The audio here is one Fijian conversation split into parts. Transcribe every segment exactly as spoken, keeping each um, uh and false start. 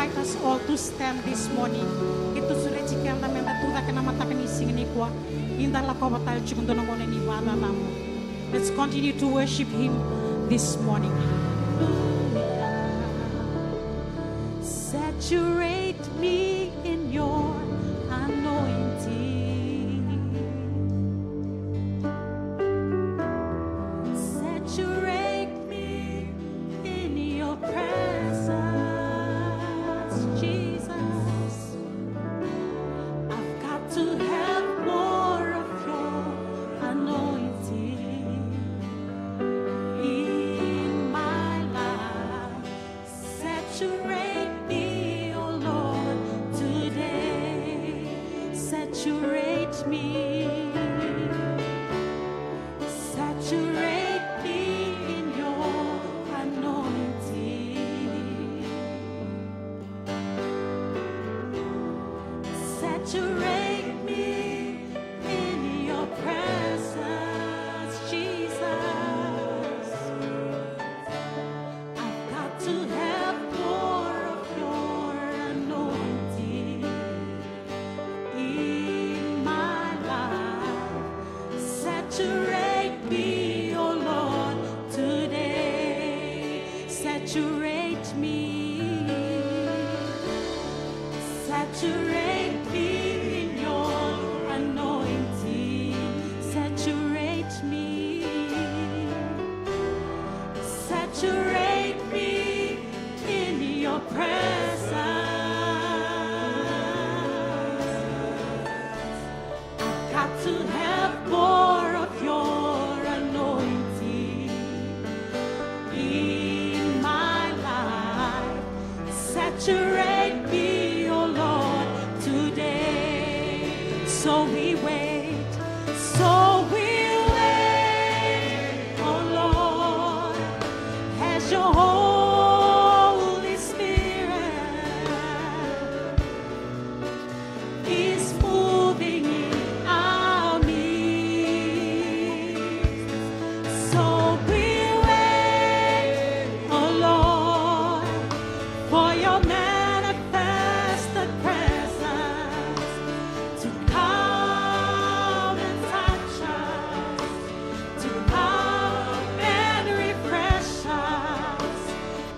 Let us all to stand this morning. Keitou sureti keda meda tu cake na mataka ni siga nikua. Ni da lakova tale tiko dua na gauna ni vakacacabo. Let's continue to worship Him this morning. Hallelujah. Saturate me in your anointing. Saturate me in your presence, Jesus. I've got to have more of your anointing in my life. Saturate me, oh Lord, today. Saturate me. Saturate me in your anointing. Saturate me in your presence, Jesus. I've got to have more of your anointing in my life. Saturate me, oh Lord, today. Saturate me. Saturate me in your anointing. Saturate me. Saturate me in your presence. I've got to have more of your anointing in my life. Saturate me, oh Lord, today. So we wait, so we wait, oh Lord, as your Holy Spirit is moving in our midst. So we wait, oh Lord, for your manifested presence to come and touch us, to come and refresh us,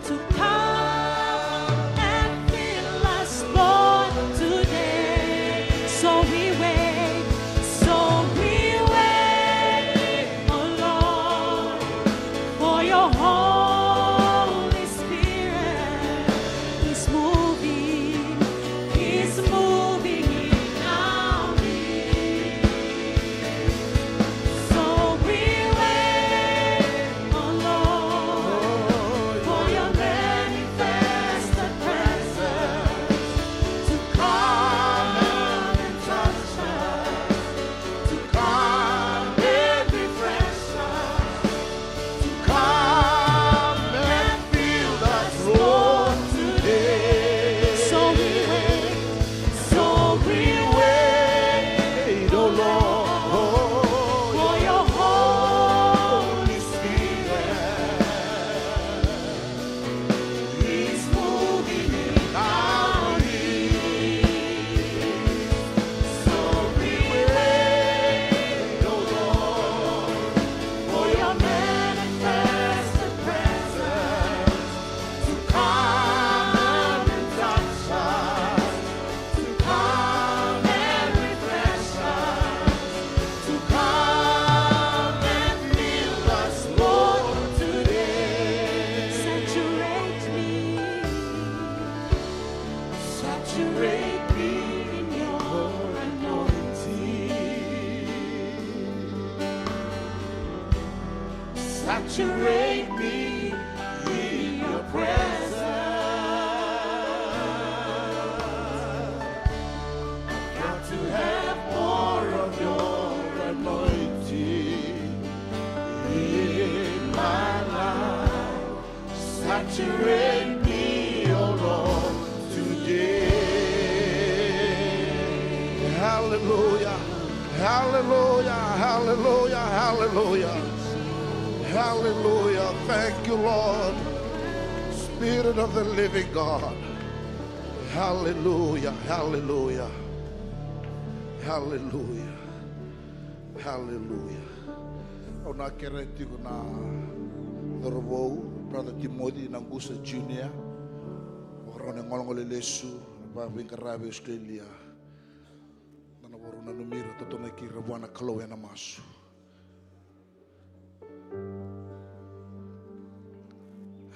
to come and fill us, Lord, today. So we wait, so we wait, oh Lord, for your Holy Spirit is moving, is moving in our midst. So we wait, oh Lord, for your manifested presence to come and touch us, to come and refresh us, to come and fill us, Lord, today. So we wait, so we wait, oh Lord, for your Holy Spirit is moving in our midst. So we wait, oh Lord, for your manifested presence to come and touch us, to come and refresh us, to come and fill us, Lord, today. Saturate me, saturate me in your anointing. Saturate me in your presence. I've got to have more of your anointing in my life. Saturate me, oh Lord, today. Hallelujah. Hallelujah. Hallelujah. Hallelujah. Hallelujah. Thank you, Lord. Spirit of the living God. Haleluya, haleluya, haleluya, haleluya. Au na kerea tiko na cauravou, Brother Timothy Nagusa Junior, vakarau na gole lesu, vakaveiqaravi Australia. Na vakarau nanumi ira, totonaki ira vua na Kalou ena masu.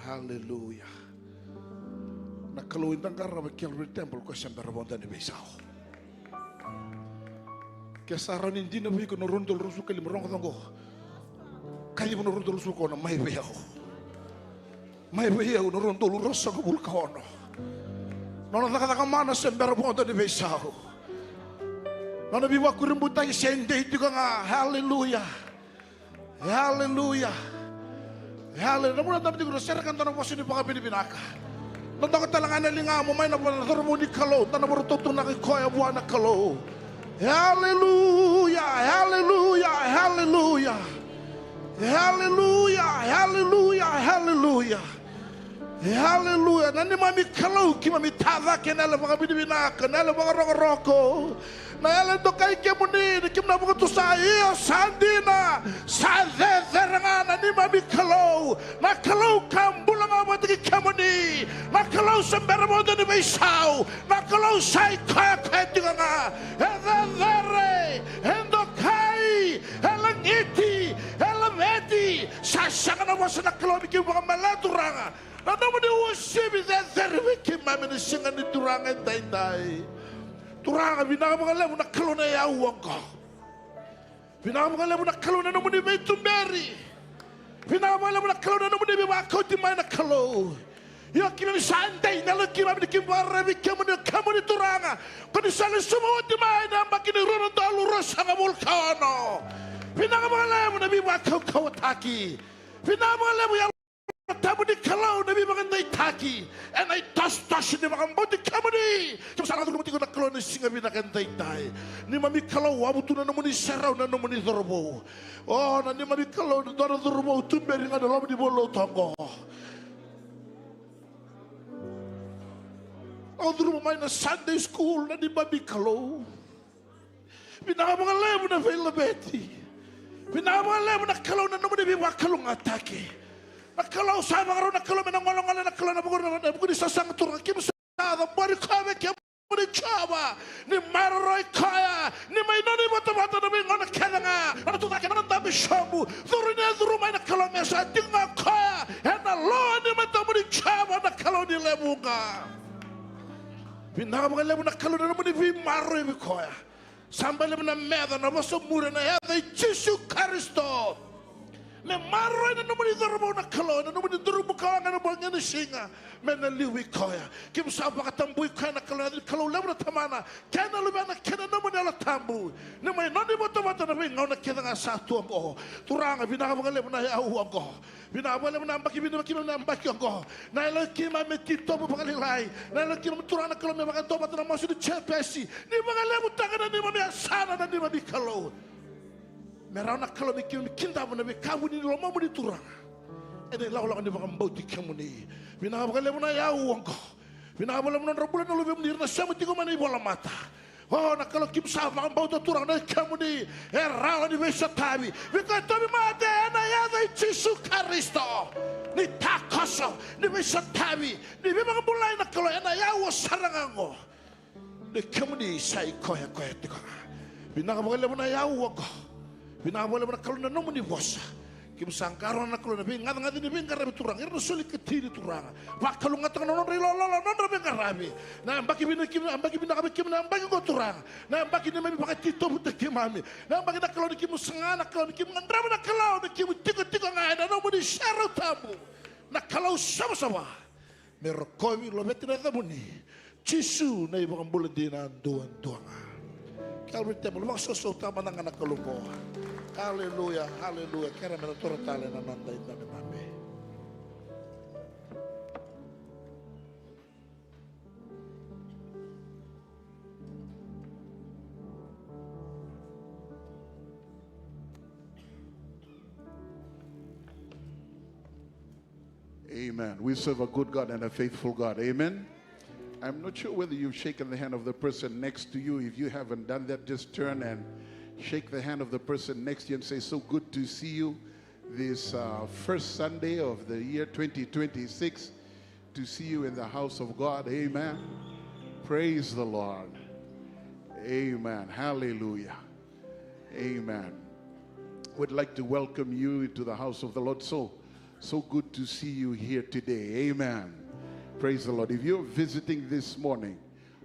Haleluya. Na Kalou eda qarava e Calvary Temple, koya se bera vodo ni veisau. Ke sa rawa ni dina vei iko na rua na udolu ruasagavulu ka lima, rogoca oqo. Kaciva na rua na udolu ruasagavulu ka ono mai vei au. Mai vei au na rua na udolu ruasagavulu ka ono. Nona cakacaka mana se bera vodo ni veisau. Nona veivakurabuitaki se dei tiko ga. Haleluya. Haleluya. Haleluya. Na vuna dabe tiko na sereka dua na vosa ni vakavinavinaka. Dodoka tale ga na ligamu mai na vua na cauravou ni Kalou. Da na vakarau tautunaka i koya vua na Kalou. Haleluya. Haleluya. Haleluya. Haleluya. Haleluya. Haleluya. E, haleluya. Na neimami Kalou, keimami tacake na yalo vakavinavinaka, na yalo vakarokoroko, na yalo e dokai kemuni, ni keimami na vakatusa. Io, sa dina, sa cecere ga na neimami Kalou, na Kalou ka bula ga vata kei kemuni, na Kalou se bera vodo ni veisau, na Kalou sa i koya koya tiko ga. E cecere, e dokai, e lagiti, e laveti. Sa sega na vosa na Kalou me keimami vakamalea, Turaga. Na nomuni uasivi cecere vei keimami ena siga ni Turaga edaidai. Turaga, vinaka vakalevu na Kalou na iyau oqo. Vinaka vakalevu na Kalou na nomuni veituberi. Vinaka vakalevu na Kalou na nomuni veivakauti mai na Kalou. Io, keimami sa dei na yalo i keimami ni keimami vakararavi vei kemuni, o kemuni Turaga. Ko ni sa lesu mai oti mai na yabaki ni rua na udolu ruasagavulu ka ono. Vinaka vakalevu na veivakaukauwataki. Vinaka vakalevu Yalo Tabu ni Kalou na veivakadeitaki ena itosotoso ni vakabauti kemuni. Keimami sa na curuma tiko na Kalou ena siga vinaka edaidai. Neimami Kalou, wavu tu na nomuni serau na nomuni cauravou. O, na neimami Kalou, na dua na cauravou tuberi ga ena loma ni vale lotu oqo. Au curuma mai na Sunday school, na neimami Kalou. Vinaka vakalevu na veilaveti. Vinaka vakalevu na Kalou na nomuni veivakalougatataki. Na Kalou sa vakarau na Kalou me na golegole na Kalou na vuku ni sasaga, Turaga, keimami sa cabori koya vei kemuni Jiova. Ni maroroi koya, ni mai nona ivotavota na veigauna kece ga, nona tucake, nona dabe sobu, curu ni a curu mai na Kalou me sa tiko ga koya ena loa ni matamuni Jiova na Kalou ni lewe vuqa. Vinaka vakalevu na Kalou na nomuni veimaroroi vei koya. Sa bale na meca, na vosa muri ena yaca i Jisu Karisito. Me maroroi na nomuni cauravou na Kalou, na nomuni cauravou ka waqa ena bogi ni siga. Me na liu vei koya. Keimami sa vakatabui koya na Kalou, na Kalou levu na Tamana, kei na Luvena, kei na nomuni Yalo Tabu. Ni mai nona ivotavota na veigauna kece ga sa tu oqo. Turaga, vinaka vakalevu na iyau oqo. Vinaka vakalevu na yabaki vinaka, keimami na yabaki oqo. Na yalo i keimami me titobu vakalailai. Na yalo i keimami Turaga na Kalou me vakaduavata na masu ni Jepesi. Ni vakalevutaka na neimami yasana na neimami Kalou. Me rawa na Kalou me keimami kidava na veika vuni ni lomamuni Turaga. Ena ilakolako ni vakabauti kemuni. Vinaka vakalevu na iyau oqo. Vinaka vakalevu na nodra bula na luvemuni ira na sema tiko mai na ivolamata. O, na Kalou keimami sa vakabauta Turaga na kemuni e rawa ni veisotavi. Vei koya e tauvimate ena yaca i Jisu Karisito. Ni takoso, ni veisotavi, ni veivakabulai na Kalou ena iyau sara ga oqo. Na kemuni sa i koya koya tiko ga. Vinaka vakalevu na iyau oqo. Vinaka vakalevu na Kalou na nomuni vosa. Keimami sa qarauna na Kalou na veigacagaca ni veiqaravi Turaga. Ira na soli katini Turaga. Vakalougatataka na nodra ilololo, nodra veiqaravi. Na yabaki vinaka, na yabaki vinaka vei keimami na yabaki oqo Turaga. Na yabaki neimami vakatitobutaki keimami. Na yabaki na Kalou ni keimami saga, na Kalou ni keimami gadreva na Kalou ni keimami tikotiko ga ena nomuni serau tabu. Na Kalou savasava. Me rokovi, laveti na yacamuni. Jisu na iVakabula dina duadua ga. Calvary Temple, vakasoso tama na ga na Kalou qo. Aleluya, aleluya. Kerea me na toro tale na noda idabedabetaki. Amen. We serve a good God and a faithful God. Amen. I'm not sure whether you've shaken the hand of the person next to you. If you haven't done that, just turn and shake the hand of the person next to you and say, "So good to see you this uh, first Sunday of the year twenty twenty-six, to see you in the house of God." Amen. Praise the Lord. Amen. Hallelujah. Amen. Would like to welcome you into the house of the Lord. So, so good to see you here today. Amen. Praise the Lord. If you're visiting this morning,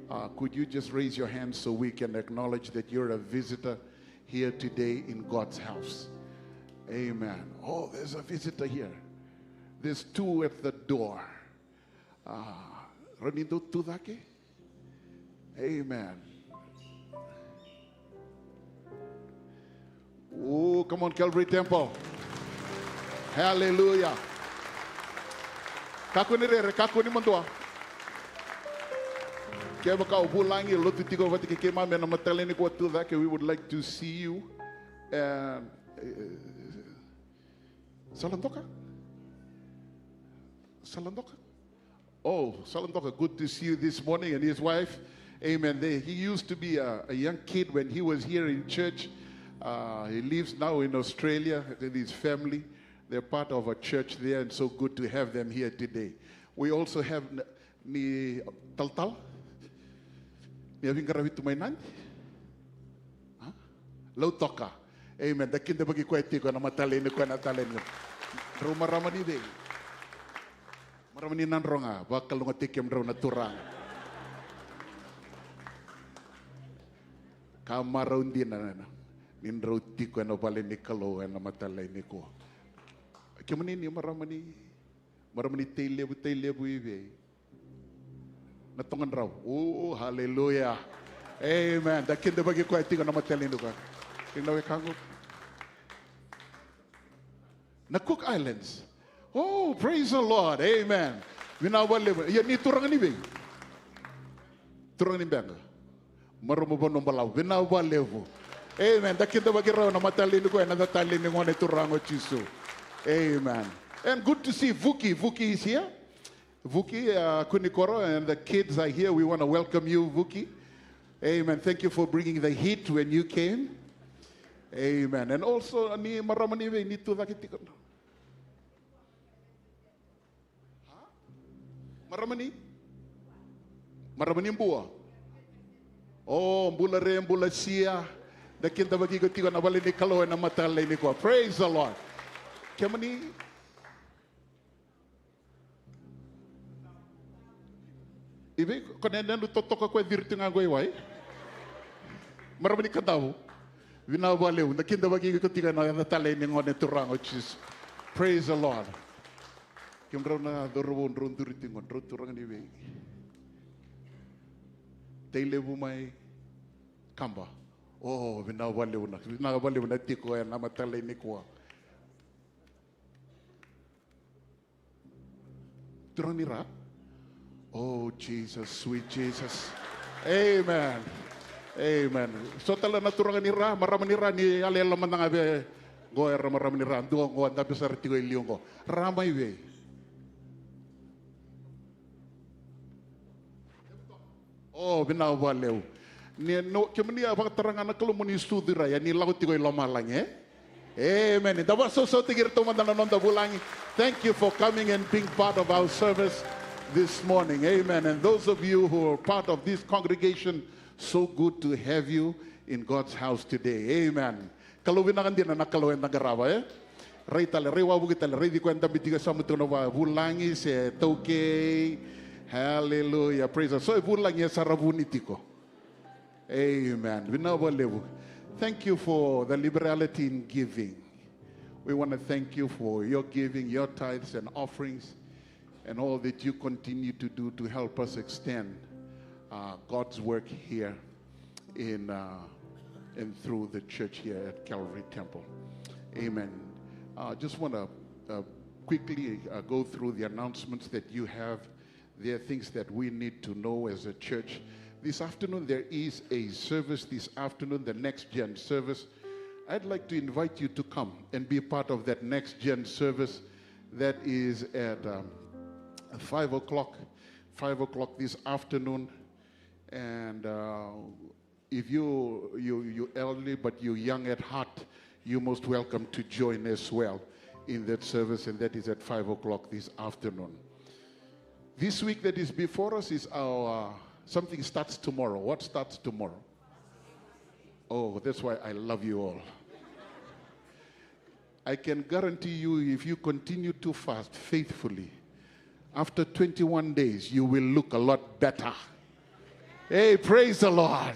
uh, could you just raise your hand so we can acknowledge that you're a visitor here today in God's house? Amen. Oh, there's a visitor here. There's two at the door. Ah, rau ni dou tu cake. Amen. Oh, come on, Calvary Temple. Hallelujah. Kakua ni rere, kakua ni madua. Kevaka o vulagi, lotu tiko vata kei keimami ena mataka lailai nikua, tu cake, we would like to see you. And, eh, Saladoka? Saladoka? Oh, Saladoka, good to see you this morning, and his wife. Amen. They, he used to be a, a young kid when he was here in church. Uh, he lives now in Australia with his family. They're part of a church there, and so good to have them here today. We also have N-, ni Talatala, ni a veiqaravi tu mai Nadi. A? Lautoka. Amen. Da kidavaki koya tiko ena mataka lailai nikua, ena mataka lailai nikua. Drau marama ni vei? Marama ni Nadroga, vakalougatataki kemudrau na turaga. Ka marau dina ni drau tiko ena vale ni Kalou ena mataka lailai nikua. Kemuni ni marama ni, marama ni Tailevu, Tailevu i vei? Na Togadrau. Oh, hallelujah. Amen. Da kidavaki koya tiko ena mataka lailai nikua. Kei na wekaqu. Na Cook Islands. Oh, praise the Lord. Amen. Vinaka vakalevu. Ia ni turaga ni vei? Turaga ni Beqa. Marumu Vanua Balavu. Vinaka vakalevu. Amen. Da kidavaki rau ena mataka lailai nikua, ena mataka lailai ni Gone Turaga o Jisu. Amen. And good to see Vuki. Vuki is here. Vuki, uh, Kunikoro, and the kids are here. We want to welcome you, Vuki. Amen. Thank you for bringing the heat when you came. Amen. And also, ni marama ni vei, ni tu cake tiko. Marama ni? Marama ni Bua. Oh, bula re, bula sia. Da kidavaki iko tiko ena vale ni Kalou ena mataka lailai nikua. Praise the Lord. Kemuni? I vei ko na yanuyanu totoka ko e ciri tiko ga qo i wai? Marama ni Kadavu. Vinaka vakalevu, da kidavaki iko tiko ena yaca talei ni Gone Turaga o Jisu. Praise the Lord. Kemudrau na cauravou drau duri tiko, drau turaga ni vei? Tailevu mai Kaba. O, vinaka vakalevu na, vinaka vakalevu na tiko ena yaca talei nikua. Turaga ni Ra. Oh, Jesus, sweet Jesus. Amen. Amen. So tale na turaga ni Ra, marama ni Ra, ni yalayala mada ga vei qo era marama ni Ra, dua qo, dabe sara tiko e liu qo. Ra mai vei? O, vinaka vakalevu. Ni no, kemuni a vakatara ga na Kalou mo ni sucu i Ra, ia ni lako tiko i lomalagi, e? Amen. Da vakasausautaki iratou mada na noda vulagi. Thank you for coming and being part of our service this morning. Amen. And those of you who are part of this congregation, so good to have you in God's house today. Amen. Kalou vinaka dina na Kalou eda qarava, e? Rai tale, rai wavoki tale, raici koya e dabe tiko, e sauma tiko na vavulagi se taukei. Hallelujah. Praise the Lord. So e vulagi e sa ra vuni tiko. Amen. Vinaka vakalevu. Thank you for the liberality in giving. We want to thank you for your giving, your tithes and offerings, and all that you continue to do to help us extend, uh, God's work here in, uh, and through the church here at Calvary Temple. Amen. I just want to, uh, quickly, uh, go through the announcements that you have. There are things that we need to know as a church. This afternoon, there is a service this afternoon, the next gen service. I'd like to invite you to come and be part of that next gen service that is at, um, five o'clock. five o'clock this afternoon. And uh, if you, you, you're elderly but you're young at heart, you're most welcome to join as well in that service, and that is at five o'clock this afternoon. This week that is before us is our, uh, something starts tomorrow. What starts tomorrow? Oh, that's why I love you all. I can guarantee you, if you continue to fast faithfully, after twenty-one days, you will look a lot better. Hey, praise the Lord.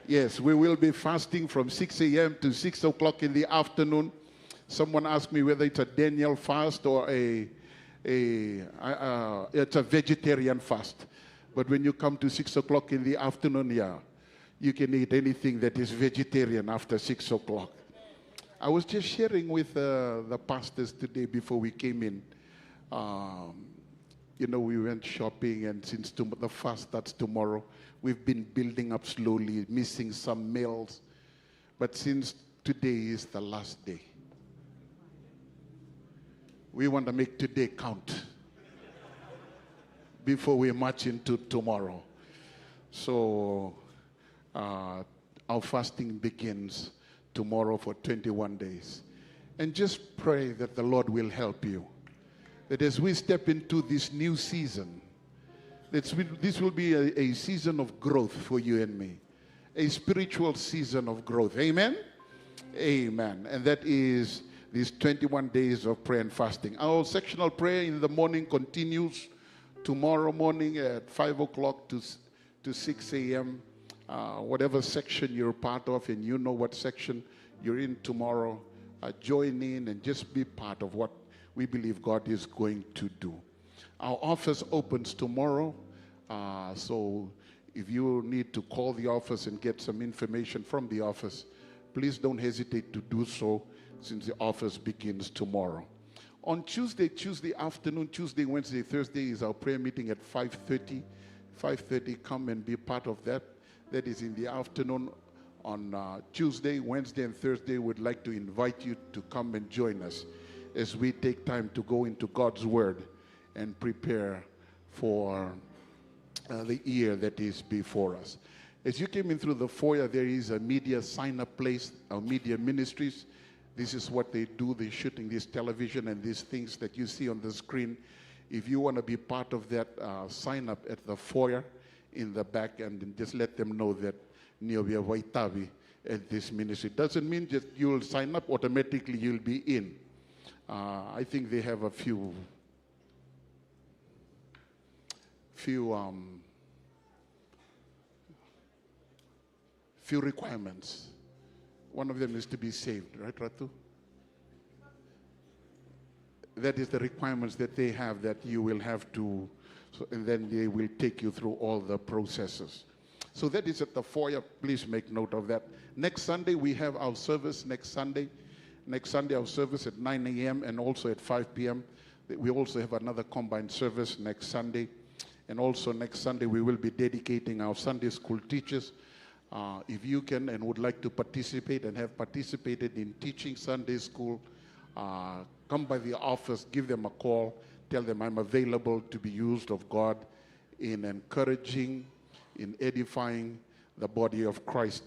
Yes, we will be fasting from six a m to six o'clock in the afternoon. Someone asked me whether it's a Daniel fast or a, a, uh, uh, it's a vegetarian fast. But when you come to six o'clock in the afternoon, yeah, you can eat anything that is vegetarian after six o'clock. I was just sharing with uh, the pastors today before we came in. Um, you know, we went shopping, and since tom- the fast starts tomorrow, we've been building up slowly, missing some meals. But since today is the last day, we want to make today count before we march into tomorrow. So, uh, our fasting begins tomorrow for twenty-one days. And just pray that the Lord will help you. That as we step into this new season, that we- this will be a, a season of growth for you and me, a spiritual season of growth. Amen? Amen. And that is these twenty-one days of prayer and fasting. Our sectional prayer in the morning continues tomorrow morning at five o'clock to s- to six a m. Uh, whatever section you're part of, and you know what section you're in tomorrow, uh, join in and just be part of what we believe God is going to do. Our office opens tomorrow, uh, so if you need to call the office and get some information from the office, please don't hesitate to do so, since the office begins tomorrow. On Tuesday, Tuesday afternoon, Tuesday, Wednesday, Thursday is our prayer meeting at five thirty. Five thirty, come and be part of that. That is in the afternoon on uh, Tuesday, Wednesday, and Thursday. We'd like to invite you to come and join us as we take time to go into God's Word and prepare for uh, the year that is before us. As you came in through the foyer, there is a media sign-up place, our media ministries. This is what they do. They're shooting this television and these things that you see on the screen. If you want to be part of that, uh, sign up at the foyer in the back and just let them know that ni o via vaitavi at this ministry. Doesn't mean that you'll sign up automatically, you'll be in. Uh, I think they have a few few um, few requirements. One of them is to be saved, right, Ratu? That is the requirements that they have that you will have to, so, and then they will take you through all the processes. So that is at the foyer. Please make note of that. Next Sunday, we have our service next Sunday. Next Sunday, our service at nine a m and also at five p m. We also have another combined service next Sunday. And also next Sunday, we will be dedicating our Sunday school teachers. Uh, if you can and would like to participate and have participated in teaching Sunday school, uh, come by the office, give them a call, tell them, "I'm available to be used of God in encouraging, in edifying the body of Christ."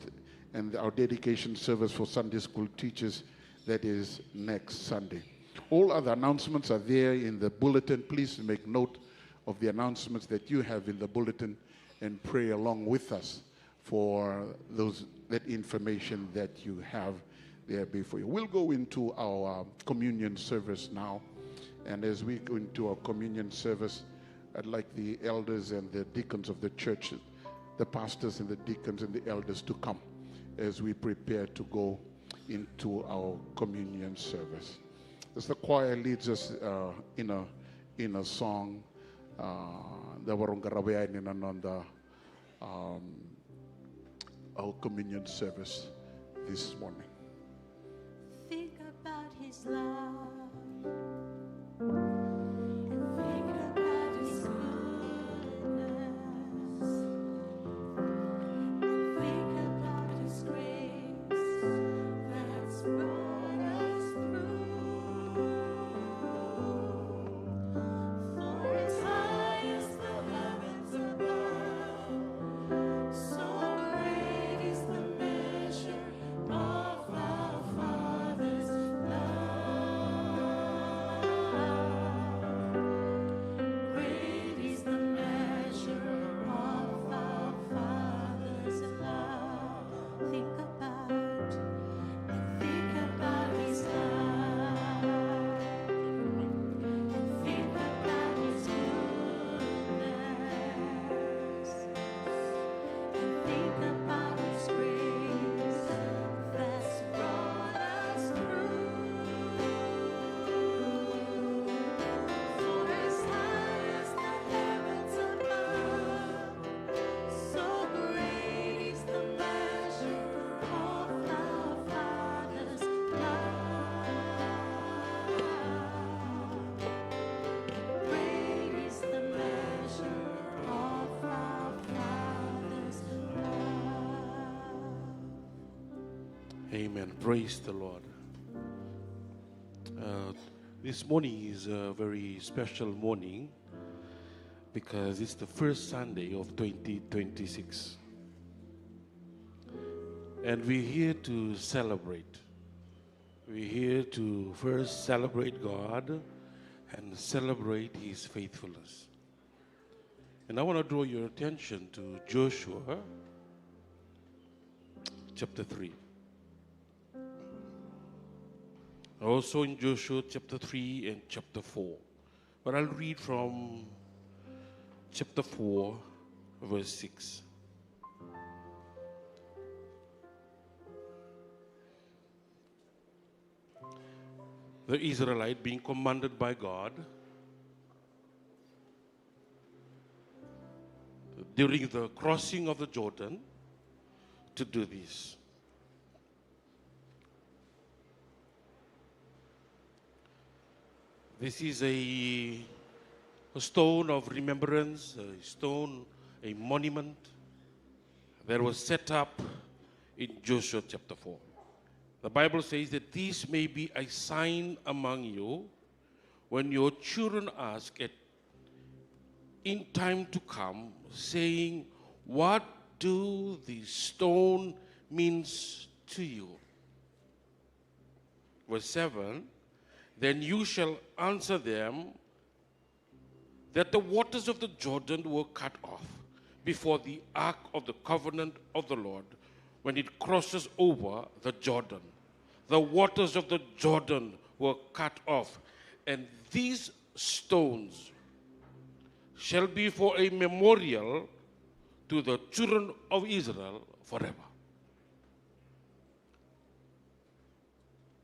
And our dedication service for Sunday school teachers, that is next Sunday. All other announcements are there in the bulletin. Please make note of the announcements that you have in the bulletin and pray along with us for those, that information that you have there before you. We'll go into our communion service now. And as we go into our communion service, I'd like the elders and the deacons of the church, the pastors and the deacons and the elders to come as we prepare to go into our communion service. As the choir leads us, uh, in a, in a song, uh, da varu qaravi yani na noda, um, our communion service this morning. Think about his love. And think about his goodness. And think about his grace that's brought us through. For as high as the heavens Amen. Praise the Lord. Uh, this morning is a very special morning because it's the first Sunday of twenty twenty-six. And we're here to celebrate. We're here to first celebrate God and celebrate His faithfulness. And I want to draw your attention to Joshua chapter three. Also in Joshua chapter three and chapter four. But I'll read from chapter four, verse six. The Israelite, being commanded by God during the crossing of the Jordan to do this. This is a, a stone of remembrance, a stone, a monument that was set up in Joshua chapter four. The Bible says that this may be a sign among you when your children ask at in time to come, saying, "What do this stone means to you?" Verse seven, "Then you shall answer them that the waters of the Jordan were cut off before the ark of the covenant of the Lord when it crosses over the Jordan. The waters of the Jordan were cut off, and these stones shall be for a memorial to the children of Israel forever."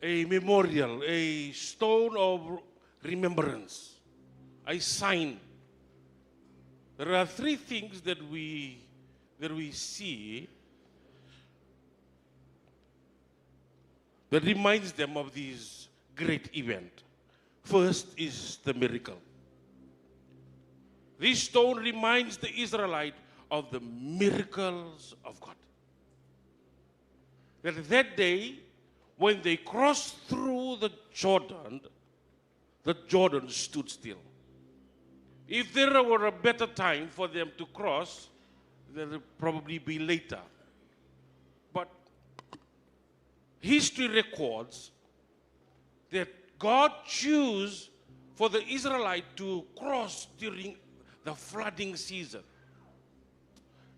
A memorial, a stone of remembrance, a sign. There are three things that we, that we see that reminds them of this great event. First is the miracle. This stone reminds the Israelite of the miracles of God. That that day, when they crossed through the Jordan, the Jordan stood still. If there were a better time for them to cross, there would probably be later. But history records that God chose for the Israelite to cross during the flooding season.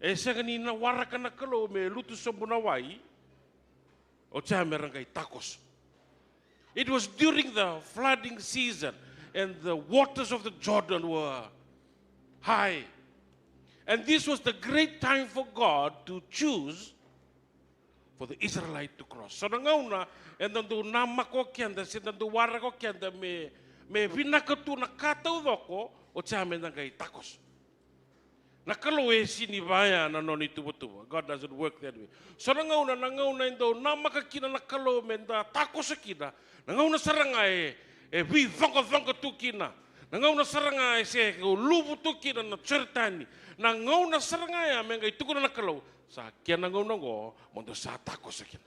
E sega ni na waraka na Kalou me lutu sobu na wai, oti ya me ra qai takoso. It was during the flooding season, and the waters of the Jordan were high. And this was the great time for God to choose for the Israelite to cross. So na gauna eda dau namaka o keda, se da dau waraka o keda me, me vinaka tu na ka taucoko, oti ya me da qai takoso. Na Kalou e sega ni vaya na nona ituvatuva. God doesn't work that way. So na gauna, na gauna e dau namaka kina na Kalou me da takoso kina, na gauna sara ga e, e veicoqacoqa tu kina, na gauna sara ga e se luvu tu kina na Joritani, na gauna sara ga ya me qai tukuna na Kalou, "Sa kena gauna oqo mo dou sa takoso kina."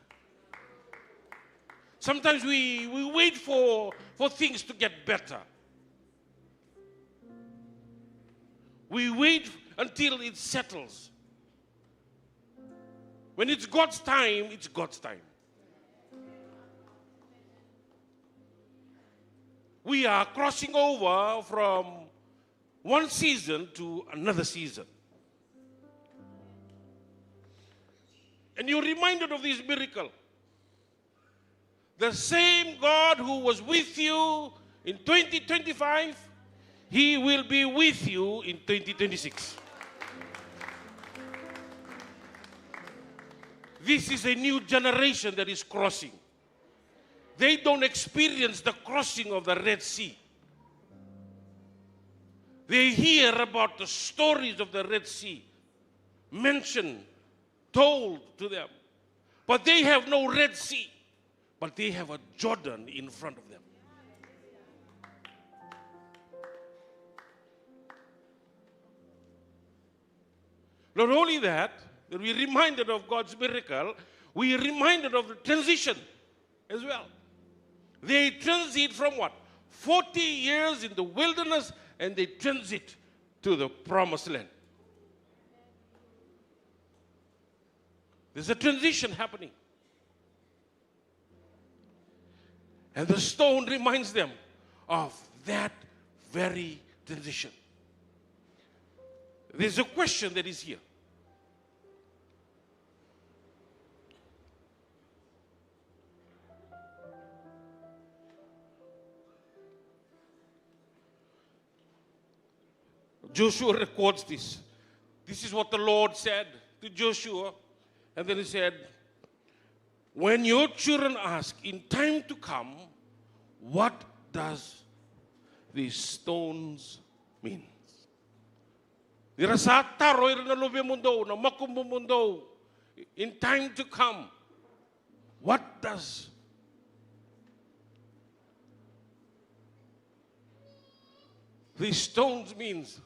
Sometimes we, we wait for, for things to get better. We wait until it settles. When it's God's time, it's God's time. We are crossing over from one season to another season. And you're reminded of this miracle. The same God who was with you in twenty twenty-five, He will be with you in twenty twenty-six. This is a new generation that is crossing. They don't experience the crossing of the Red Sea. They hear about the stories of the Red Sea mentioned, told to them. But they have no Red Sea, but they have a Jordan in front of them. Not only that, that we're reminded of God's miracle, We are reminded of the transition as well. They transit from what? Forty years in the wilderness, and they transit to the promised land. There's a transition happening. And the stone reminds them of that very transition. There's a question that is here. Joshua records this. This is what the Lord said to Joshua. And then he said, "When your children ask in time to come, what does these stones mean?" Ni ra sa taro ira na luvemudou, na makubumudou, in time to come, what does these stones means?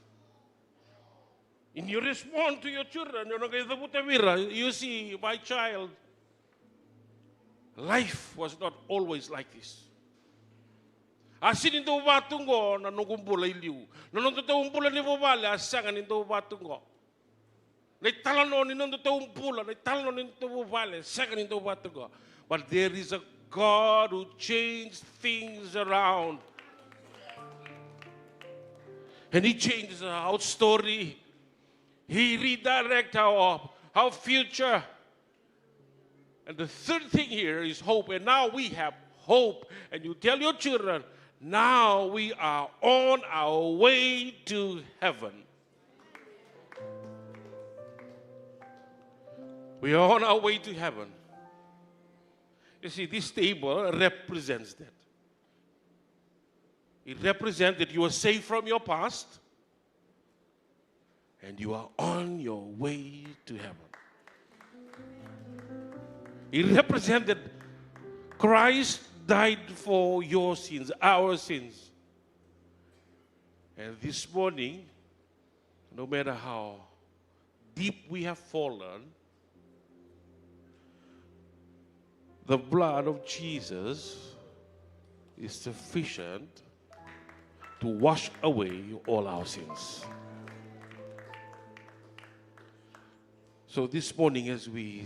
And you respond to your children, you know, you see, my child, life was not always like this. A sega ni dau va tu qo na noqu bula i liu. Na nodatou bula ni vuvale a sega ni dau va tu qo. Na italanoa ni nodatou bula, na italanoa ni nodatou vuvale, sega ni dau va tu qo. But there is a God who changed things around. And he changes our story. He redirect our, our future. And the third thing here is hope. And now we have hope. And you tell your children, now we are on our way to heaven. We are on our way to heaven. You see, this table represents that. It represents that you are saved from your past and you are on your way to heaven. It represents that Christ died for your sins, our sins. And this morning, no matter how deep we have fallen, the blood of Jesus is sufficient to wash away all our sins. So this morning, as we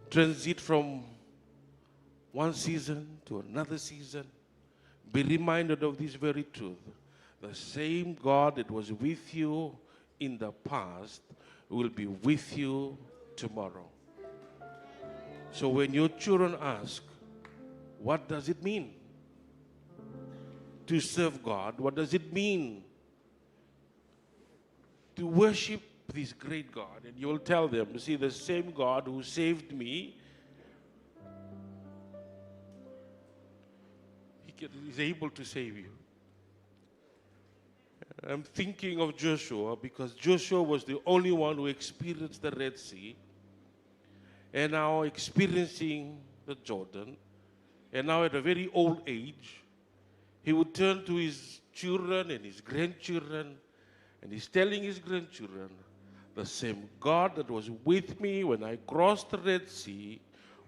transit from one season to another season, be reminded of this very truth. The same God that was with you in the past will be with you tomorrow. So when your children ask, "What does it mean to serve God? What does it mean to worship this great God?" And you'll tell them, "See, the same God who saved me, he can, is able to save you." I'm thinking of Joshua because Joshua was the only one who experienced the Red Sea. And now experiencing the Jordan. And now at a very old age, he would turn to his children and his grandchildren, and he's telling his grandchildren, "The same God that was with me when I crossed the Red Sea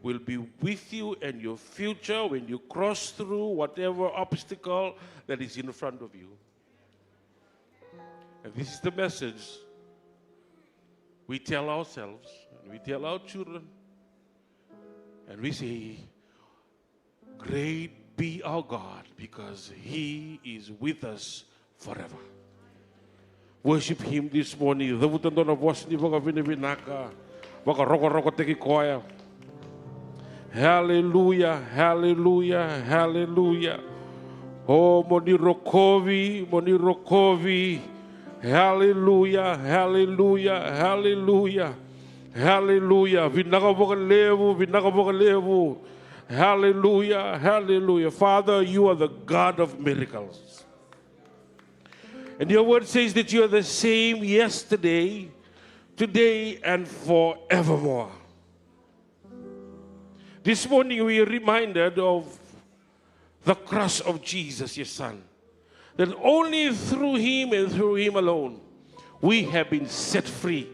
will be with you and your future when you cross through whatever obstacle that is in front of you." And this is the message we tell ourselves and we tell our children. And we say, "Great be our God, because he is with us forever." Worship him this morning. Cavuta dua na vosa ni vakavinavinaka. Vakarokorokotaki koya. Hallelujah, hallelujah, hallelujah. O, mo ni rokovi, mo ni rokovi. Hallelujah, hallelujah, hallelujah. Hallelujah. Vinaka vakalevu, vinaka vakalevu. Hallelujah, hallelujah. Father, you are the God of miracles. And your word says that you are the same yesterday, today, and forevermore. This morning we are reminded of the cross of Jesus, your Son, that only through him and through him alone we have been set free.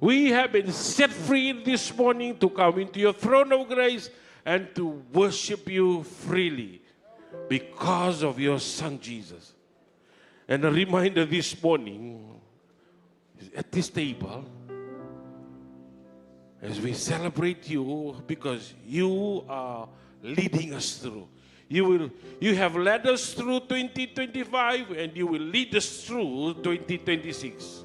We have been set free this morning to come into your throne of grace and to worship you freely because of your Son Jesus. And a reminder this morning, at this table, as we celebrate you, because you are leading us through. You will, you have led us through twenty twenty-five, and you will lead us through twenty twenty-six.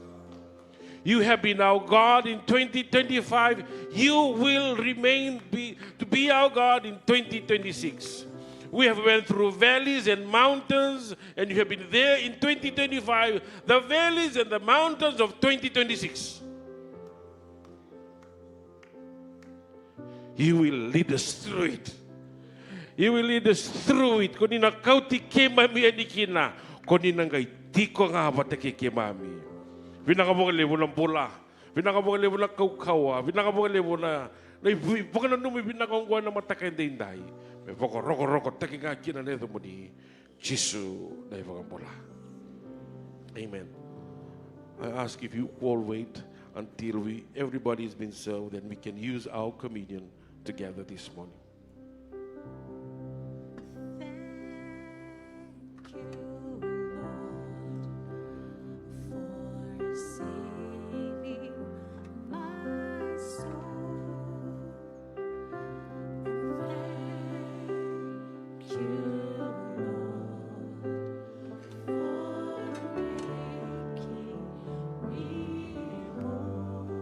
You have been our God in twenty twenty-five. You will remain be, to be our God in twenty twenty-six. We have went through valleys and mountains, and you have been there in twenty twenty-five, the valleys and the mountains of twenty twenty-six. You will lead us through it. You will lead us through it. Ko ni na kauti keimami yani kina. Ko ni na qai tiko ga vata kei keimami. Vinaka vakalevu na bula. Vinaka vakalevu na kaukauwa. Vinaka vakalevu na, na ivu-, vakananumi vinaka oqo ena mataka edaidai. Me vakarokorokotaki ga kina na yacamuni. Jisu na iVakabula. Amen. I ask if you all wait until we, everybody has been served, then we can use our communion together this morning. Thank you, Lord, for saving my soul. Thank you, Lord, for making me whole.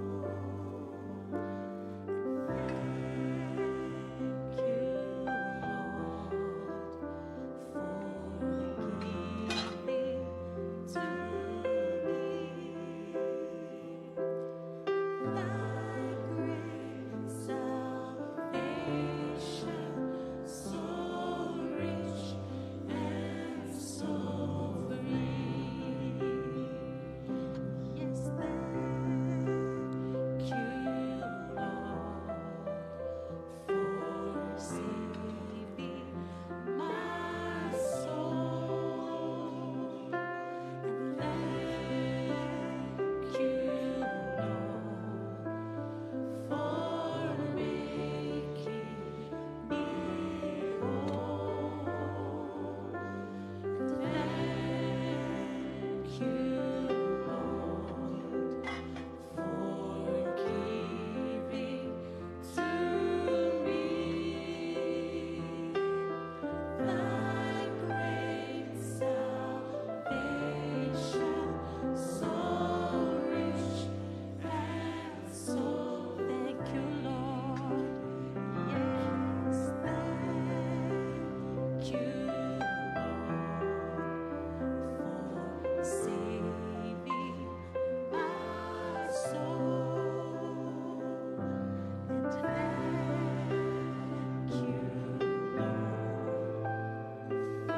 Thank you, Lord, for giving to me thy great salvation, so rich and so free. Yes, thank you, Lord, for saving my soul. And thank you, Lord, for making me whole. And thank you, Lord, for giving to me thy great salvation, so rich and so. Thank you, Lord. Yes, thank you, Lord, for saving my soul. And thank you, Lord, for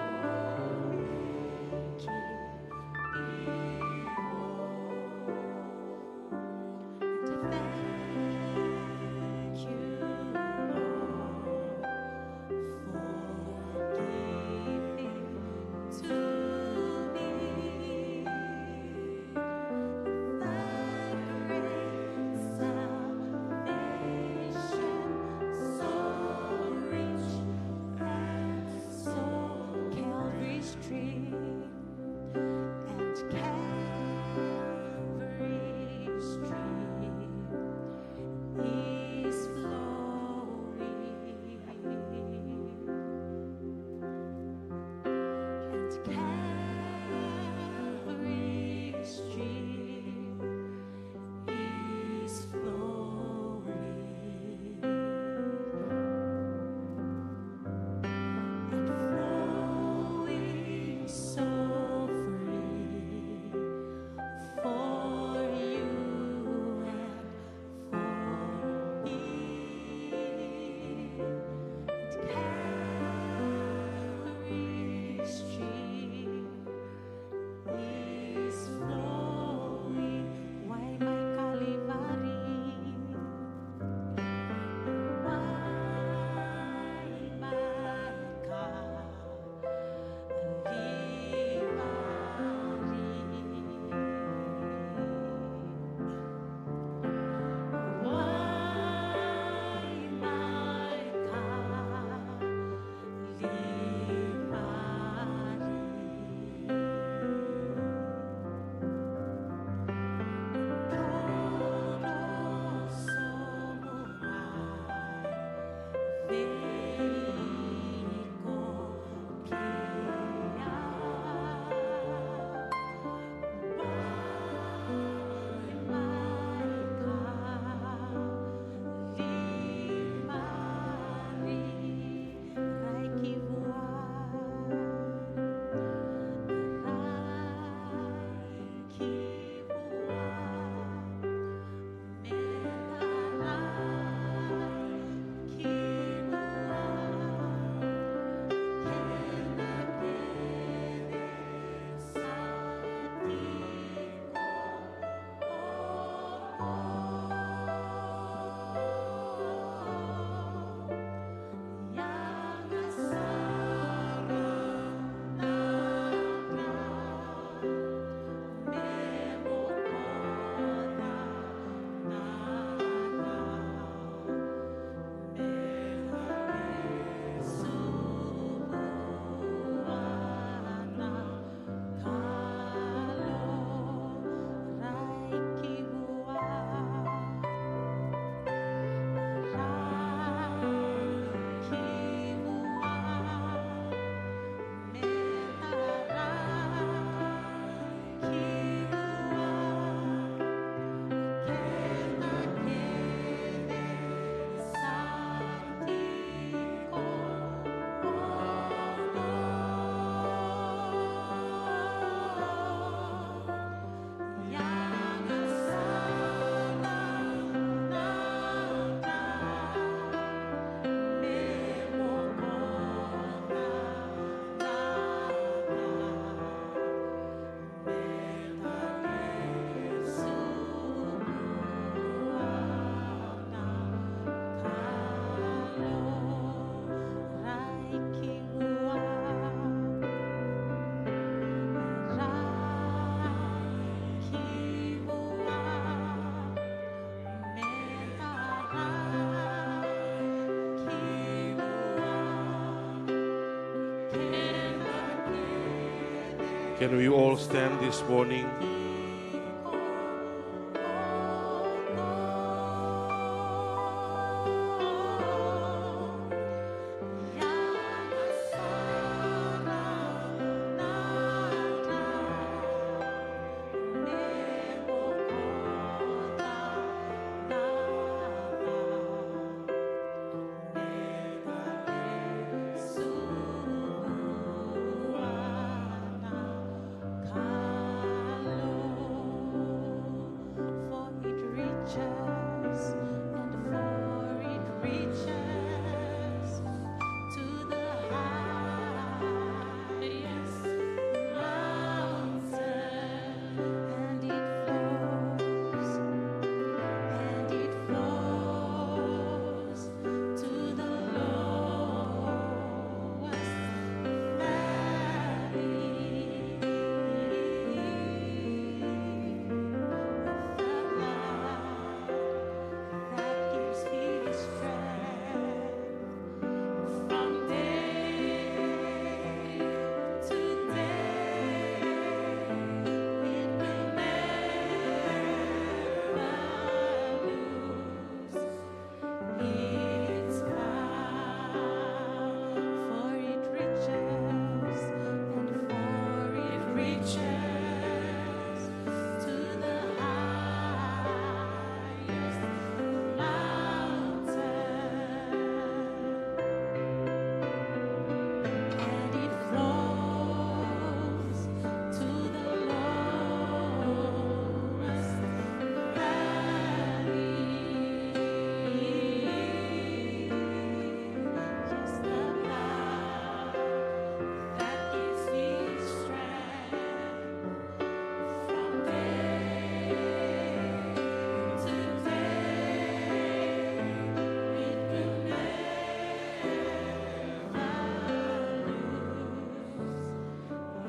making me whole. And thank you, Lord, for giving to me thy great salvation, so rich and so. Calvary's tree and Calvary's tree. Can we all stand this morning? For it reaches, and for it reaches to the highest mountain, and it flows, and it flows to the lowest valley with the love that gives me strength from day to day. It will never lose its power, for it reaches, and for it reaches to the highest mountain, and it flows to the lowest valley. Just the love that gives me strength from day to day. It will never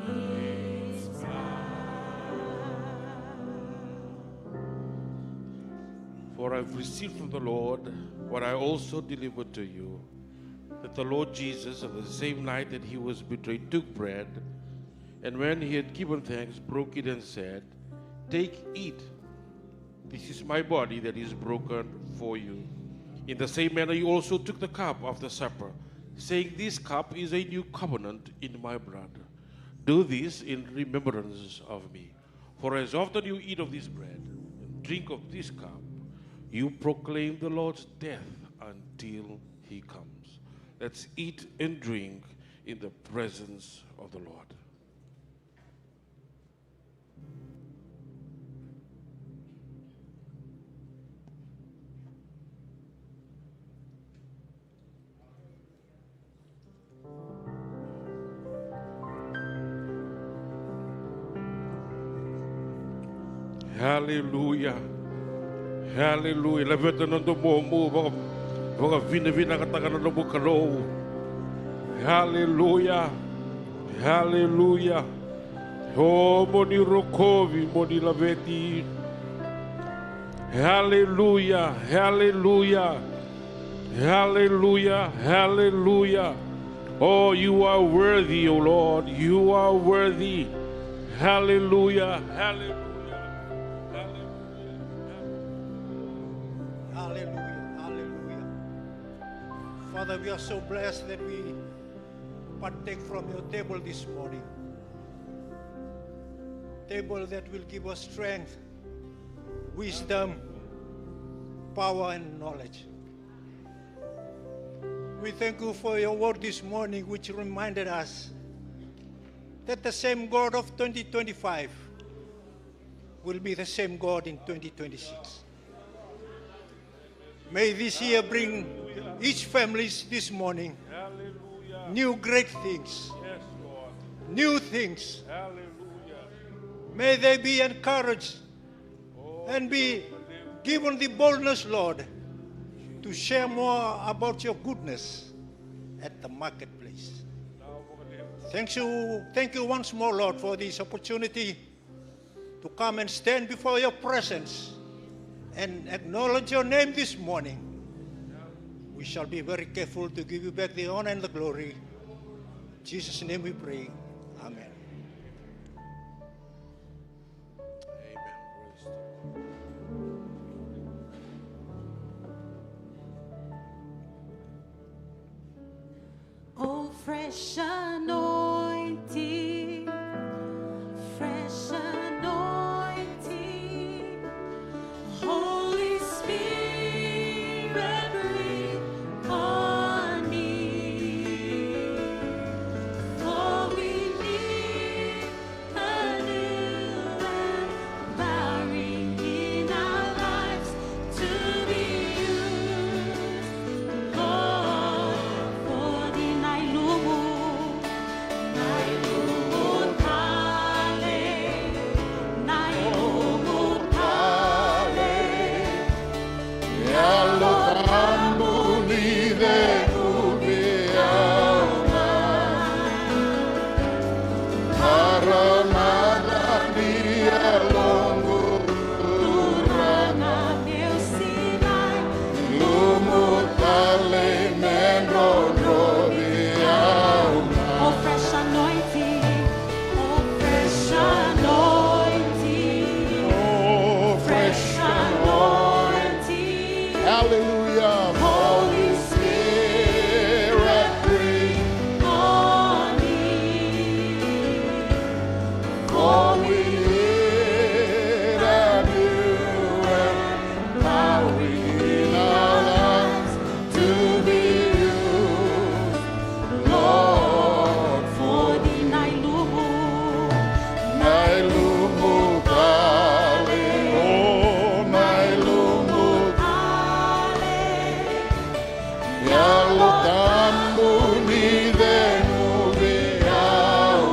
lose its power. For I've received from the Lord what I also delivered to you, that the Lord Jesus, on the same night that he was betrayed, took bread, and when he had given thanks, broke it and said, "Take, eat. This is my body that is broken for you." In the same manner, he also took the cup after supper, saying, "This cup is a new covenant in my blood. Do this in remembrance of me." For as often you eat of this bread and drink of this cup, you proclaim the Lord's death until he comes. Let's eat and drink in the presence of the Lord. Haleluya. Haleluya. Laveta na domomu, vaka, vakavinavinakataka na nomu Kalou. Haleluya. Haleluya. O, mo ni rokovi, mo ni laveti. Haleluya, haleluya, haleluya, haleluya. Oh, you are worthy, oh Lord, you are worthy. Haleluya, haleluya, haleluya, haleluya. Father, we are so blessed that we partake from your table this morning. Table that will give us strength, wisdom, power, and knowledge. We thank you for your word this morning, which reminded us that the same God of twenty twenty-five will be the same God in twenty twenty-six. May this year bring each families this morning new great things, new things. May they be encouraged and be given the boldness, Lord, to share more about your goodness at the marketplace. Thank you, thank you once more, Lord, for this opportunity to come and stand before your presence and acknowledge your name this morning. We shall be very careful to give you back the honor and the glory. In Jesus' name we pray. Amen. Fresh anointing, fresh anointing. Holy Spirit, breathe on me. For we need a new empowering in our lives to be used, Lord, for the nailumu, nailumu tale, nailumu tale. Yalo Tabu ni cegu vei au. Karamaca ni yaloqu, Turaga meu sinai, lumu tale me drodro vei au. Oh, fresh anointing, oh, fresh anointing, oh, fresh anointing. Hallelujah. Holy Spirit, breathe on me. For we need a new empowering in our lives to be used, Lord, for the nailumu, nailumu tale, oh, nailumu tale. Yalo Tabu ni cegu vei au.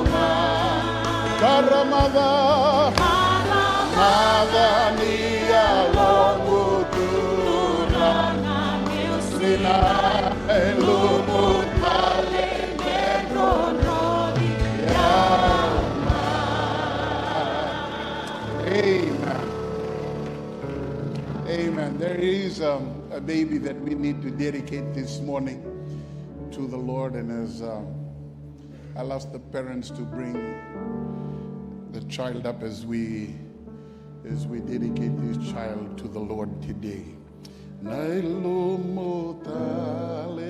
Karamaca, karamaca ni yaloqu, Turaga meu sinai, lumu tale me drodro vei au. Amen. Amen. There is, um, a baby that we need to dedicate this morning to the Lord, and as, um, I'll ask the parents to bring the child up as we, as we dedicate this child to the Lord today. Nailumu tale,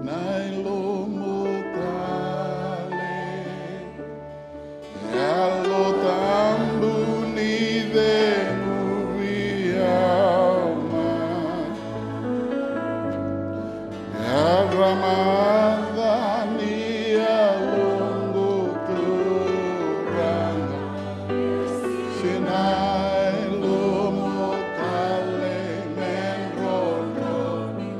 nailumu tale. Yalo Tabu ni cegu vei au. Karamaca ni yaloqu, Turaga sinai, lumu tale me drodro vei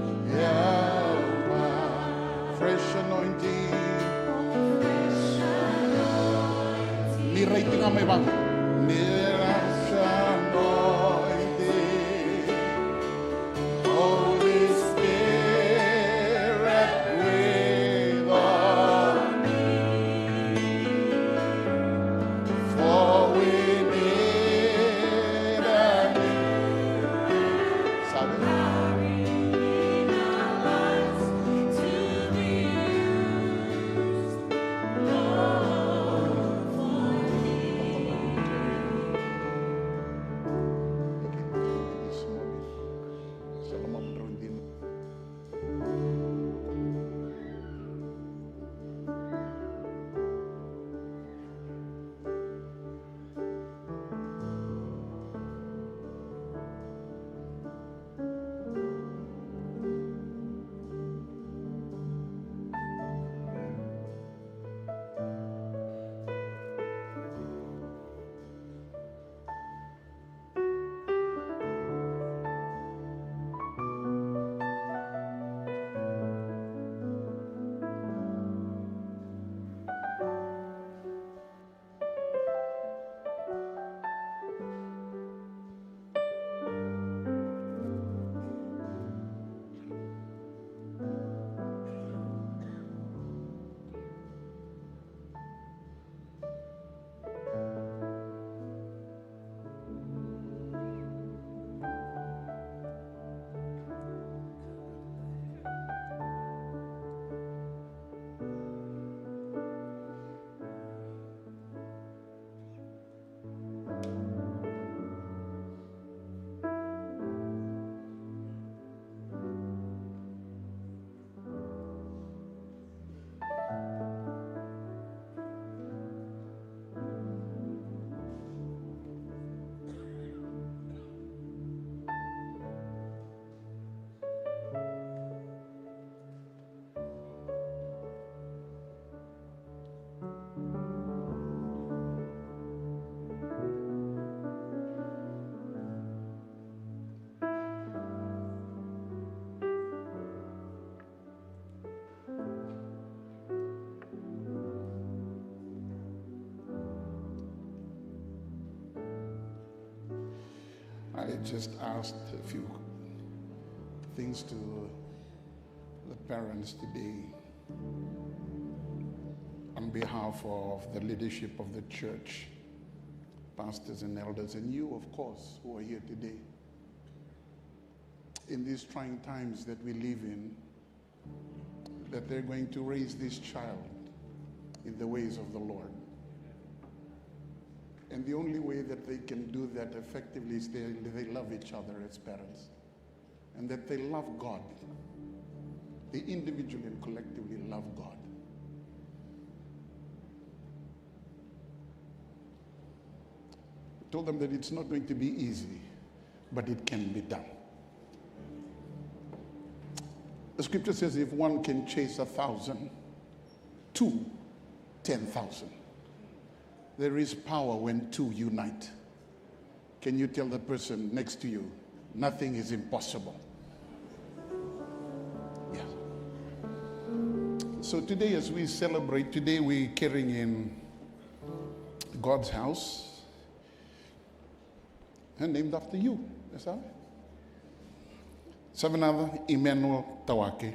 I just asked a few things to the parents today on behalf of the leadership of the church, pastors and elders, and you, of course, who are here today. In these trying times that we live in, that they're going to raise this child in the ways of the Lord. And the only way that they can do that effectively is they, they love each other as parents, and that they love God. They individually and collectively love God. I told them that it's not going to be easy, but it can be done. The scripture says, "If one can chase a thousand, two, ten thousand." There is power when two unite. Can you tell the person next to you, "Nothing is impossible"? Yeah. So today, as we celebrate, today we carrying in God's house, and named after you. That's all. Savanatha Emmanuel Tawake.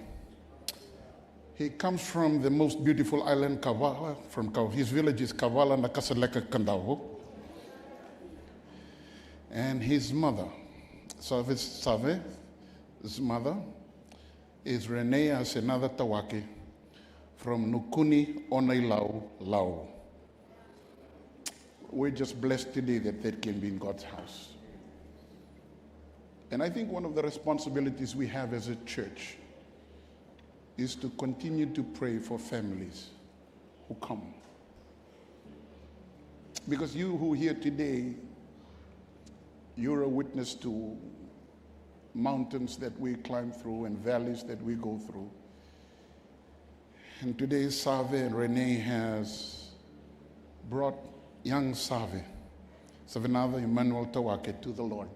He comes from the most beautiful island, Kavala. From Ka-, his village is Kavala Nakasaleka Kadavu. And his mother, Save, Save, his mother is Renee Asenatha Tawake from Nukuni, Onailau, Lau. We're just blessed today that that can be in God's house. And I think one of the responsibilities we have as a church is to continue to pray for families who come. Because you who are here today, you're a witness to mountains that we climb through and valleys that we go through. And today, Save and Renee has brought young Save, Savanatha Emmanuel Tawake, to the Lord,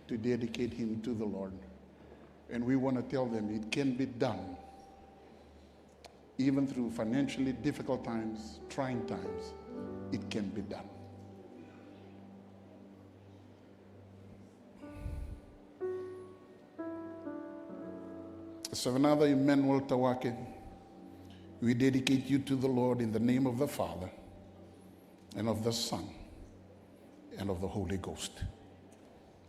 to dedicate him to the Lord. And we want to tell them it can be done. Even through financially difficult times, trying times, it can be done. Savanatha Emmanuel Tawake, we dedicate you to the Lord in the name of the Father, and of the Son, and of the Holy Ghost.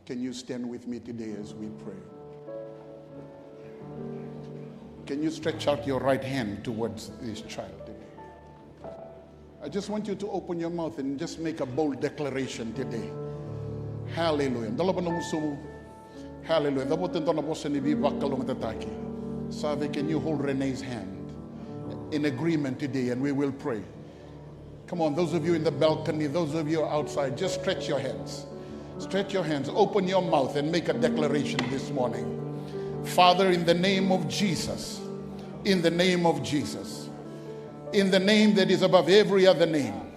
Can you stand with me today as we pray? Can you stretch out your right hand towards this child today? I just want you to open your mouth and just make a bold declaration today. Hallelujah. Dolava na gusumu. Hallelujah. Cavuta e dua na vosa ni veivakalougatataki. Save, can you hold Renee's hand in agreement today, and we will pray. Come on, those of you in the balcony, those of you outside, just stretch your hands. Stretch your hands, open your mouth, and make a declaration this morning. Father, in the name of Jesus, in the name of Jesus, in the name that is above every other name,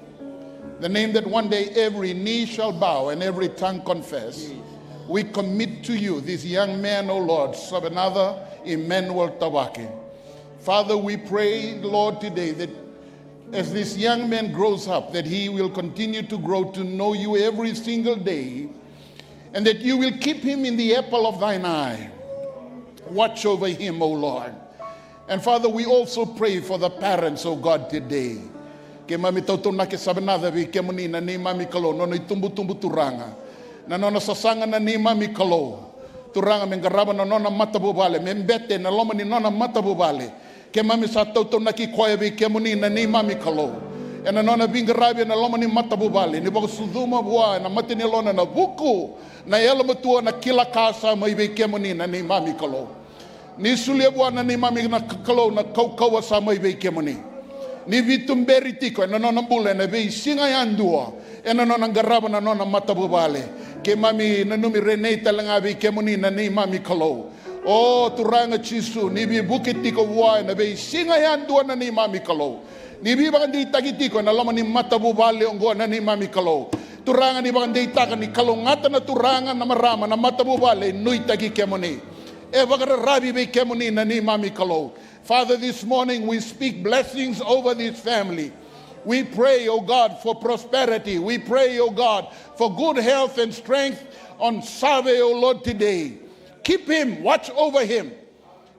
the name that one day every knee shall bow and every tongue confess, we commit to you this young man, O Lord, Savanatha Emmanuel Tawake. Father, we pray, Lord, today that as this young man grows up, that he will continue to grow to know you every single day, and that you will keep him in the apple of thine eye. Watch over him, O Lord. And Father, we also pray for the parents, O God, today. Keimami tautaunaki Savanatha vei kemuni na neimami Kalou, nona itubutubu, Turaga. Na nona sasaga, na neimami Kalou, Turaga, me qarava na nona matavuvale, me bete na loma ni nona matavuvale. Keimami sa tautaunaki koya vei kemuni na neimami Kalou. Ena nona veiqaravi ena loma ni matavuvale, ni vakasucuma vua ena mata ni yalona na vuku, na yalomatua, na kila ka sa mai vei kemuni na neimami Kalou. Ni solia vua na neimami na K-, Kalou, na kaukauwa sa mai vei kemuni. Ni veituberi tiko ena nona bula ena veisiga yadua, ena nona qarava na nona matavuvale. Keimami nanumi Renee talega vei kemuni na neimami Kalou. O Turaga Jisu, ni veivuke tiko vua ena veisiga yadua na neimami Kalou. Ni veivakadeitaki tiko ena loma ni matavuvale oqo na neimami Kalou. Turaga, ni vakadeitaka ni kalougata na turaga, na marama, na matavuvale e nuitaki kemuni, e vakararavi vei kemuni na neimami Kalou. Father, this morning we speak blessings over this family. We pray, oh God, for prosperity. We pray, oh God, for good health and strength on Save, oh Lord, today. Keep him, watch over him.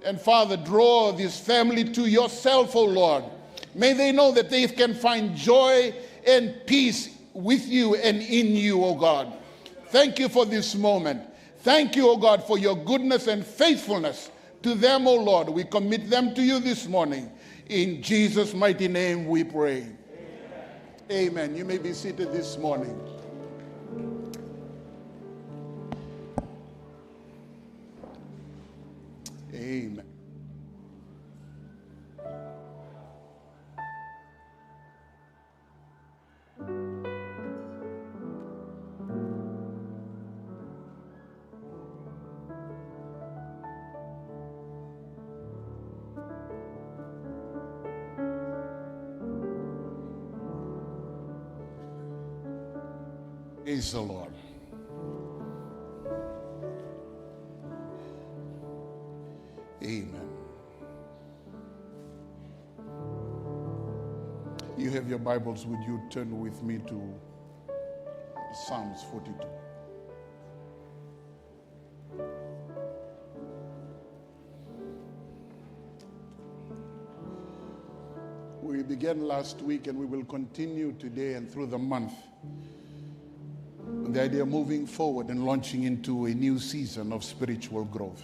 And Father, draw this family to yourself, oh Lord. May they know that they can find joy and peace with you and in you, oh God. Thank you for this moment. Thank you, oh God, for your goodness and faithfulness to them, oh Lord. We commit them to you this morning. In Jesus' mighty name we pray. Amen. You may be seated this morning. Amen. Praise the Lord. Amen. You have your Bibles, would you turn with me to Psalms forty-two? We began last week and we will continue today and through the month. The idea of moving forward and launching into a new season of spiritual growth.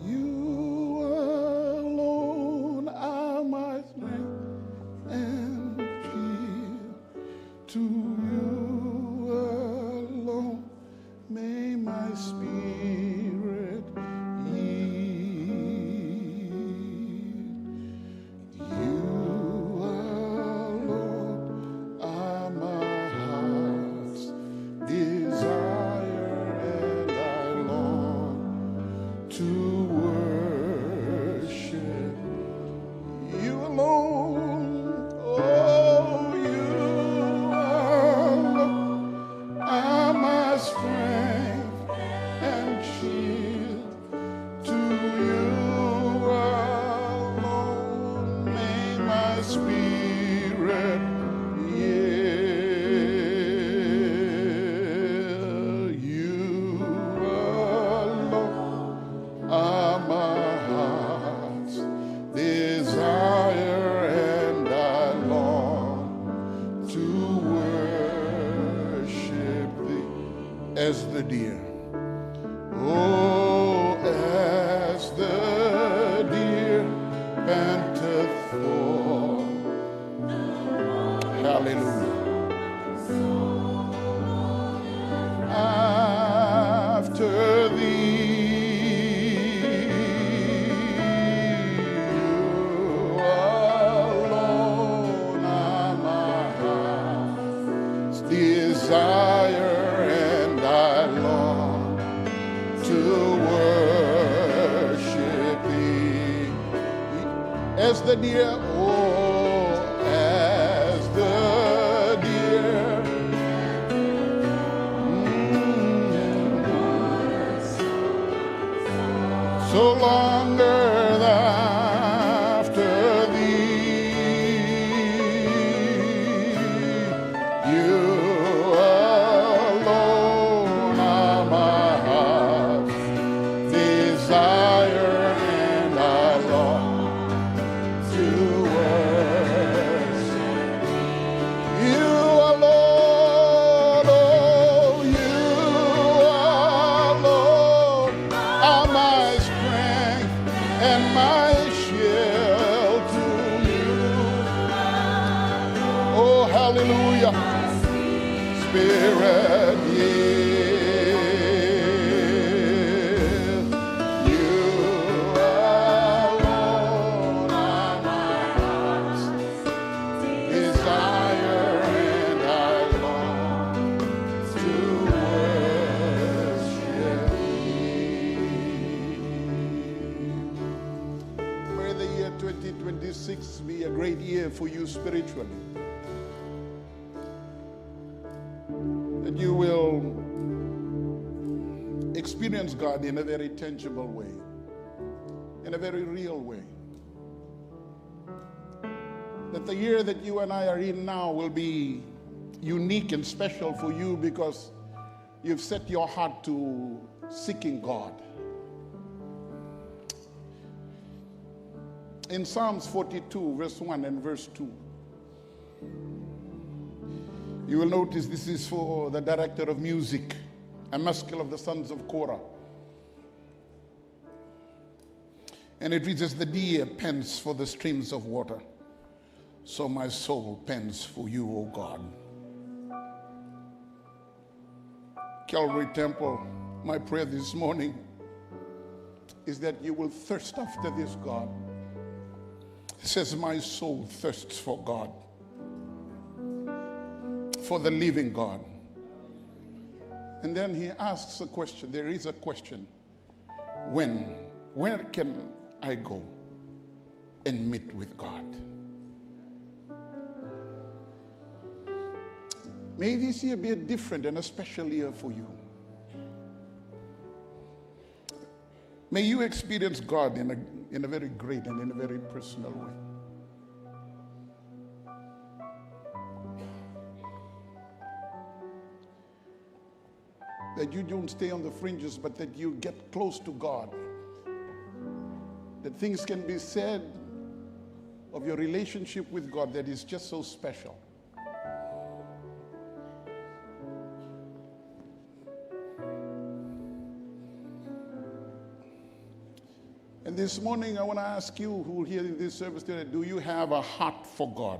You alone are my strength and shield. To you alone may my spirit yield. You alone are my heart's desire, and I long to worship you alone. Oh, you alone are my strength and shield. To you alone may my spirit yield. You alone are my heart's desire, and I long to worship thee. As the deer, oh, as the deer panteth for, hallelujah, after thee, you alone are my heart's desire, and I long to worship thee. As the deer, oh, as the deer, mm, so longeth after thee. You alone are my heart's desire, and I long to worship you alone. Oh, you alone are my strength and my shield. To you, oh, hallelujah. Spirit, yield. You alone are my heart's desire, and I long to worship thee. great year for you spiritually. That you will experience God in a very tangible way, in a very real way. That the year that you and I are in now will be unique and special for you because you've set your heart to seeking God. In Psalms forty-two, verse one and verse two, you will notice this is for the director of music, Amaskil of the sons of Korah. And it reads, "As the deer pants for the streams of water, so my soul pants for you, O God." Calvary Temple, my prayer this morning is that you will thirst after this God. It says, "My soul thirsts for God, for the living God." And then he asks a question. There is a question. When, where can I go and meet with God? May this year be a different and a special year for you. May you experience God in a, in a very great and in a very personal way. That you don't stay on the fringes, but that you get close to God. That things can be said of your relationship with God that is just so special. And this morning, I want to ask you who are here in this service today, do you have a heart for God?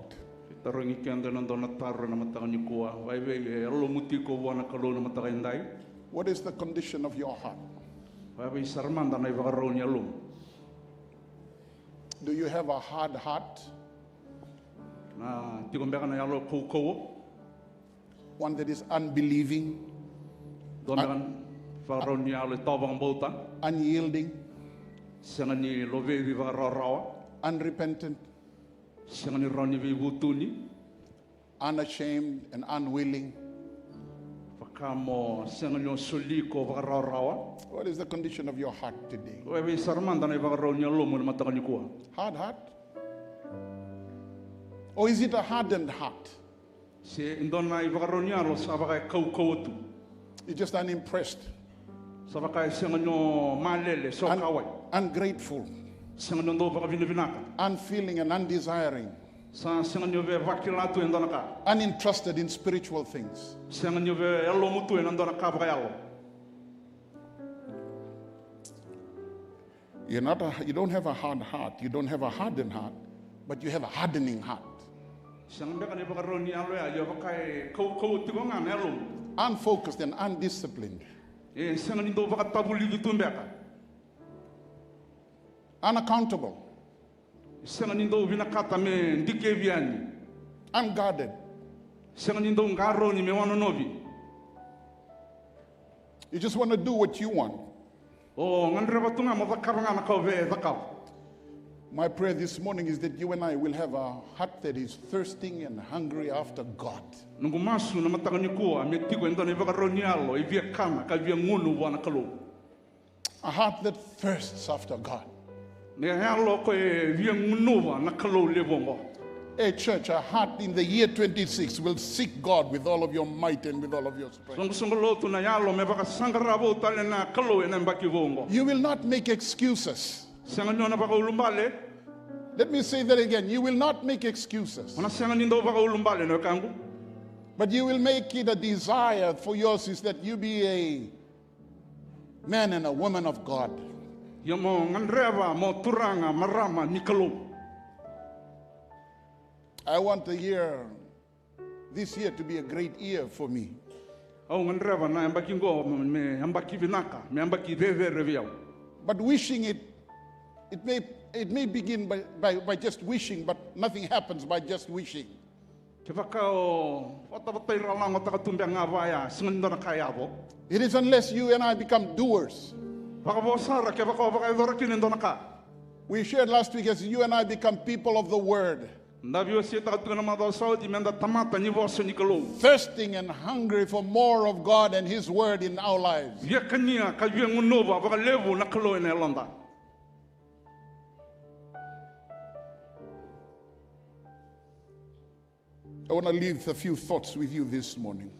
Tarogi keda na dua na taro na mataka nikua. Vaivei e yalomu tiko vua na Kalou na mataka edai? What is the condition of your heart? Vaivei sara mada na ivakarau ni yalomu? Do you have a hard heart? Na tiko beka na yalo kaukauwa? One that is unbelieving, dua na vakarau ni yalo e tawa vakabauta, unyielding, sega ni lovevi vakarawarawa, unrepentant, sega ni rawa ni veivutuni, unashamed and unwilling. Vaka mo sega ni o soli iko vakarawarawa. What is the condition of your heart today? Vaivei sara mada na ivakarau ni yalomu na mataka nikua? Hard heart? Or is it a hardened heart? Se e dua na ivakarau ni yalo sa vaka e kaukauwa tu. You're just unimpressed. Sa vaka e sega ni o malele, sokawai. Ungrateful. Sega ni o dau vakavinavinaka. Unfeeling and undesiring. Sa sega ni o veivakila tu e dua na ka. Uninterested in spiritual things. Sega ni o veiyalomu tu ena dua na ka vakayalo. You're not a, you don't have a hard heart, you don't have a hardened heart, but you have a hardening heart. Sega beka na ivakarau ni yalo ya, ia vaka e kaukauwa tiko ga na yalomu. Unfocused and undisciplined. E sega ni dau vakatavulici tu beka. Unaccountable. Sega ni dau vinakata me dikevi yani. Unguarded. Sega ni dau qarauni me wanonovi. You just want to do what you want. O gadreva tu ga mo cakava ga na ka o via cakava. My prayer this morning is that you and I will have a heart that is thirsting and hungry after God. Noqu masu na mataka nikua me tiko e dua na ivakarau ni yalo e via kana ka via gunu vua na Kalou. A heart that thirsts after God. Na yalo ko e via gunuva na Kalou levu oqo. A church, a heart in the year twenty-six will seek God with all of your might and with all of your strength. Soqosoqo lotu, na yalo me vakasaqara vou tale na Kalou ena yabaki vou oqo. You will not make excuses. Sega ni o na vakaulubale. Let me say that again. You will not make excuses. O na sega ni dau vakaulubale na wekaqu. But you will make it a desire for yours is that you be a man and a woman of God. Ia mo gadreva mo turaga, marama ni Kalou. I want the year, this year to be a great year for me. Au gadreva na yabaki qo me yabaki vinaka, me yabaki cecere vei au. But wishing it, it may, it may begin by, by, by just wishing, but nothing happens by just wishing. Kevaka o vatavatai ralagotaka tu beka ga vaya, sega ni dua na ka e yaco. It is unless you and I become doers. Vakavo sara kevaka o vakayacora kina e dua na ka. We shared last week, as you and I become people of the word. Da veiwaseitaka tiko na macawa sa oti me da tamata ni vosa ni Kalou. Thirsting and hungry for more of God and His Word in our lives. Via kania ka via gunuva vakalevu na Kalou ena yaloda. I want to leave a few thoughts with you this morning.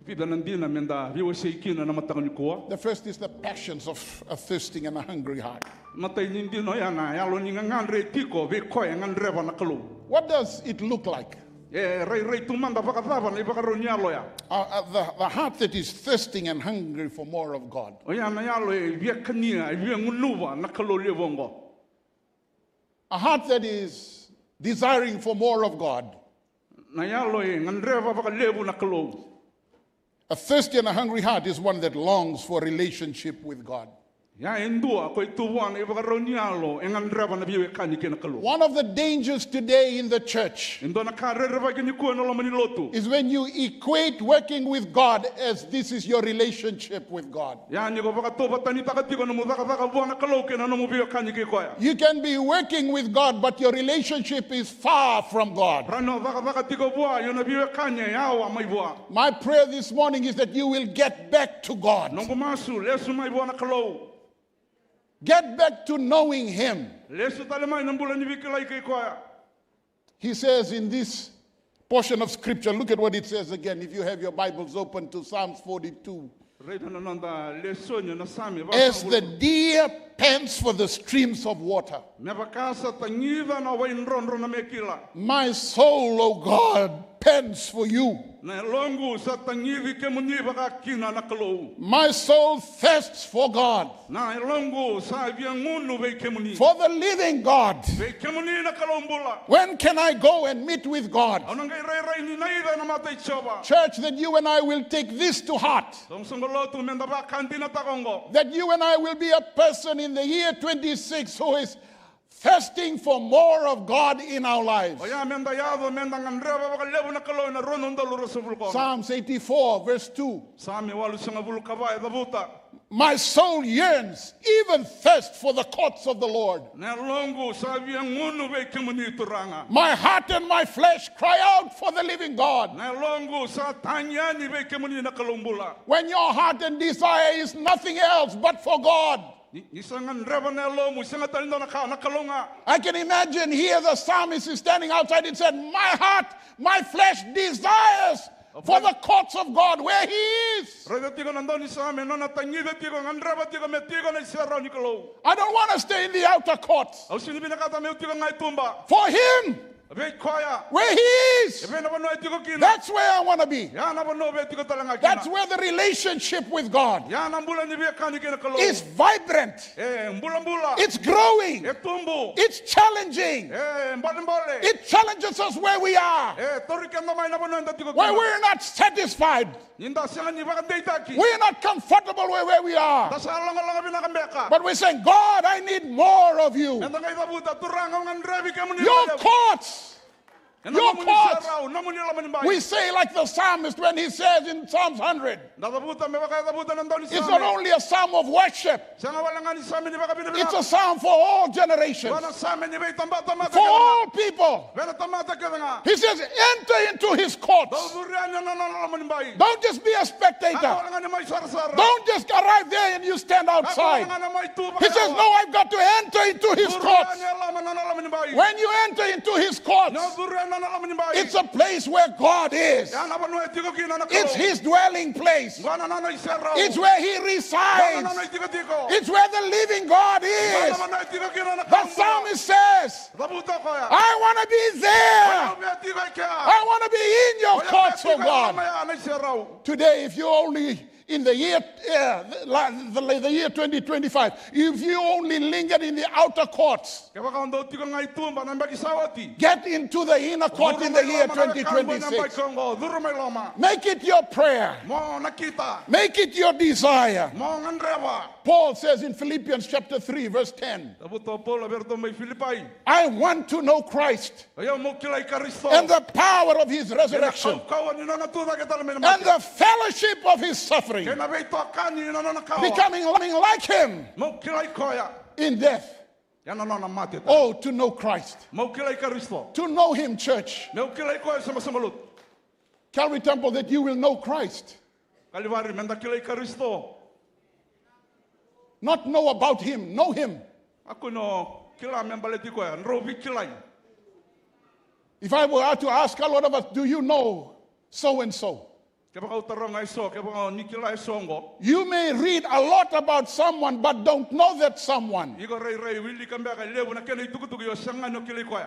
Vica na dina me da veiwasei kina na mataka nikua. The first is the passions of a thirsting and a hungry heart. Matai ni dina oya na yalo ni gagadre tiko vei koya e gadreva na Kalou. What does it look like? E rairai tu mada vakacava na ivakarau ni yalo ya? Uh, uh, the, the heart that is thirsting and hungry for more of God. Oya na yalo e via kania, e via gunuva na Kalou levu oqo. A heart that is desiring for more of God. Na yalo e gadreva vakalevu na Kalou. A thirsty and a hungry heart is one that longs for a relationship with God. Ya e dua ko e tu vua na ivakarau ni yalo e gadreva na veiwekani kei na Kalou. One of the dangers today in the church E dua na ka rerevaki nikua ena loma ni lotu. is when you equate working with God as this is your relationship with God. Ya ni ko vakatauvatanitaka tiko nomu cakacaka vua na Kalou kei na nomu veiwekani kei koya. You can be working with God, but your relationship is far from God. Rawa ni o cakacaka tiko vua, ia o na veiwekani e yawa mai vua. My prayer this morning is that you will get back to God. Noqu masu, lesu mai vua na Kalou. Get back to knowing Him. Lesu tale mai na bula ni veikilai kei koya. He says in this portion of scripture, look at what it says again. If you have your Bibles open to Psalms forty-two. Raica na noda lesoni ena Same vasagavulu. As the deer pants for the streams of water. Me vaka sa tagica na wai drodro na me kila. My soul, O God, pants for you. Na yaloqu sa tagici kemuni vakakina na Kalou. My soul thirsts for God. Na yaloqu sa via gunu vei kemuni. For the living God. Vei kemuni na Kalou bula. When can I go and meet with God? Au na qai rairai ni naica ena mata i Jiova. Church, that you and I will take this to heart. Soqosoqo lotu, me da vakadinataka oqo. That you and I will be a person in the year twenty-six who is thirsting for more of God in our lives. Oya me da yaco, me da gadreva vakalevu na Kalou ena rua na udolu ruasagavulu ka ono. Psalms eighty-four, verse two. Same walusagavulu ka va e cavuta. My soul yearns, even thirst for the courts of the Lord. Na yaloqu sa via gunu vei kemuni Turaga. My heart and my flesh cry out for the living God. Na yaloqu sa tagi yani vei kemuni na Kalou bula. When your heart and desire is nothing else but for God. Ni, ni sa gadreva na yalomu, sega tale ni dua na ka, na Kalou ga. I can imagine here the psalmist is standing outside and said, My heart, my flesh desires for the courts of God where He is. Raica tiko na daunisame, nona tagica tiko, gadreva tiko me tiko na iserau ni Kalou. I don't want to stay in the outer courts. Au sega ni vinakata meu tiko ga e tuba. For Him, Vei koya. Where he is. E vei na vanua e tiko kina. That's where I want to be. Ya na vanua vei tiko tale ga kina. That's where the relationship with God Ya na bula ni veiwekani kei na Kalou. Is vibrant. E bulabula. It's growing. E tubu. It's challenging. E bolebole. It challenges us where we are. E tauri keda mai na vanua eda tiko kina. Where we're not satisfied. Ni da sega ni vakadeitaki. We are not comfortable where, where we are. Da sa logaloga vinaka beka. But we're saying, God, I need more of you. Eda qai cavuta, Turaga, au gadrevi kemuni vakalevu. Your courts. Ena nomuni serau, nomuni lomanibai. We say like the psalmist when he says in Psalms hundred. Da cavuta me vaka e cavuta na daunisame. It's not only a psalm of worship. Sega wale ga ni same ni vakavinavinaka. It's a psalm for all generations. Vei na same ni veitabatamata kece ga. For all people. Vei na tamata kece ga. He says, enter into his courts. Dou curu yani ena nona lomanibai. Don't just be a spectator. Kakua wale ga ni mai sarasara. Don't just arrive there and you stand outside. Kakua wale ga ni mai tu vakayawa. He says, no, I've got to enter into his courts. Curu yani e loma na nona lomanibai. When you enter into his courts, ni o curu yani ena nona lomanibai, it's a place where God is. Ya na vanua e tiko kina na Kalou. It's his dwelling place. Qo na nona iserau. It's where he resides. Qo na nona itikotiko. It's where the living God is. Qo na vanua e tiko kina na Kalou. The psalmist says, Cavuta o koya. I want to be there. Au via tiko e kea. I want to be in your courts, O God. Au via tiko e loma ya na iserau. Today, if you only in the year, uh, the, the, the year twenty twenty-five, if you only lingered in the outer courts, Kevaka o dau tiko ga i tuba na yabaki sa oti. Get into the inner court in the year twenty twenty-six. Curu mai loma na ka qo ena yabaki oqo, curu mai loma. Make it your prayer. Mo nakita. Make it your desire. Mo gadreva. Paul says in Philippians chapter three, verse ten, Cavuta o Paula vei iratou mai Filipai. I want to know Christ Io, meu kilai Karisito. And the power of his resurrection. Ena kaukauwa ni nona tucake tale mai na mate. And the fellowship of his suffering. Kei na veitokani ni nona kawa. Becoming like him. Meu kilai koya. In death. Ya na nona mate tale. Oh, to know Christ. Meu kilai Karisito. To know him, church. Meu kilai koya, soqosoqo lotu. Calvary Temple, that you will know Christ. Kalivari, meda kilai Karisito. Not know about him, know him. A kua ni o kila me baleti koya, drau veikilai. If I were to ask a lot of us, "Do you know so and so?" Kevaka au taroga eso, kevaka ni kila eso oqo. You may read a lot about someone but don't know that someone. Iko rairai wilika beka e levu na kena itukutuku, ia o sega ni o kilai koya.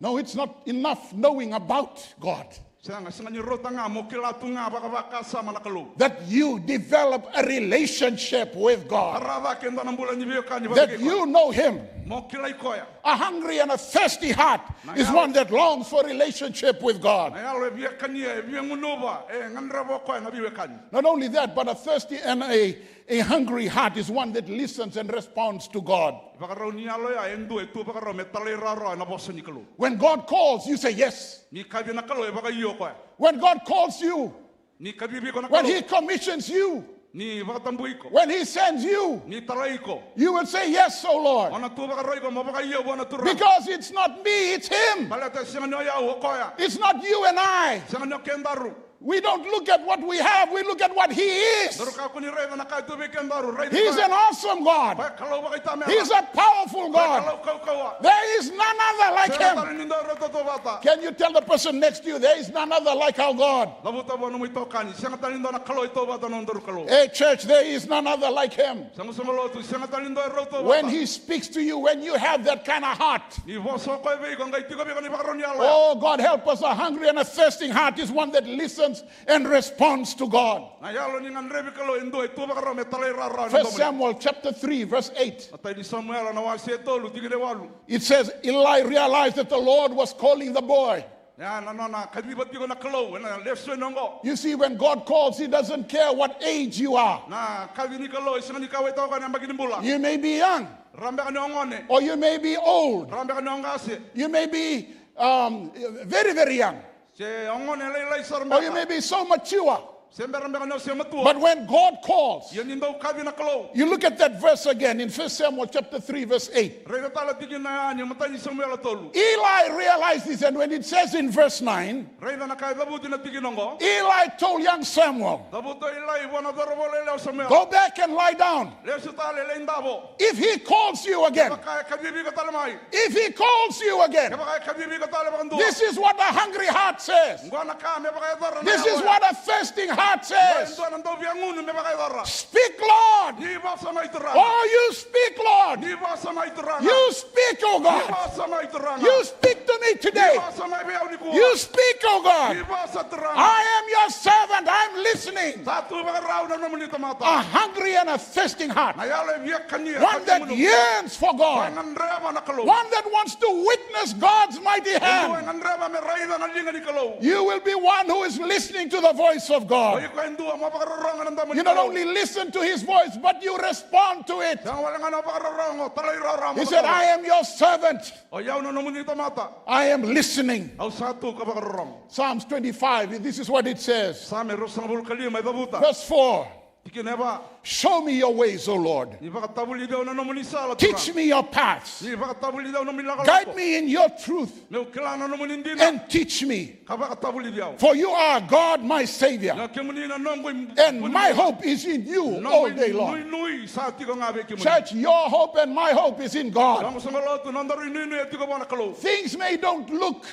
No, it's not enough knowing about God. Sega, sega ni rauta ga mo kila tu ga vakavakasama na Kalou. That you develop a relationship with God. Tara cake e dua na bula ni veiwekani vata kei koya. That you know him. Mo kilai koya. A hungry and a thirsty heart is one that longs for relationship with God. Na yalo e via kania, e via gunuva, e gadreva o koya na veiwekani. Not only that, but a thirsty and a, a hungry heart is one that listens and responds to God. Ivakarau ni yalo ya e dua e tu vakarau me talairawarawa ena vosa ni Kalou. When God calls, you say yes. Ni kaci na Kalou, e vakaio koya. When God calls you, Ni kacivi iko na Kalou. When he commissions you, Ni vakatabui iko. When he sends you, Ni talai iko. You will say, "Yes, O Lord." O na tu vakarau iko mo vakaio vua na Turaga. Because it's not me, it's him. Baleta e sega ni o yau, o koya. It's not you and I. Sega ni o kedaru. We don't look at what we have, we look at what he is. Daru kakua ni raica na ka e tu vei kedaru, raica. He's an awesome God. Koya Kalou vakaitamera. He's a powerful God. Koya Kalou kaukauwa. There is none other like him. Sega tale ni dua e rau tautauvata. Can you tell the person next to you, "There is none other like our God"? Cavuta vua nomu itokani, sega tale ni dua na Kalou e tautauvata na nodaru Kalou. Hey, church, there is none other like him. Soqosoqo lotu, sega tale ni dua e rau tautauvata. When he speaks to you, when you have that kind of heart, Ni vosa o koya vei iko, qai tiko vei iko na ivakarau ni yalo ya. Oh, God, help us. A hungry and a thirsting heart is one that listens and responds to God. Na yalo ni gadrevi Kalou e dua e tu vakarau me talairawarawa ena domo. First Samuel chapter three, verse eight. Matai ni Samuela na wase e tolu, tikina e walu. It says, Eli realized that the Lord was calling the boy. Ya na nona kaciva tiko na Kalou ena lesoni oqo. You see, when God calls, he doesn't care what age you are. Na kaci ni Kalou e sega ni kauwaitaka na yabaki ni bula. You may be young. Rawa beka ni o gone. Or you may be old. Rawa beka ni o qase. You may be, um, very, very young. Se o gone lailai sara beka. Or you may be so mature. Se bera beka ni o se matua. But when God calls, Ia ni dau kaci na Kalou. You look at that verse again in First Samuel chapter three, verse eight. Raica tale tikina ya ni matai ni Samuela tolu. Eli realized this, and when it says in verse nine, Raica na ka e cavuti na tikina oqo. Eli told young Samuel, Cavuta o Eli vua na cauravou lailai o Samuela. "Go back and lie down. Lesu tale, lai davo. If he calls you again, Kevaka e kacivi iko tale mai. If he calls you again, Kevaka e kacivi iko tale vakadua. This is what a hungry heart says. Qo na ka me vakayacora na yalo ya. This is what a thirsting heart says. Qo e dua na dauveigunu me vakayacora. Speak, Lord. Ni vosa mai Turaga. Oh, you speak, Lord. Ni vosa mai Turaga. You speak, oh God. Ni vosa mai Turaga. You speak to me today. Ni vosa mai vei au nikua. You speak, oh God. Ni vosa Turaga. I am your servant. I'm listening." Sa tu vakarau na nomuni tamata. A hungry and a thirsting heart. Na yalo e via kania. One that yearns for God. Koya e gadreva na Kalou. One that wants to witness God's mighty hand. E dua e gadreva me raica na liga ni Kalou. You will be one who is listening to the voice of God. O iko e dua mo vakarorogo na domo ni Kalou. You not only listen to his voice, but you respond to it. Sega wale ga ni o vakarorogo, talairawarawa mo Kalou. He said, "I am your servant. O yau na nomuni tamata. I am listening." Au sa tu ka vakarorogo. Psalms twenty-five, this is what it says. Same ruasagavulu ka lima e cavuta. Verse four. Tikina e va. "Show me your ways, O Lord. Ni vakatavulici au na nomuni sala, Turaga. Teach me your paths. Ni vakatavulici au na nomuni lakolako. Guide me in your truth. Meu kila na nomuni dina. And teach me. Ka vakatavulici au. For you are God, my Savior. Ni o kemuni na noqu i-, and my hope is in you all day long." Noqu inuinui sa tiko ga vei kemuni. Church, your hope and my hope is in God. Soqosoqo lotu, nodaru inuinui e tiko vua na Kalou. Things may don't look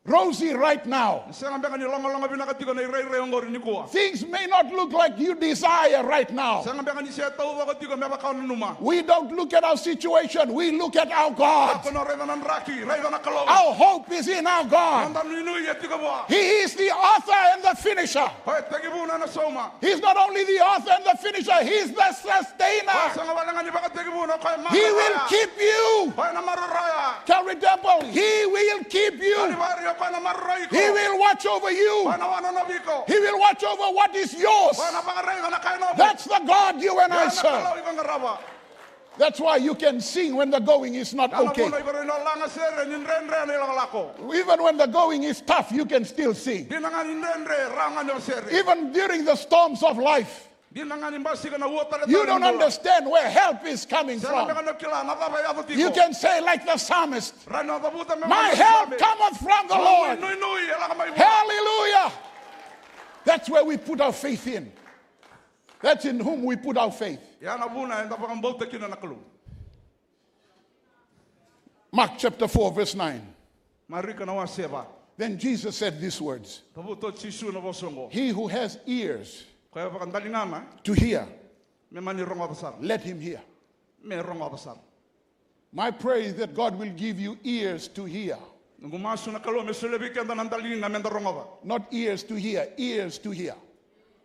rosy right now. Sega beka ni logaloga vinaka tiko na irairai oqori nikua. Things may not look like you desire right now. Sega beka ni se taucoko tiko me vaka o nanuma. We don't look at our situation, we look at our God. Kakua ni o raica na draki, raica na Kalou. Our hope is in our God. Noda inuinui e tiko vua. He is the author and the finisher. Koya e tekivuna, ena sauma. He's not only the author and the finisher, he's the sustainer. Koya sega wale ga ni vakatekivuna, o koya e maroroya. He will keep you. Koya ena maroroya. Calvary Temple, he will keep you. Kalivari, o koya ena maroroi iko. He will watch over you. Koya ena wanonovi iko. He will watch over what is yours. Koya ena vakaraica na ka e nomu. That's the God you and I serve. Ya na Kalou iko qarava. That's why you can sing when the going is not okay. Ya na vuna iko rawa ni lagasere ni dredre na ilakolako. Even when the going is tough, you can still sing. Dina ga ni dredre, rawa ga ni o sere. Even during the storms of life, Dina ga ni basika na ua tale. You don't understand where help is coming from. Sega beka ni o kila na cava e yaco tiko. You can say like the psalmist, "My help cometh from the Lord." Hallelujah. That's where we put our faith in. That's in whom we put our faith. Ya na vuna eda vakabauta kina na Kalou. Mark chapter four, verse nine. Marika na wase va. Then Jesus said these words. Cavuta o Jisu na vosa oqo. He who has ears, koya e vakadaligana, to hear, me mani rogoca sara. Let him hear. Me rogoca sara. My prayer is that God will give you ears to hear. Noqu masu na Kalou me solia vei keda na daliga me da rogoca. Not ears to hear, ears to hear.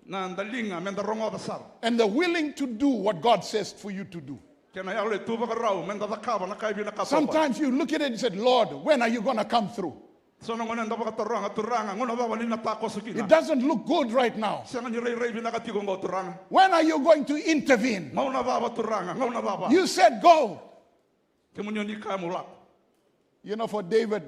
Na daliga me da rogoca sara. And the willing to do what God says for you to do. Kei na yalo e tu vakarau me da cakava na ka e vinakata o koya. Sometimes you look at it and said, "Lord, when are you gonna come through?" So na gauna eda vakataroga, "Turaga, gauna cava ni na takoso kina?" It doesn't look good right now. Sega ni rairai vinaka tiko oqo, Turaga. When are you going to intervene? Gauna cava, Turaga, gauna cava? You said go. Kemuni o ni kaya mo lako. You know, for David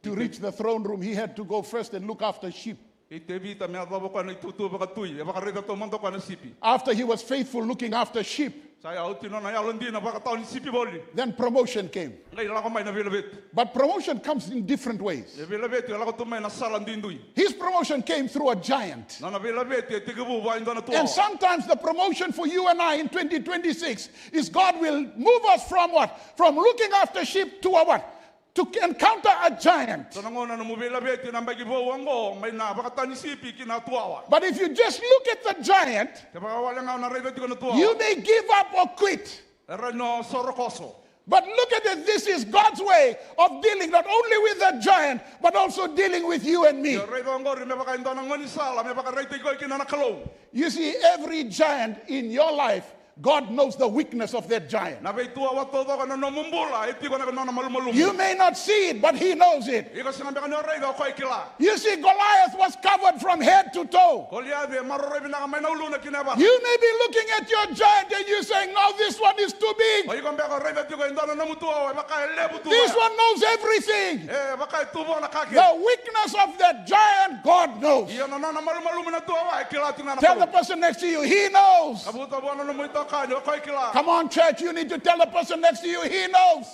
to reach the throne room, he had to go first and look after sheep. I Tevita me yacova o koya na itutu vakatui, e vakaraica taumada o koya na sipi. After he was faithful looking after sheep, sa ya oti nona yalodina vakatawa ni sipi voli. Then promotion came. Qai lako mai na veilaveti. But promotion comes in different ways. E veilaveti e lako tu mai na sala duidui. His promotion came through a giant. Nona veilaveti e tekivu vua e dua na tuwawa. And sometimes the promotion for you and I in twenty twenty-six is God will move us from what? From looking after sheep to a what? To encounter a giant. So na gauna nomu veilaveti na baki vou oqo mai na vakatawa ni sipi ki na tuwawa. But if you just look at the giant, kevaka wale ga o na raica tiko na tuwawa, you may give up or quit. E rawa ni o sorokoso. But look at it, this is God's way of dealing not only with the giant, but also dealing with you and me. Io, raica oqori me vaka e dua na gaunisala me vakaraitaki koya kina na Kalou. You see, every giant in your life, God knows the weakness of that giant. Na veituwawa taucoko ena nomu bula e tiko na nona malumalumu. You may not see it, but he knows it. Iko sega beka ni o raica, o koya e kila. You see, Goliath was covered from head to toe. Koliaci e maroroi vinaka mai na uluna ki na yavana. You may be looking at your giant and you saying, "No, this one is too big." O iko beka o raica tiko e dua na nomu tuwawa e vaka e levu tu. This one knows everything. E vaka e tu vua na ka kece. The weakness of that giant, God knows. Ia na nona malumalumu na tuwawa e kila tiko ga na Kalou. Tell the person next to you, "He knows." Cavuta vua na nomu itokani, o koya e kila. Come on, church, you need to tell the person next to you, "He knows."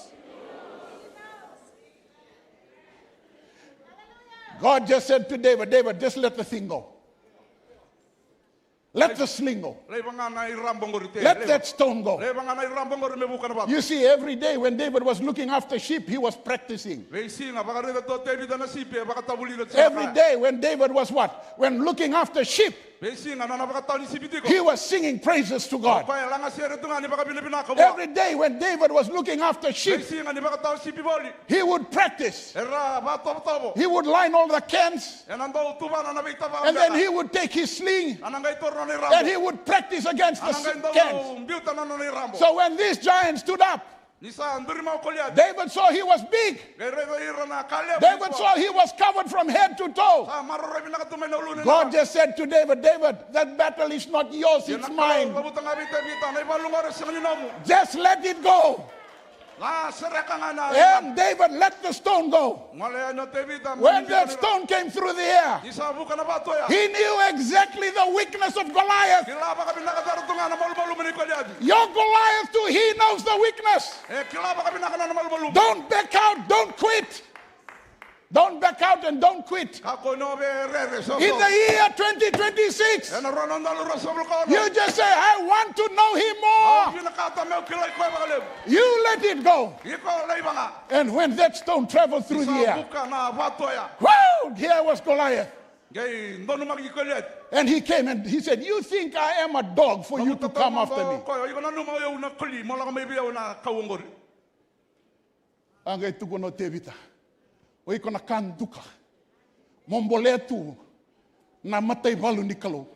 God just said to David, "David, just let the thing go. Let the sling go. Laiva ga na irabo oqori, Tevita. Let that stone go." Laiva ga na irabo oqori me vuka na vatu. You see, every day when David was looking after sheep, he was practicing. Veisiga vakaraica tu o Tevita na sipi, e vakatavulica tiko. Every day when David was what? When looking after sheep, veisiga nona vakatawa ni sipi tiko, he was singing praises to God. O koya e lagasere tu ga ni vakavinavinaka vua. Every day when David was looking after sheep, veisiga ni vakatawa sipi voli, he would practice. Era vatovotovo. He would line all the cans. Ena dau tuvana na veitava beka. And then he would take his sling. Ana qai taura nona irabo. And he would practice against the cans. Ana qai dau biuta na nona irabo. So when this giant stood up, ni sa duri mai o Koliati, David saw he was big. Qai raica ira na ka levu. David saw he was covered from head to toe. Sa maroroi vinaka tu mai na uluna. God just said to David, "David, that battle is not yours, it's mine." Ia na Kalou cavuta ga vei Tevita, na ivalu oqori e sega ni nomu. Just let it go. La sereka ga na. And David let the stone go. Gole yani o Tevita. When that stone came through the air, ni sa vuka na vatu oya, he knew exactly the weakness of Goliath. Kila vakavinaka sara tu ga na malumalumu nei Koliati. Your Goliath too, he knows the weakness. E kila vakavinaka na nona malumalumu. Don't back out, don't quit. Don't back out and don't quit. Kakua ni o rere, so. In the year twenty twenty-six, ena rua na udolu ruasagavulu ka ono, you just say, "I want to know him more." Au vinakata meu kilai koya vakalevu. You let it go. Iko laiva ga. And when that stone traveled through the air, ni sa vuka na vatu oya, woo, here was Goliath. Qai donumaki Koliati. And he came and he said, "You think I am a dog for you to come after me?" Cavuta taumada o koya, "Iko nanuma o au na koli mo lako mai vei au ena kau oqori?" A qai tukuna o Tevita, "O iko na ka duka mo bolea tu na mataivalu ni Kalou."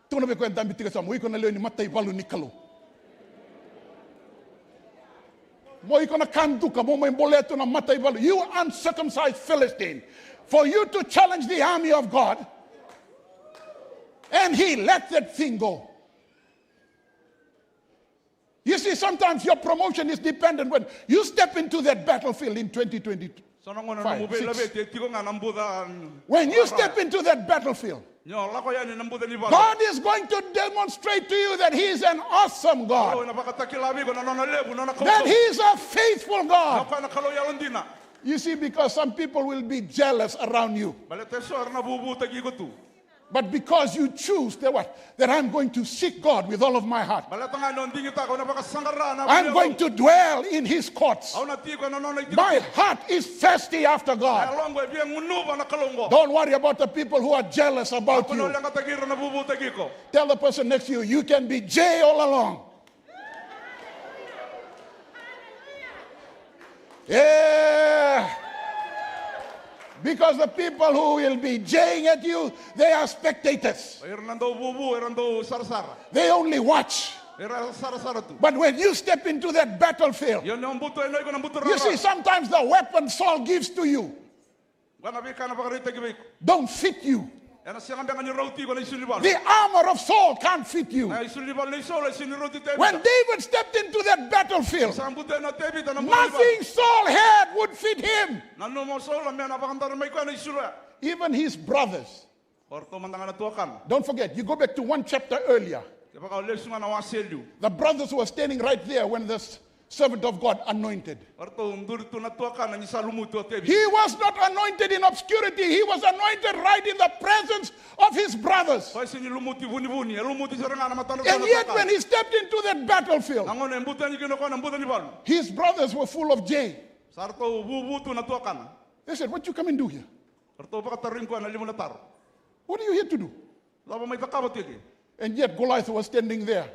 Tukuna vei koya e dabe tiko e yasamu, "O iko na lewe ni mataivalu ni Kalou. Mo iko na ka duka mo mai bolea tu na mataivalu. You uncircumcised Philistine, for you to challenge the army of God." And he let that thing go. You see, sometimes your promotion is dependent when you step into that battlefield in twenty twenty-six. Dua na gauna na nomu veilaveti e tiko ga na buca. When you step into that battlefield, ni o lako yani na buca ni vale, God is going to demonstrate to you that He is an awesome God. Kalou ena vakatakila vei iko na nona levu, na nona kaukaua. That He is a faithful God. Na koya na Kalou yalodina. You see, because some people will be jealous around you. Baleta eso era na vuvutaki iko tu. But because you choose that what? That I'm going to seek God with all of my heart. Baleta ga ni o digitaka, au na vakasaqara na. I'm going to dwell in His courts. Au na tiko ena nona itikotiko. My heart is thirsty after God. Na yaloqu e via gunuva na Kalou oqo. Don't worry about the people who are jealous about you. Kakua ni o leqataki ira na vuvutaki iko. Tell the person next to you, you can be Jay all along. Yeah. Because the people who will be jaying at you, they are spectators. Era na dau vuvu, era na dau sarasara. They only watch. Era sarasara tu. But when you step into that battlefield, you see, sometimes the weapon Saul gives to you, qo na veika ena vakaraitaki vei iko, don't fit you. Ena sega beka ni rauti iko na isulu ni valu. The armor of Saul can't fit you. Na isulu ni valu nei Saula e sega ni rauti Tevita. When David stepped into that battlefield, sa butu yani o Tevita na buca ni valu, nothing Saul had would fit him. Nanuma o Saula me na vakadara mai koya na isulu ya. Even his brothers. O ratou mada ga na tuakana. Don't forget, you go back to one chapter earlier. Kevaka o lesu ga na wase e liu. The brothers were standing right there when the s-, servant of God anointed. O ratou duri tu na tuakana ni sa lumuti o Tevita. He was not anointed in obscurity. He was anointed right in the presence of his brothers. Koya e sega ni lumuti vunivuni, e lumuti sara ga na matadra na tuakana. And yet when he stepped into that battlefield, na gauna e butu yani kina o koya na buca ni valu, his brothers were full of jay. Sa ratou vuvu tu na tuakana. They said, "What you come and do here?" Ratou vakatarogi koya na levu na taro. "What are you here to do?" Cava mai cakava tu eke? And yet Goliath was standing there,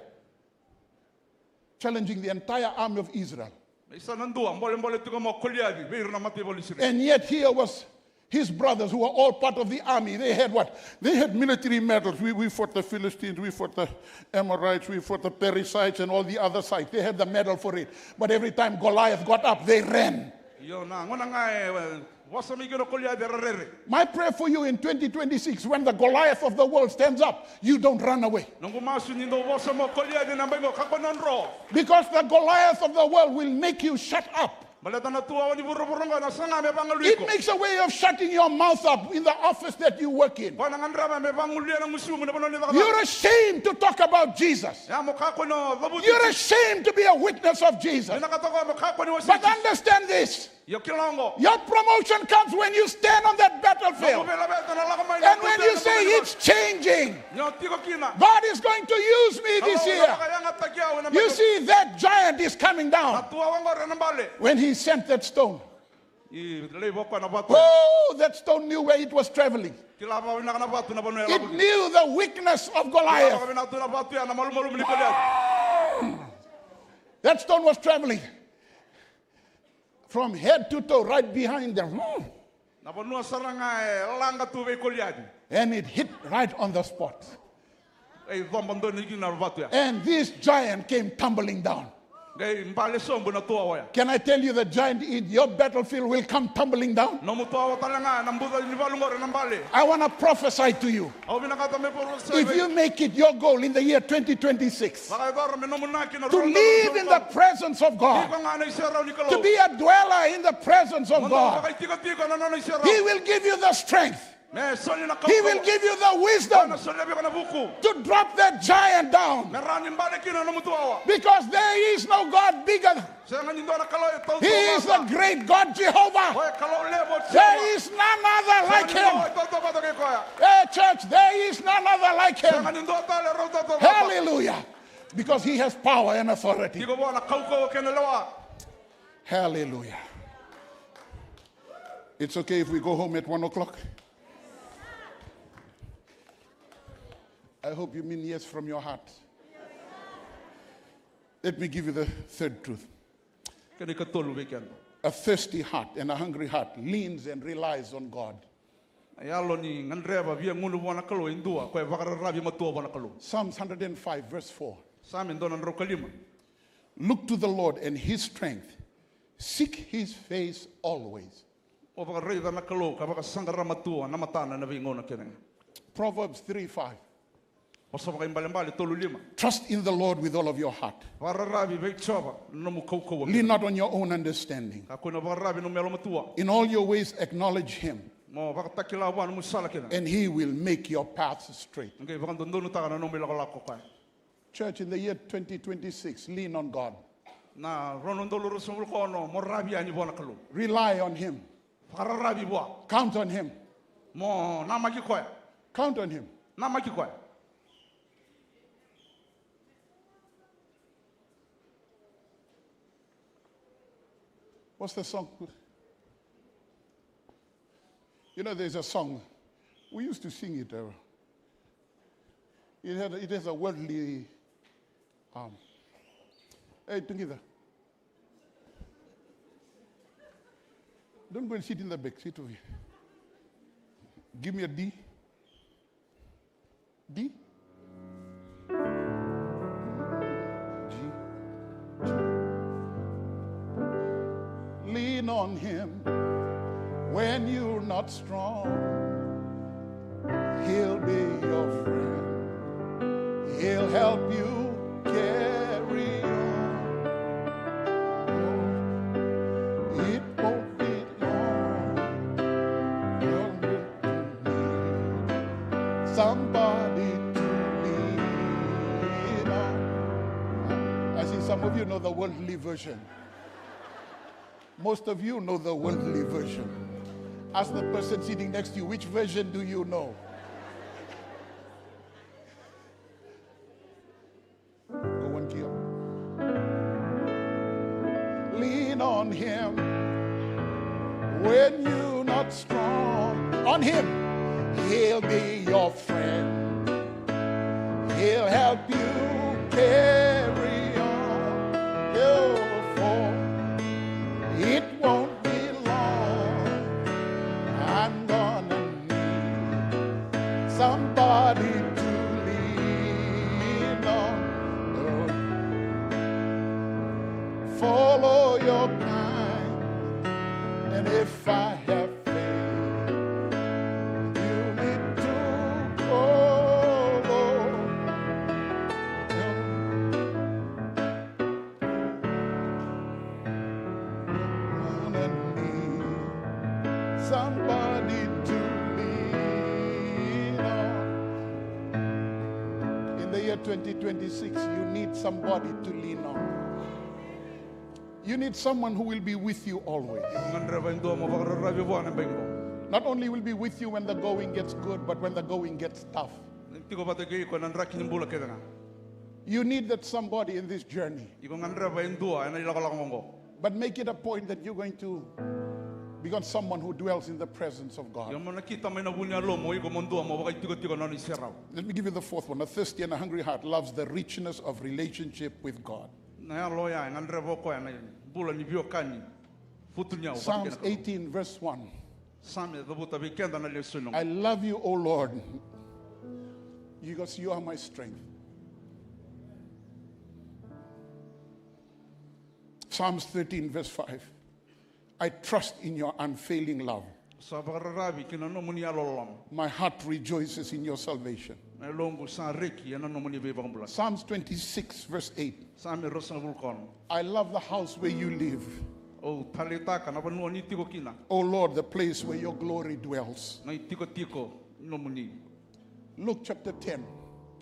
challenging the entire army of Israel. Mai sa na dua bolebole tiko mai o Koliaci vei ira na mataivalu Isireli. And yet here was his brothers who were all part of the army. They had what? They had military medals. We, we fought the Philistines, we fought the Amorites, we fought the Perizzites and all the other sides. They had the medal for it. But every time Goliath got up, they ran. Io, na gauna ga e, e vosa mai kina o Koliaci era rere. My prayer for you in twenty twenty-six, when the Goliath of the world stands up, you don't run away. Noqu masu ni dau vosa mai o Koliaci ena yabaki oqo, kakua ni o dro. Because the Goliath of the world will make you shut up. Baleta na tuwawa ni vuravura oqo ena saga me vagalui iko. It makes a way of shutting your mouth up in the office that you work in. Koya na gadreva me vagulia na gusumu ena vanua ni cakacaka. You're ashamed to talk about Jesus. Ia mo kakua ni o cavuti. You're ashamed to be a witness of Jesus. Vinakata o koya mo kakua ni wasea Jisu. But understand this. Ia kila oqo. Your promotion comes when you stand on that battlefield. Nomu veilaveti ena lako mai na buca ni valu. And when you say, "It's changing. Ni o tiko kina. God is going to use me this year." Kalou ena vakayagataki au ena yabaki oqo. You see, that giant is coming down. Na tuwawa oqori ena bale. When he sent that stone. Ni laiva o koya na vatu. Oh, that stone knew where it was traveling. Kila vakavinaka na vatu na vanua e lako kina. It knew the weakness of Goliath. Kila vakavinaka tu na vatu ya na malumalumu ni Koliaci. That stone was traveling from head to toe, right behind them. Hmm. Na vanua sara ga e laga tu vei Koliaci. And it hit right on the spot. Qai coba donu kina na vatu ya. And this giant came tumbling down. Qai bale sobu na tuwawa ya. Can I tell you, the giant in your battlefield will come tumbling down? Nomu tuwawa tale ga ena buca ni valu oqori ena bale. I wanna prophesy to you. Au vinakata meu parofisai vei iko. If you make it your goal in the year twenty twenty-six, vakayacora me nomu inaki na rua na udolu ruasagavulu ka ono. To live in the presence of God. Tiko ga ena iserau ni Kalou. To be a dweller in the presence of God. Mo dau vakaitikotiko ena nona iserau. He will give you the strength. Me soli na kaukauwa. He will give you the wisdom. Koya na solia vei iko na vuku. To drop that giant down. Me rawa ni bale kina na nomu tuwawa. Because there is no God bigger. Sega ni dua na Kalou e taucoko vaka. He is the great God Jehovah. Koya e Kalou levu o Jiova. There is none other like him. Sega ni dua e taucoko vata kei koya. Eh, church, there is none other like him. Sega ni dua tale e rau taucoko vata. Hallelujah. Because he has power and authority. Tiko vua na kaukauwa kei na lewa. Hallelujah. It's okay if we go home at one o'clock. I hope you mean yes from your heart. Let me give you the third truth. Kena ikatolu vei keda. A thirsty heart and a hungry heart leans and relies on God. Na yalo ni gadreva via gunu vua na Kalou e dua, koya e vakararavi matua vua na Kalou. Psalms hundred and five, verse four. Same dua na drau ka lima. Look to the Lord and his strength. Seek his face always. O vakaraica na Kalou, ka vakasaqara matua na matana ena veigauna kece ga. Proverbs three five. Vosa Vakaibalebale tolu lima. Trust in the Lord with all of your heart. Vakararavi vei Jiova na nomu kaukauwa. Lean not on your own understanding. Kakua ni vakararavi na nomu yalomatua. In all your ways acknowledge him. Mo vakatakila vua na nomu sala kece. And he will make your path straight. Qai vakadodonutaka na nomu ilakolako ko koya. Church, in the year twenty twenty-six, lean on God. Na rua na udolu ruasagavulu ka ono, mo ravi yani vua na Kalou. Rely on him. Vakararavi vua. Count on him. Mo namaki koya. Count on him. Namaki koya. What's the song? You know, there's a song. We used to sing it. Uh, it, had, it has a worldly. Um, hey, Tungiza. Don't go and sit in the back. Sit over here. Give me a D. D. G. G. Lean on him when you're not strong. He'll be your friend. He'll help you carry on. It won't be long. You'll need somebody to lean on. I see some of you know the worldly version. Most of you know the worldly version. Ask the person sitting next to you, which version do you know? Go one key up. Lean on him when you're not strong. On him, he'll be your friend. He'll help you carry on. Oh, for it won't be long. I'm gonna need somebody to lean on. Follow your kind, and if I have faith, you need to follow. Gonna need somebody to lean on. In the year twenty twenty-six, you need somebody to lean on. You need someone who will be with you always. Gadreva e dua mo vakararavi vua na bai qo. Not only will be with you when the going gets good, but when the going gets tough. Tiko vata kei iko ena draki ni bula kece ga. You need that somebody in this journey. Iko gadreva e dua ena ilakolako oqo. But make it a point that you're going to become someone who dwells in the presence of God. Io mo nakita mai na vu ni yalomu o iko mo dua mo vakaitikotiko na nona iserau. Let me give you the fourth one. A thirsty and a hungry heart loves the richness of relationship with God. Na yalo oya e gadreva o koya na bula ni veiwekani vutuniyau vata kei na Kalou. Psalms eighteen verse one. Same e cavuta vei keda na lesoni oqo. I love you, O Lord, because you are my strength. Psalms thirteen verse five. I trust in your unfailing love. Sa vakararavi ki na nomuni yalololoma. My heart rejoices in your salvation. Na yaloqu sa reki ena nomuni veivakabulai. Psalms twenty-six verse eight. Same ruasagavulu ka ono. I love the house where you live. Au taleitaka na vanua ni tiko kina. O Lord, the place where your glory dwells. Na itikotiko nomuni. Luke chapter ten.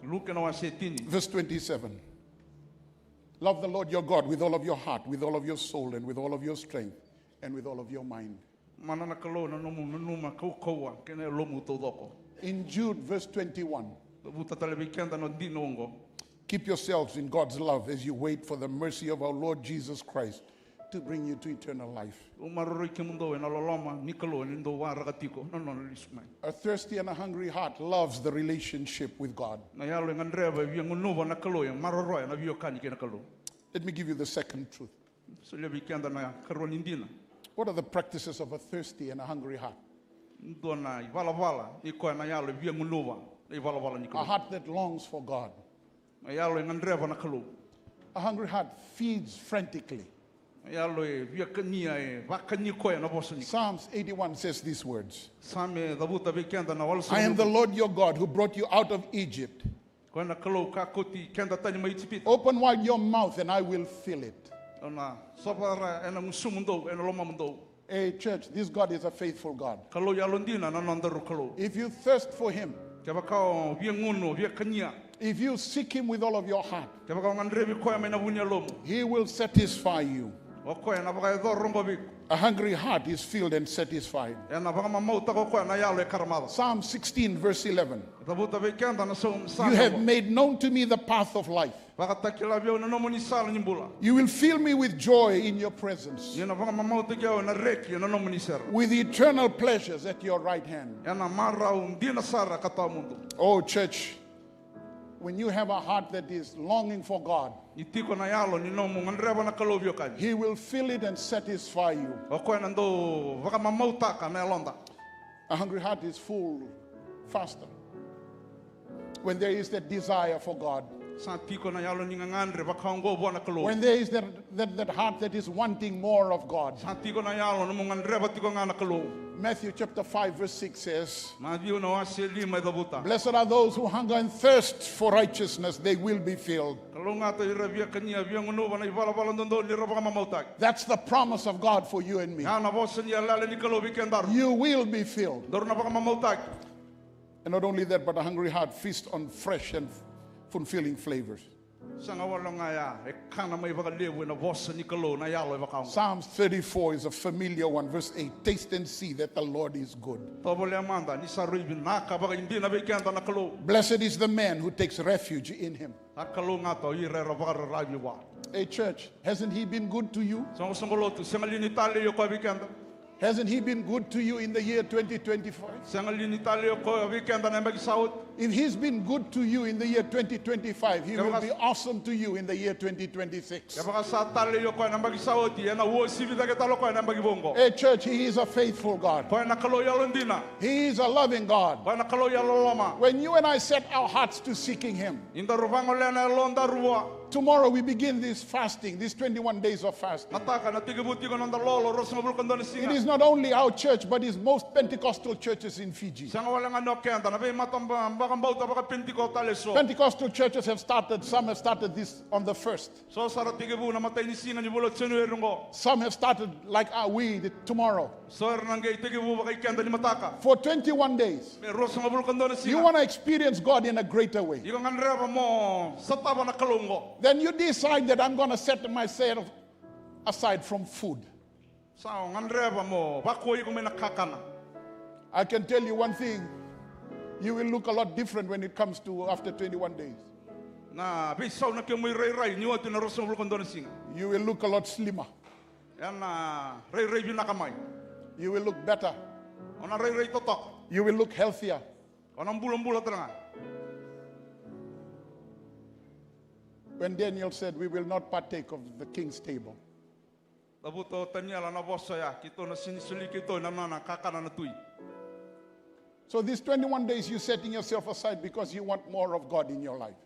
Luke na wase tini. Verse twenty-seven. Love the Lord your God with all of your heart, with all of your soul, and with all of your strength, and with all of your mind. Mana na Kalou na nomu nanuma kaukauwa kei na yalomu taucoko. In Jude verse twenty-one. Cavuta tale vei keda na dina oqo. Keep yourselves in God's love as you wait for the mercy of our Lord Jesus Christ to bring you to eternal life. Dou maroroi kemudou ena loloma ni Kalou ni dou waraka tiko na nona lesu mai. A thirsty and a hungry heart loves the relationship with God. Na yalo e gadreva e via gunuva na Kalou, e maroroya na veiwekani kei na Kalou. Let me give you the second truth. Solia vei keda na ikarua ni dina. What are the practices of a thirsty and a hungry heart? Dua na ivalavala ni koya na yalo e via gunuva na ivalavala ni Kalou. A heart that longs for God. Na yalo e gadreva na Kalou. A hungry heart feeds frantically. Na yalo e via kania, e vakani koya na vosa ni Kalou. Psalms eighty-one says these words. Same e cavuta vei keda na walusagavulu. I am the Lord your God who brought you out of Egypt. Koya na Kalou ka kauti keda tani mai Ijipita. Open wide your mouth and I will fill it. Au na sovara ena gusumudou, ena lomamudou. Hey, church, this God is a faithful God. Kalou yalodina na nodaru Kalou. If you thirst for Him, Kevaka o via gunu, o via kania. If you seek Him with all of your heart, Kevaka o gadrevi koya mai na vu ni yalomu. He will satisfy you. O koya ena vakayacora oqo vei iko. A hungry heart is filled and satisfied. Ena vakamamautaka o koya na yalo e karamaca. Psalm sixteen, verse eleven. Cavuta vei keda na Sa-, Psalm. You have made known to me the path of life. Vakatakila vei au na nomuni sala ni bula. You will fill me with joy in your presence, Ni na vakamamautaki au ena reki ena nomuni sere. With eternal pleasures at your right hand. Ena marau dina sara ka tawamudu. Oh, church, when you have a heart that is longing for God, Ni tiko na yalo ni nomu gadreva na Kalou vei wekani. He will fill it and satisfy you. O koya na dau vakamamautaka na yaloda. A hungry heart is full faster when there is that desire for God. Sa tiko na yalo ni gagadre vakaoqo vua na Kalou. When there is that, that, that heart that is wanting more of God. Sa tiko na yalo na mo gadreva tiko ga na Kalou. Matthew chapter five verse six says, Maciu na wase lima e cavuta. Blessed are those who hunger and thirst for righteousness, they will be filled. Kalougata ira via kania, via gunuva na ivalavala dodonu ni ra vakamamautaki. That's the promise of God for you and me. Ya na vosa ni yalayala ni Kalou vei kedaru. You will be filled. Daru na vakamamautaki. And not only that, but a hungry heart feast on fresh and fulfilling flavors. Sega wale ga ya, e kana mai vakalevu ena vosa ni Kalou na yalo e vaka oqo. Psalms thirty-four is a familiar one, verse eight. Taste and see that the Lord is good. Tovolea mada ni sa rui vinaka vakaidina vei keda na Kalou. Blessed is the man who takes refuge in him. A kalougata o ira era vakararavi vua. Hey, church, hasn't he been good to you? Soqosoqo lotu, sega li ni talei o koya vei keda? Hasn't he been good to you in the year twenty twenty-five? Sega li ni talei o koya vei keda na yabaki sa oti? If he's been good to you in the year twenty twenty-five, he will be awesome to you in the year twenty twenty-six. Kevaka sa talei o koya na yabaki sa oti, ena uasivi cake tale o koya na yabaki vou oqo. Hey, church, he is a faithful God. Koya na Kalou yalodina. He is a loving God. Koya na Kalou yaloloma. When you and I set our hearts to seeking him, Ni daru vagolea na yalodaru vua. Tomorrow we begin this fasting, these twenty-one days of fasting. Mataka na tekivu tiko na noda lolo ruasagavulu ka dua na siga. It is not only our church, but it's most Pentecostal churches in Fiji. Sega wale ga ni o keda, na veimatabaka-, vakabauta vakapenitiko tale eso. Pentecostal churches have started, some have started this on the first. So sa ra tekivu na imatai ni siga ni vula o Janueri oqo. Some have started like, uh, we, the, tomorrow. So era na qai tekivu vakaikeda ni mataka. For twenty-one days. Me ruasagavulu ka dua na siga. You wanna experience God in a greater way. Iko gadreva mo sotava na Kalou oqo. Then you decide that I'm gonna set myself aside from food. Sa o gadreva mo vakuai iko mai na kakana. I can tell you one thing. You will look a lot different when it comes to after twenty-one days. Na veisau na kemu irairai ni oti na ruasagavulu ka dua na siga. You will look a lot slimmer. Ena rairai vinaka mai. You will look better. O na rairai totoka. You will look healthier. O na bulabula tale ga. When Daniel said, "We will not partake of the king's table." Cavuta o Taniela na vosa oya, keitou na sega ni soli keitou ena nona kakana na tui. So these twenty-one days you setting yourself aside because you want more of God in your life.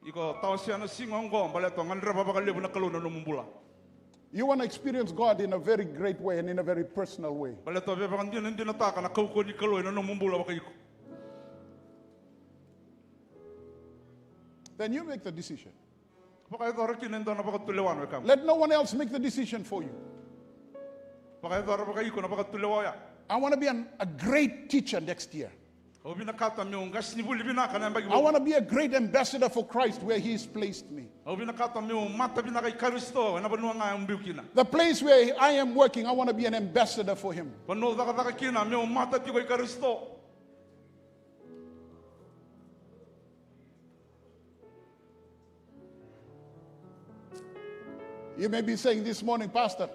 Iko tawasea na siga oqo baleta o gadreva vakalevu na Kalou na nomu bula. You want to experience God in a very great way and in a very personal way. Baleta o veivakadinadinataka na kaukauwa ni Kalou ena nomu bula vakaiko. Then you make the decision. Vakayacora kina e dua na vakatulewa na wekaqu. Let no one else make the decision for you. Vakayacora vakaiko na vakatulewa oya. I want to be an, a great teacher next year. Au vinakata meu qasenivuli vinaka na yabaki vou. I want to be a great ambassador for Christ where He has placed me. Au vinakata meu mata vinaka i Karisito ena vanua ga au biu kina. The place where I am working, I want to be an ambassador for Him. Vanua au cakacaka kina meu mata tiko i Karisito. You may be saying this morning, "Pastor,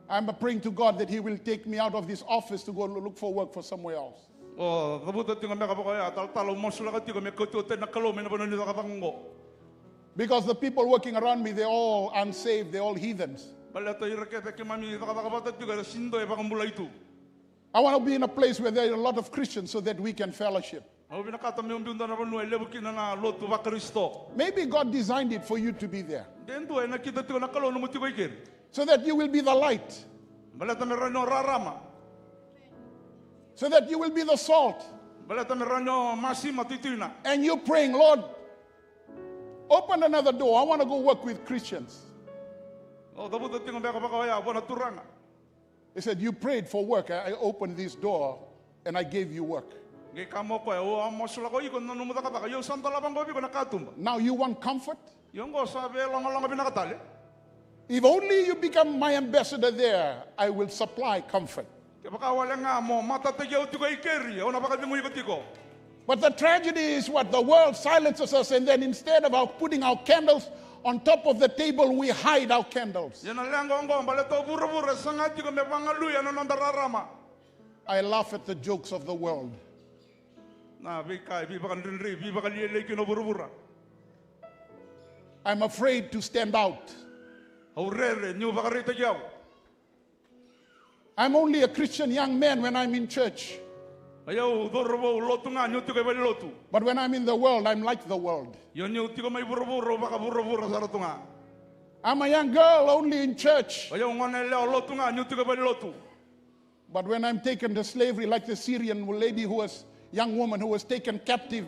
I'm praying to God that He will take me out of this office to go look for work for somewhere else." O cavuta tiko beka vaka oya, "Talatala, au masulaka tiko me kauti au tani na Kalou mai na vanua ni cakacaka oqo." Because the people working around me, they're all unsaved, they're all heathens. Baleta ira kece keimami cakacaka vata tiko era sega ni dua e vakabulai tu. I want to be in a place where there are a lot of Christians so that we can fellowship. Au vinakata meu biu dua na vanua e levu kina na lotu vaKarisito. Maybe God designed it for you to be there De dua e nakita tiko na Kalou nomu tiko i keri. So that you will be the light, Baleta me rawa ni o rarama. So that you will be the salt. Baleta me rawa ni o masima tuituina. And you're praying, "Lord, open another door. I want to go work with Christians." O cavuta tiko beka vaka oya vua na Turaga. He said, "You prayed for work. I I opened this door and I gave you work." Qai kaya mai o koya, "O a masulaka o iko na nomu cakacaka, ia au sa dolava qo vei iko na katuba." Now you want comfort? Ia oqo sa veilogaloga vinaka tale. If only you become my ambassador there, I will supply comfort. Kevaka wale ga mo matataki au tiko i keri, au na vakacegui iko tiko. But the tragedy is what? The world silences us, and then instead of our putting our candles on top of the table, we hide our candles. Ia na leqa oqo, baleta o vuravura e saga tiko me vagalui ena noda rarama. I laugh at the jokes of the world. Na veika e veivakadredrei, veivakalialiai kina o vuravura. I'm afraid to stand out. Au rere niu vakaraitaki au. I'm only a Christian young man when I'm in church. O yau cauravou lotu ga niu tiko e valenilotu. But when I'm in the world, I'm like the world. Ia niu tiko mai vuravura, au vakavuravura sara tu ga. I'm a young girl only in church. O yau gone yalewa lotu ga niu tiko e valenilotu. But when I'm taken to slavery, like the Syrian lady who was, young woman who was taken captive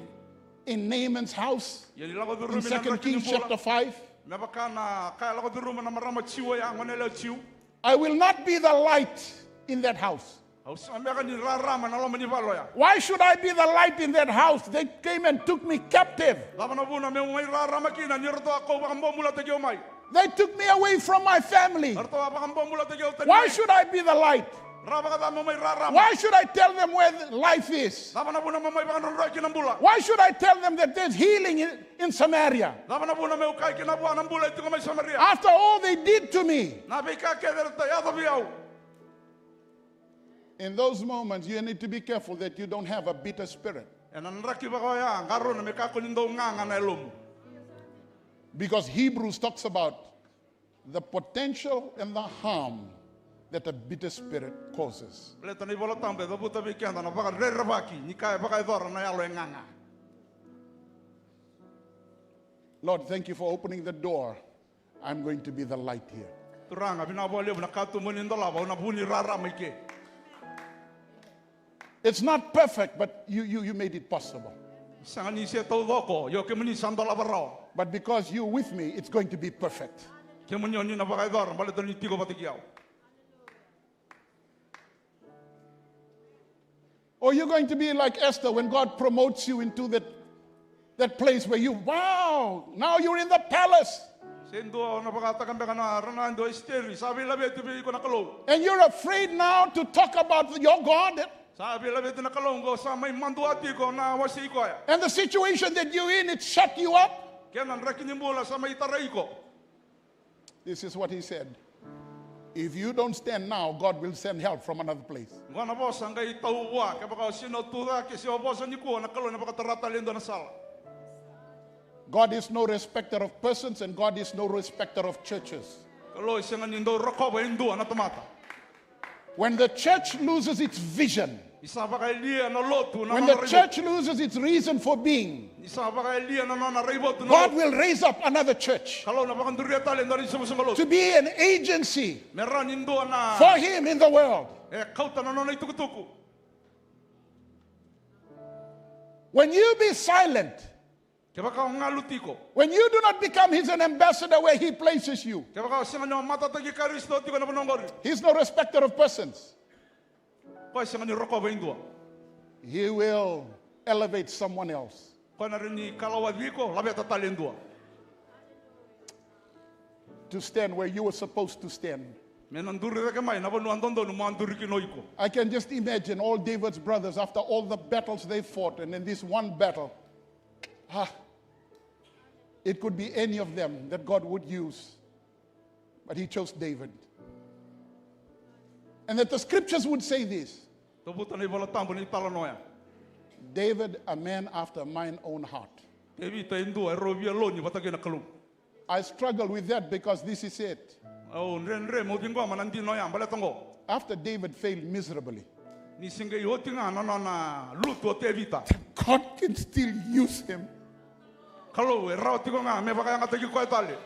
in Naaman's house, ia ni lako curumi na draki ni bula. In Second Kings chapter five. Me vaka na ka e lako curuma na marama Jiu oya, gone yalewa Jiu. I will not be the light in that house. Au sega beka ni rarama ena loma ni vale oya. Why should I be the light in that house? They came and took me captive. Cava na vuna meu mai rarama kina ni ratou a kau vakabobulataki au mai? They took me away from my family. Ratou a vakabobulataki au tani mai. Why should I be the light? Rawa vakacava meu mai rarama? Why should I tell them where the life is? Cava na vuna meu mai vakadrodroi kina bula? Why should I tell them that there's healing in, in Samaria? Cava na vuna meu kaya kina vua na bula e tiko mai Samaria? After all they did to me. Na veika kece eratou yaco vei au. In those moments, you need to be careful that you don't have a bitter spirit. Ena draki vaka oya, qarauna me kakua ni dau gaga na yalomu. Because Hebrews talks about the potential and the harm that a bitter spirit causes. Baleta na iVola Tabu e cavuta vei keda na vakarerevaki ni ka e vakayacora na yalo e gaga. Lord, thank you for opening the door. I'm going to be the light here. Turaga, vinaka vakalevu na katuba ni dolava, au na vu ni rarama i ke. It's not perfect, but you, you, you made it possible. Sega ni se taucoko, ia o kemuni sa dolava rawa. But because you're with me, it's going to be perfect. Kemuni o ni na vakayacora, baleta ni tiko vata kei au. Or you're going to be like Esther when God promotes you into that, that place where you, wow, now you're in the palace. Se dua o na vakataka beka na rana dua Esiteri, sa veilaveti vei iko na Kalou. And you're afraid now to talk about your God. Sa veilaveti na Kalou qo, sa mai madua tiko na wasei koya. And the situation that you're in, it shut you up. Kei na draki ni bula sa mai tarai iko. This is what he said. If you don't stand now, God will send help from another place. Qo na vosa qai tau vua, kevaka o sega ni tu cake se o vosa nikua, na Kalou ena vakatara tale e dua na sala. God is no respecter of persons and God is no respecter of churches. Kalou e sega ni dau rokova e dua na tamata. When the church loses its vision, ni sa vakayalia na lotu na nona raivotu. When the church loses its reason for being, ni sa vakayalia na nona raivotu na lotu. God will raise up another church. Kalou na vakaduria tale e dua na isoqosoqo lotu. To be an agency. Me rawa ni dua na. For him in the world. E kauta na nona itukutuku. When you be silent, Kevaka o galu tiko. When you do not become his an ambassador where he places you, Kevaka o sega ni o matataki Karisito tiko ena vanua oqori. He's no respecter of persons. Koya e sega ni rokova e dua. He will elevate someone else. Koya na rawa ni kalawaki iko, laveta tale e dua. To stand where you were supposed to stand. Me na duri cake mai na vanua dodonu mo a duri kina o iko. I can just imagine all David's brothers after all the battles they fought, and in this one battle, ah, it could be any of them that God would use, but he chose David. And that the scriptures would say this. Cavuta na iVola Tabu na italanoa ya. David, a man after mine own heart. Tevita e dua e rau via loni vata kei na Kalou. I struggle with that because this is it. Au dredre meu ciqoma na dina oya baleta oqo. After David failed miserably, ni se qai oti ga na nona lutu o Tevita, God can still use him. Kalou e rawa tiko ga me vakayagataki koya tale.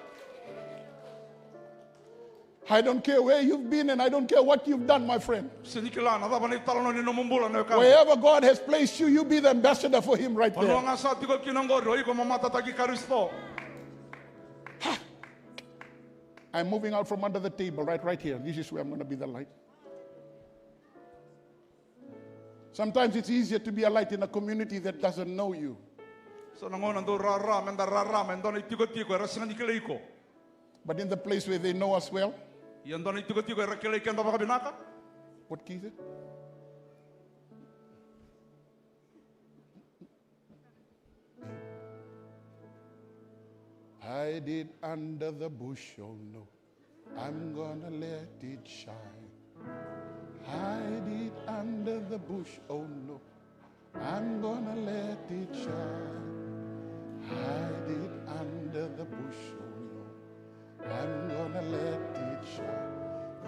I don't care where you've been and I don't care what you've done, my friend. Sega ni kila na cava na italanoa ni nomu bula na wekaqu. Wherever God has placed you, you be the ambassador for Him right there. Vanua ga sa tiko kina oqori, o iko mo matataki Karisito. I'm moving out from under the table, right, right here. This is where I'm gonna be the light. Sometimes it's easier to be a light in a community that doesn't know you. So na gauna dau rara, me da rara, me da na itikotiko, era sega ni kilai iko. But in the place where they know us well, ia dua na itikotiko era kilai keda vakavinaka. What key is it? Hide it under the bush, oh no. I'm gonna let it shine. Hide it under the bush, oh no. I'm gonna let it shine. Hide it under the bush, oh no. I'm gonna let it shine.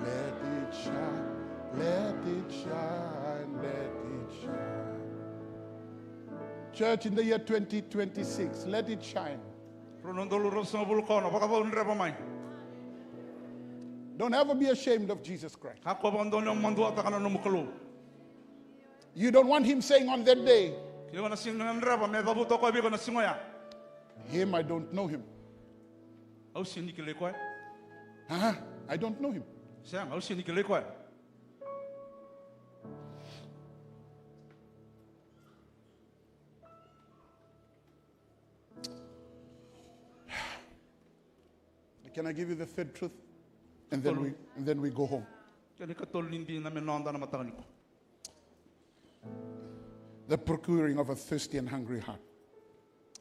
Let it shine. Let it shine. Let it shine. Church, in the year twenty twenty-six, let it shine. Rua na udolu ruasagavulu ka ono, vakacau dreva mai. Don't ever be ashamed of Jesus Christ. Kakua vakadua ni o maduataka na nomu Kalou. You don't want Him saying on that day, ke o na sega ni gadreva me cavuta o koya vei iko na siga oya. Him, I don't know him. Au sega ni kilai koya. Aha, I don't know him. Sega, au sega ni kilai koya. Can I give you the third truth? And then we, and then we go home. Kena ikatolu ni dina me noda na mataka nikua. The procuring of a thirsty and hungry heart.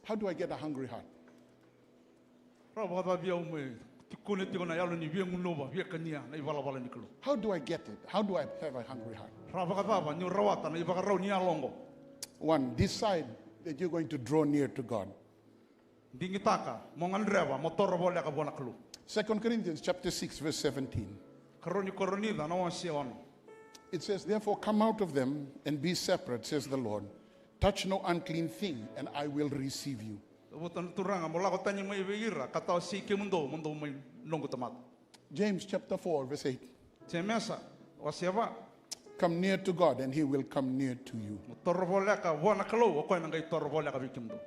How do I get a hungry heart? Rawa vakacava vei au me tikuna tiko na yalo ni via gunuva, via kania na ivalavala ni Kalou? How do I get it? How do I have a hungry heart? Rawa vakacava niu rawata na ivakarau ni yalo oqo? One, decide that you're going to draw near to God. Digitaka mo gadreva mo toro voleka vua na Kalou. Second Corinthians chapter six, verse seventeen. Karua ni Korinica na wase ono. It says, "Therefore come out of them and be separate, says the Lord. Touch no unclean thing, and I will receive you." Cavuta na Turaga, mo lako tani mai vei ira, ka tawasei kemudou, mo dou mai noqu tamata. James chapter four, verse eight. Jemesa wase va. Come near to God and he will come near to you. Mo toro voleka vua na Kalou, o koya na qai toro voleka vei kemudou.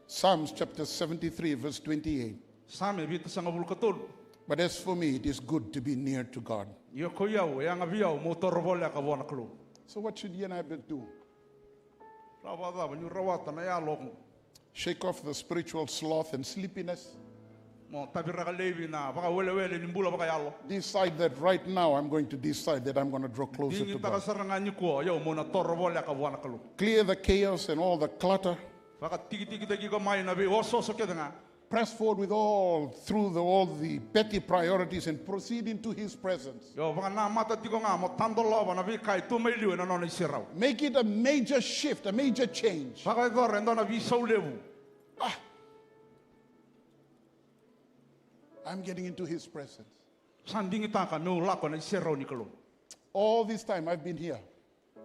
Psalms chapter seventy-three, verse twenty-eight. Same vitusagavulu ka tolu. But as for me, it is good to be near to God. Ia ko i au, e yaga vei au mo toro voleka vua na Kalou. So what should you and I be do? Rawa vakacava niu rawata na yalo oqo? Shake off the spiritual sloth and sleepiness. Mo taviraka laivi na vakawelewele ni bula vakayalo. Decide that right now I'm going to decide that I'm gonna draw closer to God. Digitaka sara ga nikua, o yau meu na toro voleka vua na Kalou. Clear the chaos and all the clutter. Vakatikitikitaki iko mai na veiosooso kece ga. Press forward with all, through the, all the petty priorities and proceed into his presence. Io, vakanamata tiko ga mo tadolova na veika e tu mai liu ena nona iserau. Make it a major shift, a major change. Vakayacora e dua na veisau levu. Ah. I'm getting into his presence. Sa digitaka meu lako ena iserau ni Kalou. All this time I've been here.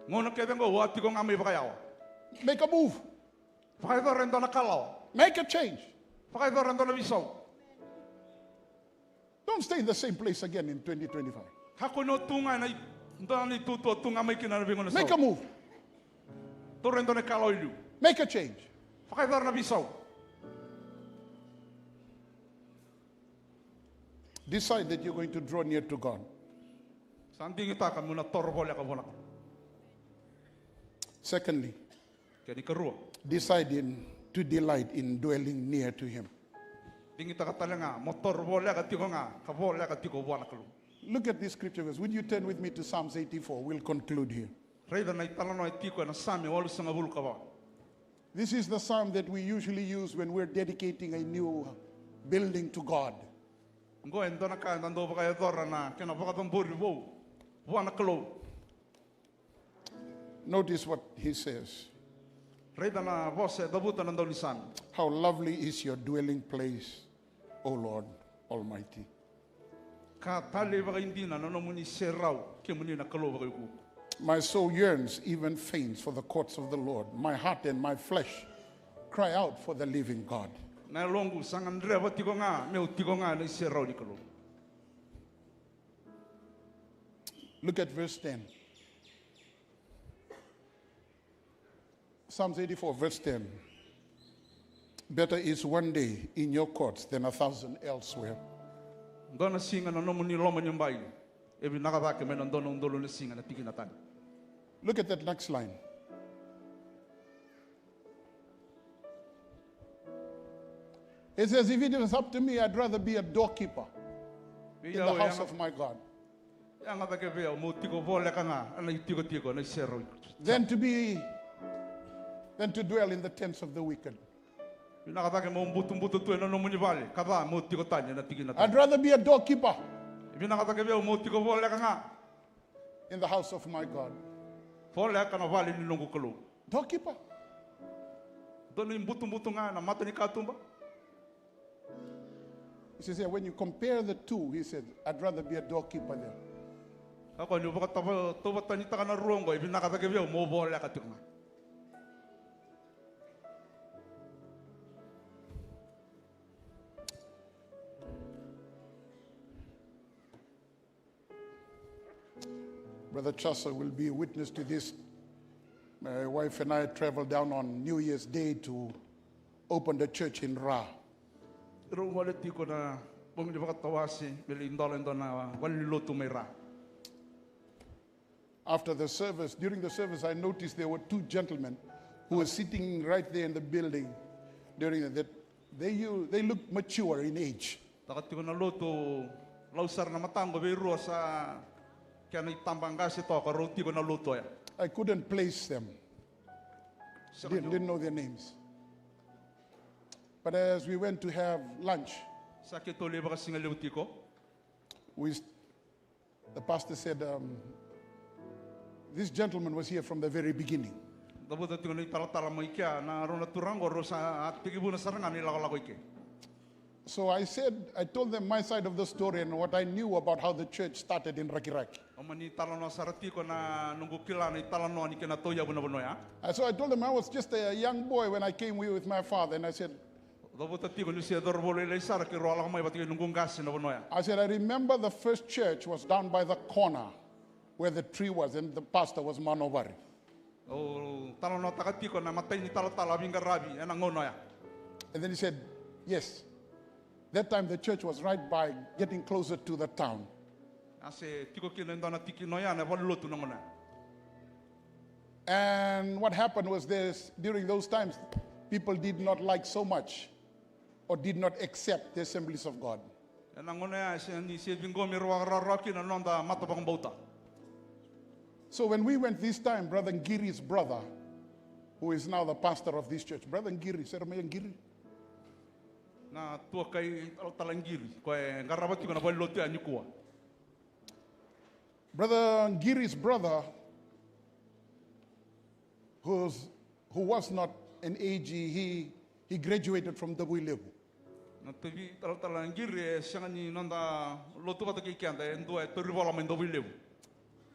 Gauna kece oqo au a tiko ga mai vakayawa. Make a move. Vakayacora e dua na kalawa. Make a change. Vakayacora e dua na veisau. Don't stay in the same place again in twenty twenty-five. Kakua ni o tu ga ena i-, dua na itutu o tu ga mai kina ena veigauna sa oti. Make a move. Taura e dua na ikalawa i liu. Make a change. Vakayacora na veisau. Decide that you're going to draw near to God. Sa digitaka meu na toro voleka vua na Kalou. Secondly, kena ikarua, decide in, to delight in dwelling near to him. Digitaka tale ga mo toro voleka tiko ga ka voleka tiko vua na Kalou. Look at this scripture verse. Would you turn with me to Psalms eighty-four? We'll conclude here. Raica na italanoa e tiko ena Same walusagavulu ka va. This is the psalm that we usually use when we're dedicating a new building to God. Oqo e dua na ka eda dau vakayacora na kena vakacabori vou vua na Kalou. Notice what he says. Raica na vosa e cavuta na daunisame. How lovely is your dwelling place, O Lord Almighty. Ka talei vakaidina na nomuni serau, kemuni na Kalou vakaukauwa. My soul yearns, even faints, for the courts of the Lord. My heart and my flesh cry out for the living God. Na yaloqu sa gadreva tiko ga meu tiko ga ena iserau ni Kalou. Look at verse ten. Psalms eighty-four, verse ten. Better is one day in your courts than a thousand elsewhere. Dua na siga na nomuni loma ni bai e vinaka cake mai na dua na udolu na siga na tikina tani. Look at that next line. It says, if it was up to me, I'd rather be a doorkeeper in the house of my God. Ia, yaga cake vei au meu tiko voleka ga ena itikotiko, na isere. Than to be, than to dwell in the tents of the wicked. Vinaka cake meu butubutu tu ena nomuni vale, ka ca meu tiko tani ena tikina tani. I'd rather be a doorkeeper. Vinaka cake vei au meu tiko voleka ga in the house of my God. Voleka na vale ni noqu Kalou. Doorkeeper. Dua na ibutubutu ga ena mata ni katuba. He says here, when you compare the two, he said, I'd rather be a doorkeeper there. Ka ko ni vakatauvatanitaka na rua oqo, e vinaka cake vei au meu voleka tiko ga. Brother Chasa will be a witness to this. My wife and I traveled down on New Year's Day to open the church in Ra. Rau gole tiko na bogi ni vakatawase me lai dola e dua na vale ni lotu mai Ra. After the service, during the service, I noticed there were two gentlemen who were sitting right there in the building during the, they, you, they looked mature in age. Taka tiko na lotu, lau sara na mataqu vei rua sa kena itaba qase toka, rau tiko na lotu oya. I couldn't place them. Didn't, didn't know their names. But as we went to have lunch, sa keitou lai vakasigalevu tiko. We, the pastor said, um, this gentleman was here from the very beginning. Cavuta tiko na italatala mai kea, na rau na turaga oqo rau sa a tekivuna sara ga na ilakolako i ke. So I said, I told them my side of the story and what I knew about how the church started in Rakiraki. Au mani talanoa sara tiko na noqu kila na italanoa ni kena tauyavu na vanua ya. And so I told them I was just a young boy when I came here with my father, and I said, Cavuta tiko niu se cauravou lailai sara keirau a lako mai vata kei noqu qase na vanua ya. I said, I remember the first church was down by the corner where the tree was and the pastor was Manovari. Au talanoataka tiko na imatai ni talatala a veiqaravi ena gauna oya. And then he said, yes. That time the church was right by, getting closer to the town. A se tiko kina e dua na tikina oya na valenilotu na gauna oya. And what happened was this, during those times, people did not like so much or did not accept the Assemblies of God. Ena gauna ya e sega ni se ciqomi, rau a rawarawa kina na noda mata vakabauta. So when we went this time, Brother Ngiri's brother, who is now the pastor of this church, Brother Ngiri, se ra mai Ngiri? Na tuakai talatala Qiri, koya e qarava tiko na valenilotu ya nikua. Brother Ngiri's brother, who's, who was not an A G, he, he graduated from Davuilevu. Na tavi talatala Qiri e sega ni noda lotu vata kei keda, e dua e tauri vola mai Davuilevu.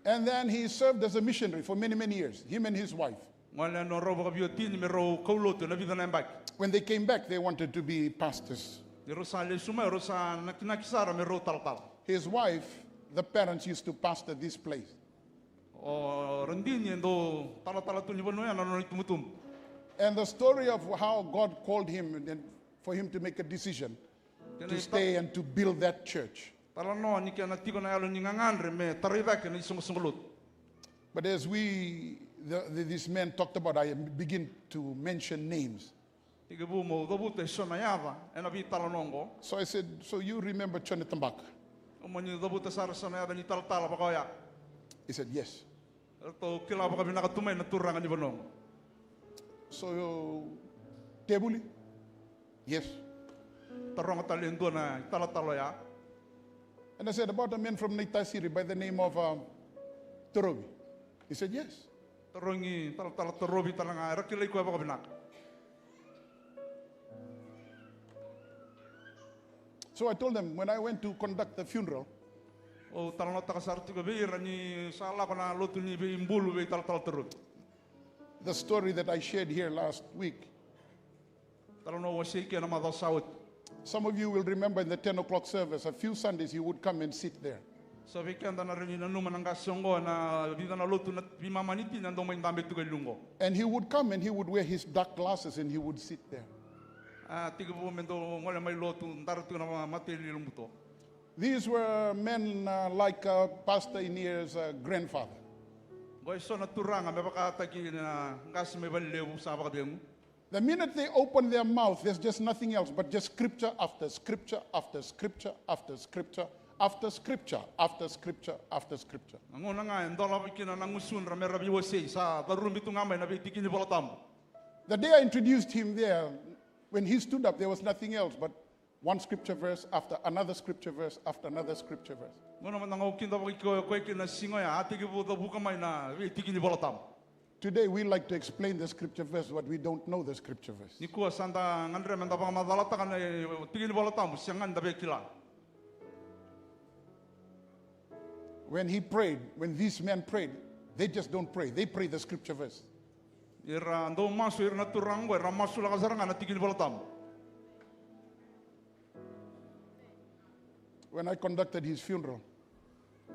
And then he served as a missionary for many, many years, him and his wife. Gole na rau vakaveiwatini me rau kaulotu ena vica na yabaki. When they came back, they wanted to be pastors. Ni rau sa lesu mai, rau sa nakinaki sara me rau talatala. His wife, the parents used to pastor this place. O radini e dau talatala tu ni vanua ya na nona itubutubu. And the story of how God called him and for him to make a decision to stay and to build that church. Talanoa ni kena tiko na yalo ni gagadre me tarai cake na isoqosoqo lotu. But as we, the, the, this man talked about, I begin to mention names. Tekivu meu cavuta eso na yaca ena veitalanoa oqo. So I said, so you remember Jone Tabaka? Au mani cavuta sara eso na yaca ni talatala vaka oya. He said, yes. Ratou kila vakavinaka tu mai na turaga ni vanua oqo. So, Tevuli? Yes. Taroga tale e dua na italatala oya. And I said, about a man from Naitasiri by the name of, um, Torovi. He said, yes. Tarogi talatala Torovi tale ga, era kilai koya vakavinaka. So I told them when I went to conduct the funeral, au talanoataka sara tiko vei ira ni sa lako na lotu ni veibulu vei talatala Torovi. The story that I shared here last week. Talanoa au wasea ena macawa sa oti. Some of you will remember in the ten o'clock service, a few Sundays he would come and sit there. So vei keda na rawa ni nanuma na qase oqo, na vica na lotu na veimama ni tini a dau mai dabe tiko e liu oqo. And he would come and he would wear his dark glasses and he would sit there. A tekivu me dau gole mai lotu, dara tiko na mata i lobuto. These were men, uh, like, uh, Pastor Inir's, uh, grandfather. Qo e so na turaga me vakataki na qase mai valelevu sa vakacegu. The minute they open their mouth, there's just nothing else but just scripture after scripture after scripture after scripture after scripture after scripture after scripture. Na gauna ga e dolava kina na gusudra me ra veiwasei, sa carubi tu ga mai na veitiki ni Vola Tabu. The day I introduced him there, when he stood up, there was nothing else but one scripture verse after another scripture verse after another scripture verse. Gauna mada ga au kidavaki koya kina na siga oya, a tekivu cavuka mai na veitiki ni Vola Tabu. Today we like to explain the scripture verse, but we don't know the scripture verse. Nikua sa da gadreva me da vakamacalataka na tiki ni Vola Tabu, sega ni da via kila. When he prayed, when these men prayed, they just don't pray. They pray the scripture verse. Ira dau masu, ira na turaga oqo, era masulaka sara ga na tiki ni Vola Tabu. When I conducted his funeral,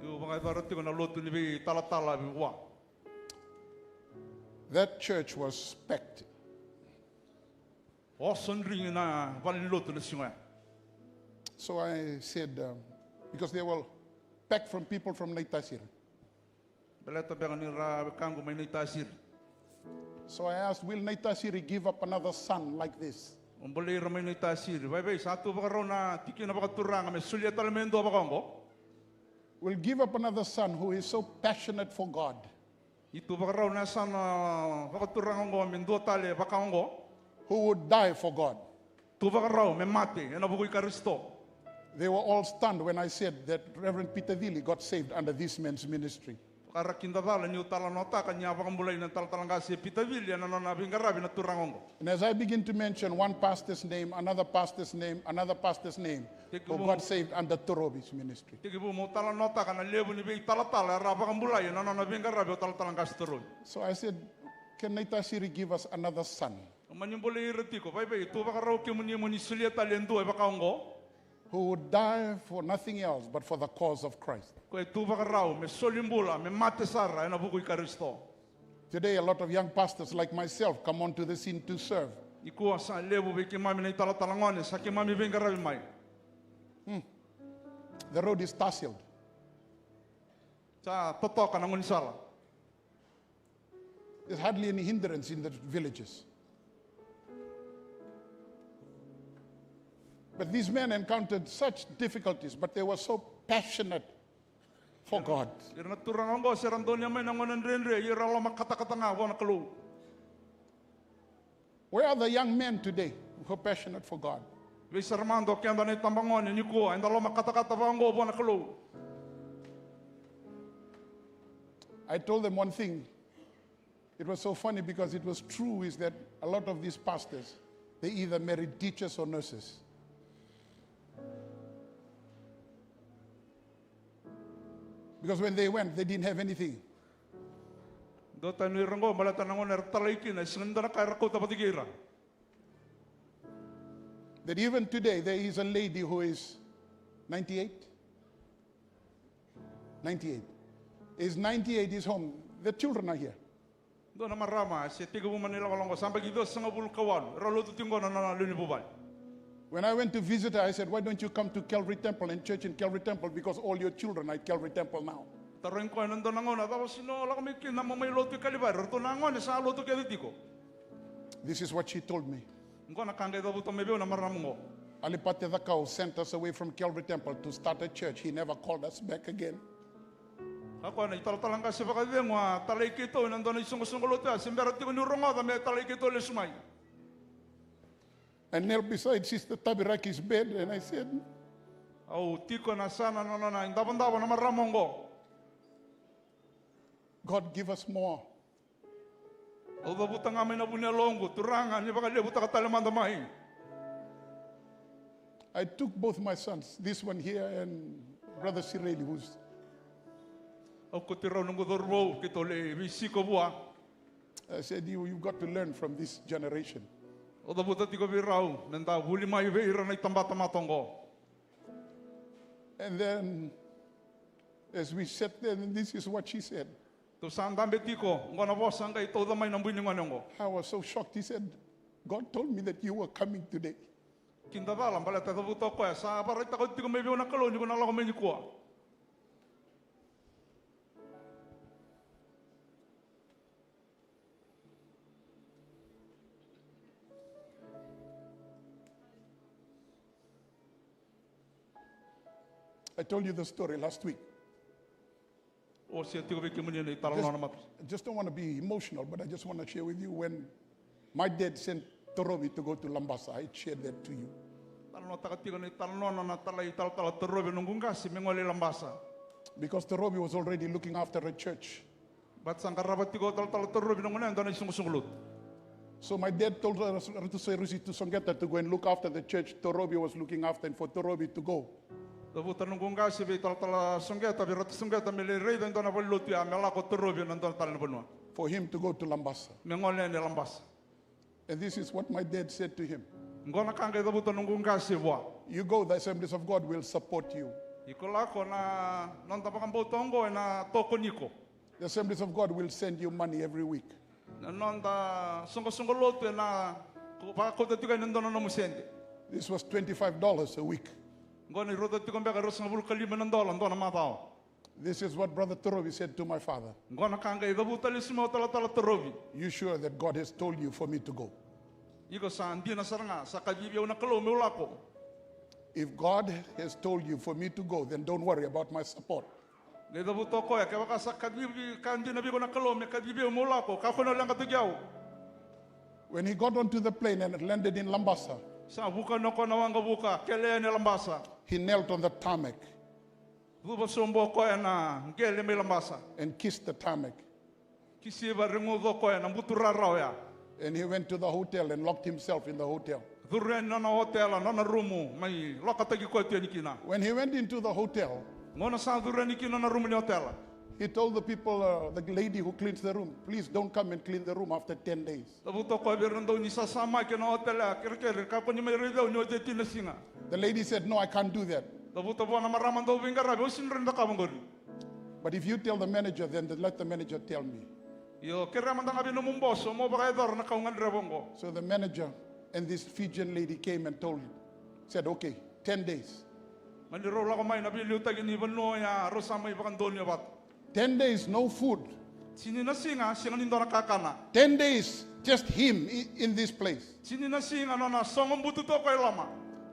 niu vakayacora tiko na lotu ni veitalatala vua, that church was packed. Oso drigi na valenilotu na siga oya. So I said, um, because they were packed from people from Naitasiri. Baleta beka ni ra wekaqu mai Naitasiri. So I asked, "Will Naitasiri give up another son like this?" Au bolei ira mai Naitasiri, "Vaivei, sa tu vakarau na tikina vakaturaga me solia tale mai e dua vakaoqo? Will give up another son who is so passionate for God, ni tu vakarau na yasana vakaturaga oqo me dua tale vakaoqo, who would die for God?" Tu vakarau me mate ena vuku i Karisito. They were all stunned when I said that Reverend Peter Vili got saved under this man's ministry. Ka ra kidacala niu talanoataka ni a vakabulai na talatala qase Peter Vili ena nona veiqaravi na turaga oqo. And as I begin to mention one pastor's name, another pastor's name, another pastor's name, who got saved under Torovi's ministry. Tekivu meu talanoataka na levu ni veitalatala era a vakabulai ena nona veiqaravi o talatala qase Torovi. So I said, "Can Naitasiri give us another son?" Au mani bolei ira tiko, "Vaivei, tu vakarau kemuni mo ni solia tale e dua e vakaoqo, who would die for nothing else but for the cause of Christ." Ko e tu vakarau me soli bula, me mate sara ena vuku i Karisito. Today, a lot of young pastors like myself come onto the scene to serve. Nikua sa levu vei keimami na italatala gone sa keimami veiqaravi mai. Hmm. The road is tasseled. Sa totoka na gaunisala. There's hardly any hindrance in the villages. But these men encountered such difficulties, but they were so passionate for God. Ira na turaga oqo se ra donuya mai na gauna dredre, ia ra lomakatakata ga vua na Kalou. Where are the young men today who are passionate for God? Vei sara mada o keda na itabagone nikua eda lomakatakata vakaoqo vua na Kalou? I told them one thing. It was so funny because it was true, is that a lot of these pastors, they either married teachers or nurses. Because when they went, they didn't have anything. Dua tani ira oqo, baleta na gauna era talai kina, e sega ni dua na ka era kauta vata kei ira. That even today there is a lady who is ninety-eight. Ninety-eight. Is ninety-eight, is home. The children are here. Dua na marama se tekivu mai na ilakolako, sa yabaki ciwasagavulu ka walu, rau lotu tiko qo na nona lewe ni vuvale. When I went to visit her, I said, "Why don't you come to Calvary Temple and church in Calvary Temple? Because all your children are at Calvary Temple now." Tarogi koya ena dua na gauna, "Cava sega ni o lako mai kina mo mai lotu i Kalivari? Ratou na gone sa lotu kece tiko." This is what she told me. Qo na ka qai cavuta mai vei au na marama oqo. Alipate Cakau sent us away from Calvary Temple to start a church. He never called us back again. Kaya o koya, na italatala qase vakacegu a talai keitou ena dua na isoqosoqo lotu ya, se bera tiko niu rogoca me talai keitou lesu mai. I knelt beside Sister Tabiraki's bed and I said, Au tiko ena yasana na nona idavodavo na marama oqo. God, give us more. Au cavuta ga mai na vu ni yaloqu, Turaga, ni vakalevutaka tale mada mai. I took both my sons, this one here and Brother Sireli, who's... Au kauti rau noqu cauravou, keitou lai veisiko vua. I said, "You, you've got to learn from this generation." Au cavuta tiko vei rau, me da vuli mai vei ira na itabatamata oqo. And then As we sat there, and this is what she said. Tou sa dabe tiko, oqo na vosa qai tauca mai na bui ni gone oqo. I was so shocked. He said, God told me that you were coming today. Kidacala, baleta e cavuta o koya, sa vakaraitaka oti tiko mai vei au na Kalou ni ko na lako mai nikua. I told you the story last week. O se tiko vei kemuni na italanoa na mata. I just don't want to be emotional, but I just want to share with you when my dad sent Torovi to go to Labasa. I shared that to you. Talanoataka tiko na italanoa na talai talatala Torovi na noqu qase me gole i Labasa. Because Torovi was already looking after a church. But sa qarava tiko o talatala Torovi na gone e dua na isoqosoqo lotu. So my dad told Ratu Sairusi to Songeta to go and look after the church Torovi was looking after and for Torovi to go. Cavuta noqu qase vei talatala Songeta, vei Ratu Songeta me lai raica e dua na valenilotu ya me lako Torovi ena dua tale na vanua. For him to go to Labasa. Me gole yani e Labasa. And this is what my dad said to him. Oqo na ka qai cavuta noqu qase vua. You go, the Assemblies of God will support you. Iko lako, na noda vakabauta oqo ena tokoni iko. The Assemblies of God will send you money every week. Na noda soqosoqo lotu ena vakakauta tiko yani e dua na nomu sede. This was twenty-five dollars a week. Oqo na rauta tiko beka e ruasagavulu ka lima na dola dua na macawa. This is what Brother Torovi said to my father. Oqo na ka qai cavuta lesu mai o talatala Torovi. You sure that God has told you for me to go? Iko sa dina sara ga, sa kacivi au na Kalou meu lako. If God has told you for me to go, then don't worry about my support. Qai cavuta o koya, kevaka sa kacivi, ka dina vei iko na Kalou me kacivi au meu lako, kakua ni o leqataki au. When he got onto the plane and landed in Labasa, sa vuka na koya na waqavuka, kele yani e Labasa. He knelt on the tarmac. Cuva sobu o koya na qele mai Labasa. And kissed the tarmac. Kisiva, reguca o koya na buturara oya. And he went to the hotel and locked himself in the hotel. Curu yani nona otela, nona rumu, mai lokataki koya tu yani kina. When he went into the hotel, gauna sa curu yani kina na rumu ni otela, he told the people, uh, the lady who cleans the room, please don't come and clean the room after ten days. Cavuta o koya vei ira na dau ni sasamaki ena otela, kerekere, kakua ni mai raici au ni oti e tini na siga. The lady said, no, I can't do that. Cavuta vua na marama dau veiqaravi, au sega ni rawa ni cakava oqori. But if you tell the manager, then let the manager tell me. Io, kerea mada ga vei nomu boso mo vakayacora na ka au gadreva oqo. So the manager and this Fijian lady came and told, said, okay, ten days. Mani rau lako mai na veiliutaki ni vanua oya, rau sa mai vakadonuya vata. Ten days, no food. Tini na siga, sega ni dua na kakana. Ten days, just him i- in this place. Tini na siga nona sogo butu tu o koya e loma.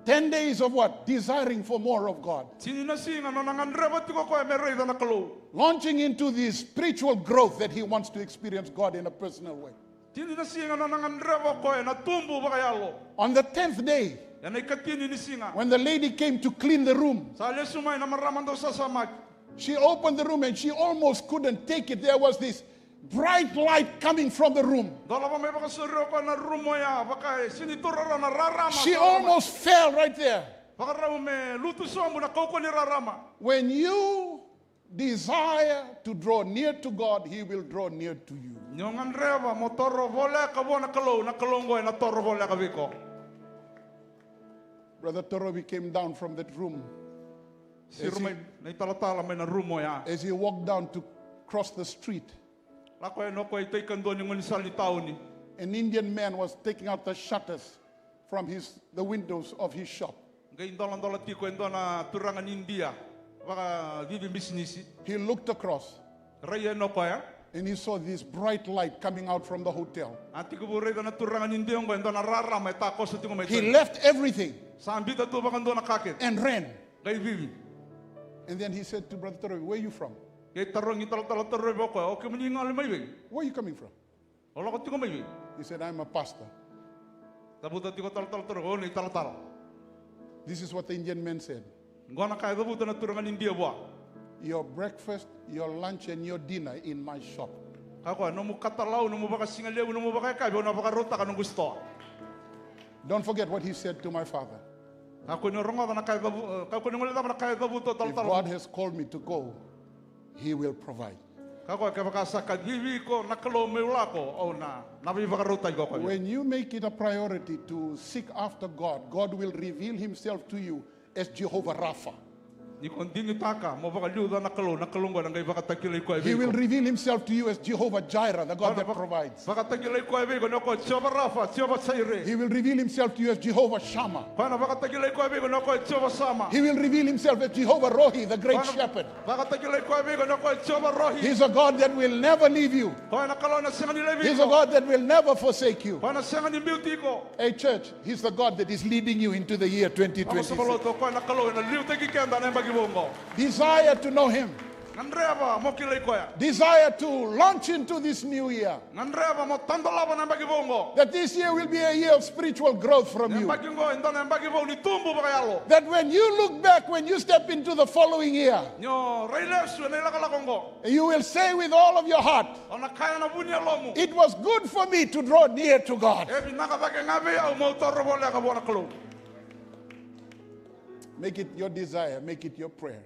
Ten days of what? Desiring for more of God. Tini na siga nona gadreva tiko o koya me raica na Kalou. Launching into this spiritual growth that he wants to experience God in a personal way. Tini na siga nona gadreva o koya na tubu vakayalo. On the tenth day, ena ikatini ni siga, when the lady came to clean the room, sa lesu mai na marama dau sasamaki. She opened the room and she almost couldn't take it. There was this bright light coming from the room. Dolava mai vakasauri o koya na rumu oya, vaka e sega ni taura rawa na rarama. She almost fell right there. Vakarau me lutu sobu na kaukauwa ni rarama. When you desire to draw near to God, He will draw near to you. Ni o gadreva mo toro voleka vua na Kalou, na Kalou oqo ena toro voleka vei iko. Brother Torovi came down from that room. Siro mai na italatala mai na rumu oya. As he walked down to cross the street, lako yani o koya i tai kadua ni gaunisala ni tauni. An Indian man was taking out the shutters from his, the windows of his shop. Qai doladola tiko e dua na turaga ni Idia vakacici bisinisi. He looked across. Rai yani o koya. And he saw this bright light coming out from the hotel. A tekivu raica na turaga ni Idia oqo e dua na rarama e takoso tiko mai. He left everything. Sa bita tu vakadua na ka kece. And ran. Qai cici. And then he said to Brother Torovi, where are you from? Qai tarogi talatala Torovi o koya, o kemuni gole mai vei? Where are you coming from? O lako tiko mai vei? He said, I'm a pastor. Cavuta tiko talatala Torovi, au na italatala. This is what the Indian man said. Oqo na ka e cavuta na turaga ni Idia vua. Your breakfast, your lunch and your dinner in my shop. Kaya o koya, nomu katalau, nomu vakasigalevu, nomu vakayakavi, au na vakarautaka noqu sitoa. Don't forget what he said to my father. Kakua ni rogoca na ka e cavu, kakua ni guilecava na ka e cavuta o talatala. If God has called me to go, He will provide. Kaya o koya, kevaka sa kacivi iko na Kalou meu lako, au na, na veivakarautaki o koya. When you make it a priority to seek after God, God will reveal himself to you as Jehovah Rapha. Ni ko digitaka mo vakaliuca na Kalou, na Kalou qo ena qai vakatakilai koya vei iko. He will reveal himself to you as Jehovah Jireh, the God that provides. Vakatakilai koya vei iko ni o koya o Jiova Rafa, Jiova Saire. He will reveal himself to you as Jehovah Shammah. Koya na vakatakilai koya vei iko ni o koya o Jiova Sama. He will reveal himself as Jehovah Rohi, the great shepherd. Vakatakilai koya vei iko ni o koya o Jiova Rohi. He's a God that will never leave you. Koya na Kalou ena sega ni laivi iko. He's a God that will never forsake you. Koya na sega ni biuti iko. Hey, church, he's the God that is leading you into the year twenty twenty-six. Vakasoqo lotu, o koya na Kalou ena liutaki keda ena yabaki vou oqo. Desire to know him. Gadreva mo kilai koya. Desire to launch into this new year. Gadreva mo tadolava na yabaki vou oqo. That this year will be a year of spiritual growth from you. Na yabaki oqo e dua na yabaki vou ni tubu vakayalo. That when you look back, when you step into the following year, ni o rai lesu ena ilakolako oqo, you will say with all of your heart, o na kaya ena vu ni yalomu, "It was good for me to draw near to God." E vinaka cake ga vei au meu toro voleka vua na Kalou. Make it your desire, make it your prayer.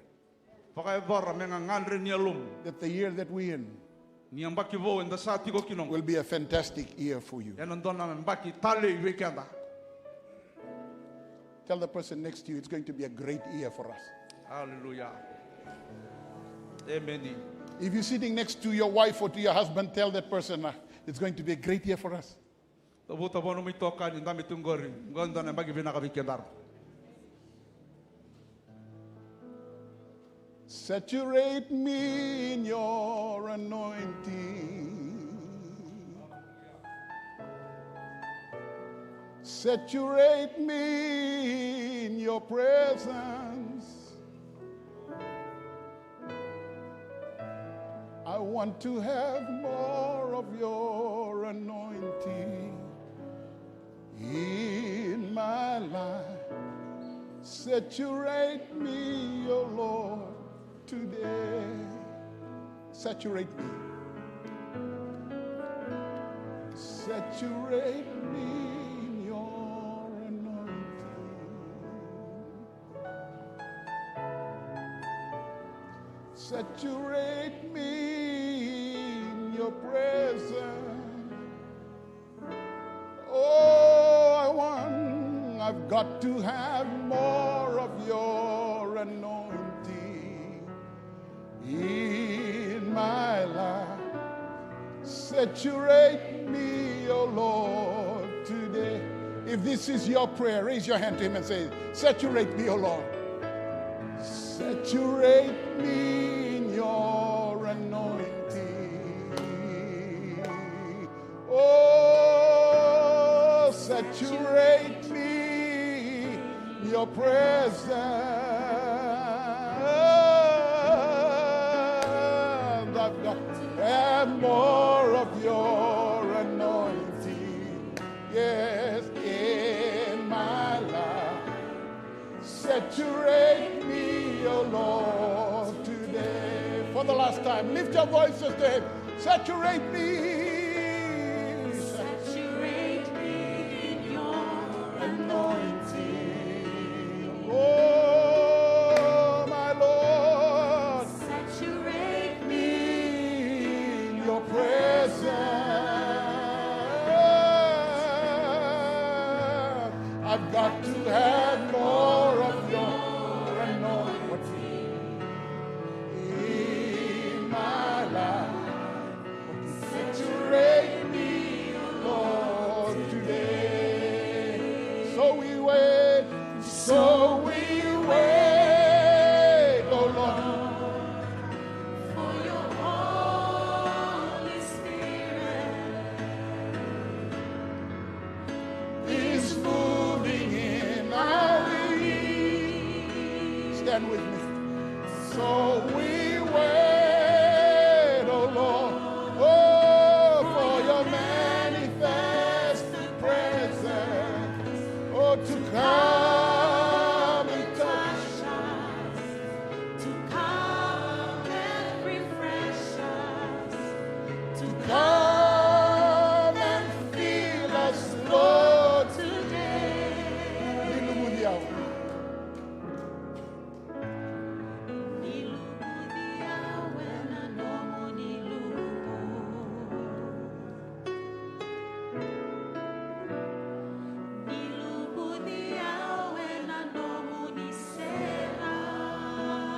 Vakayacora me gagadre ni yalomu. That the year that we in, ni yabaki vou eda sa tiko kina oqo, will be a fantastic year for you. Ena dua na yabaki talei vei keda. Tell the person next to you, "It's going to be a great year for us." Hallelujah. Amen. If you're sitting next to your wife or to your husband, tell that person, "Ah, it's going to be a great year for us." Cavuta vua nomu itokani, dabe tu qori, qo e dua na yabaki vinaka vei kedaru. Saturate me in your anointing. Saturate me in your presence. I want to have more of your anointing in my life. Saturate me, O Lord, today. Saturate me. Saturate me in your anointing. Saturate me in your presence. Oh, I want, I've got to have more of your anointing in my life. Saturate me, O Lord, today. If this is your prayer, raise your hand to him and say, "Saturate me, O Lord. Saturate me in your anointing." Oh, saturate me in your presence. I've got to have more of your anointing. Yes, in my life. Saturate me, O Lord, today. For the last time, lift your voices to him. Saturate me. Saturate me in your anointing. Oh, my Lord. Saturate me in your presence. I've got to have more of your anointing in my life. Saturate me, Lord, today. So we wait, so we wait, oh Lord, for your Holy Spirit is moving in our midst. Stand with me. So we wait, oh Lord, oh, for your manifested presence, oh, to come and touch us, to come and refresh us, to come and fill us, Lord, today. Ni lumuci au. Ni lumuci au ena nomuni luvu. Ni lumuci au ena nomuni serau.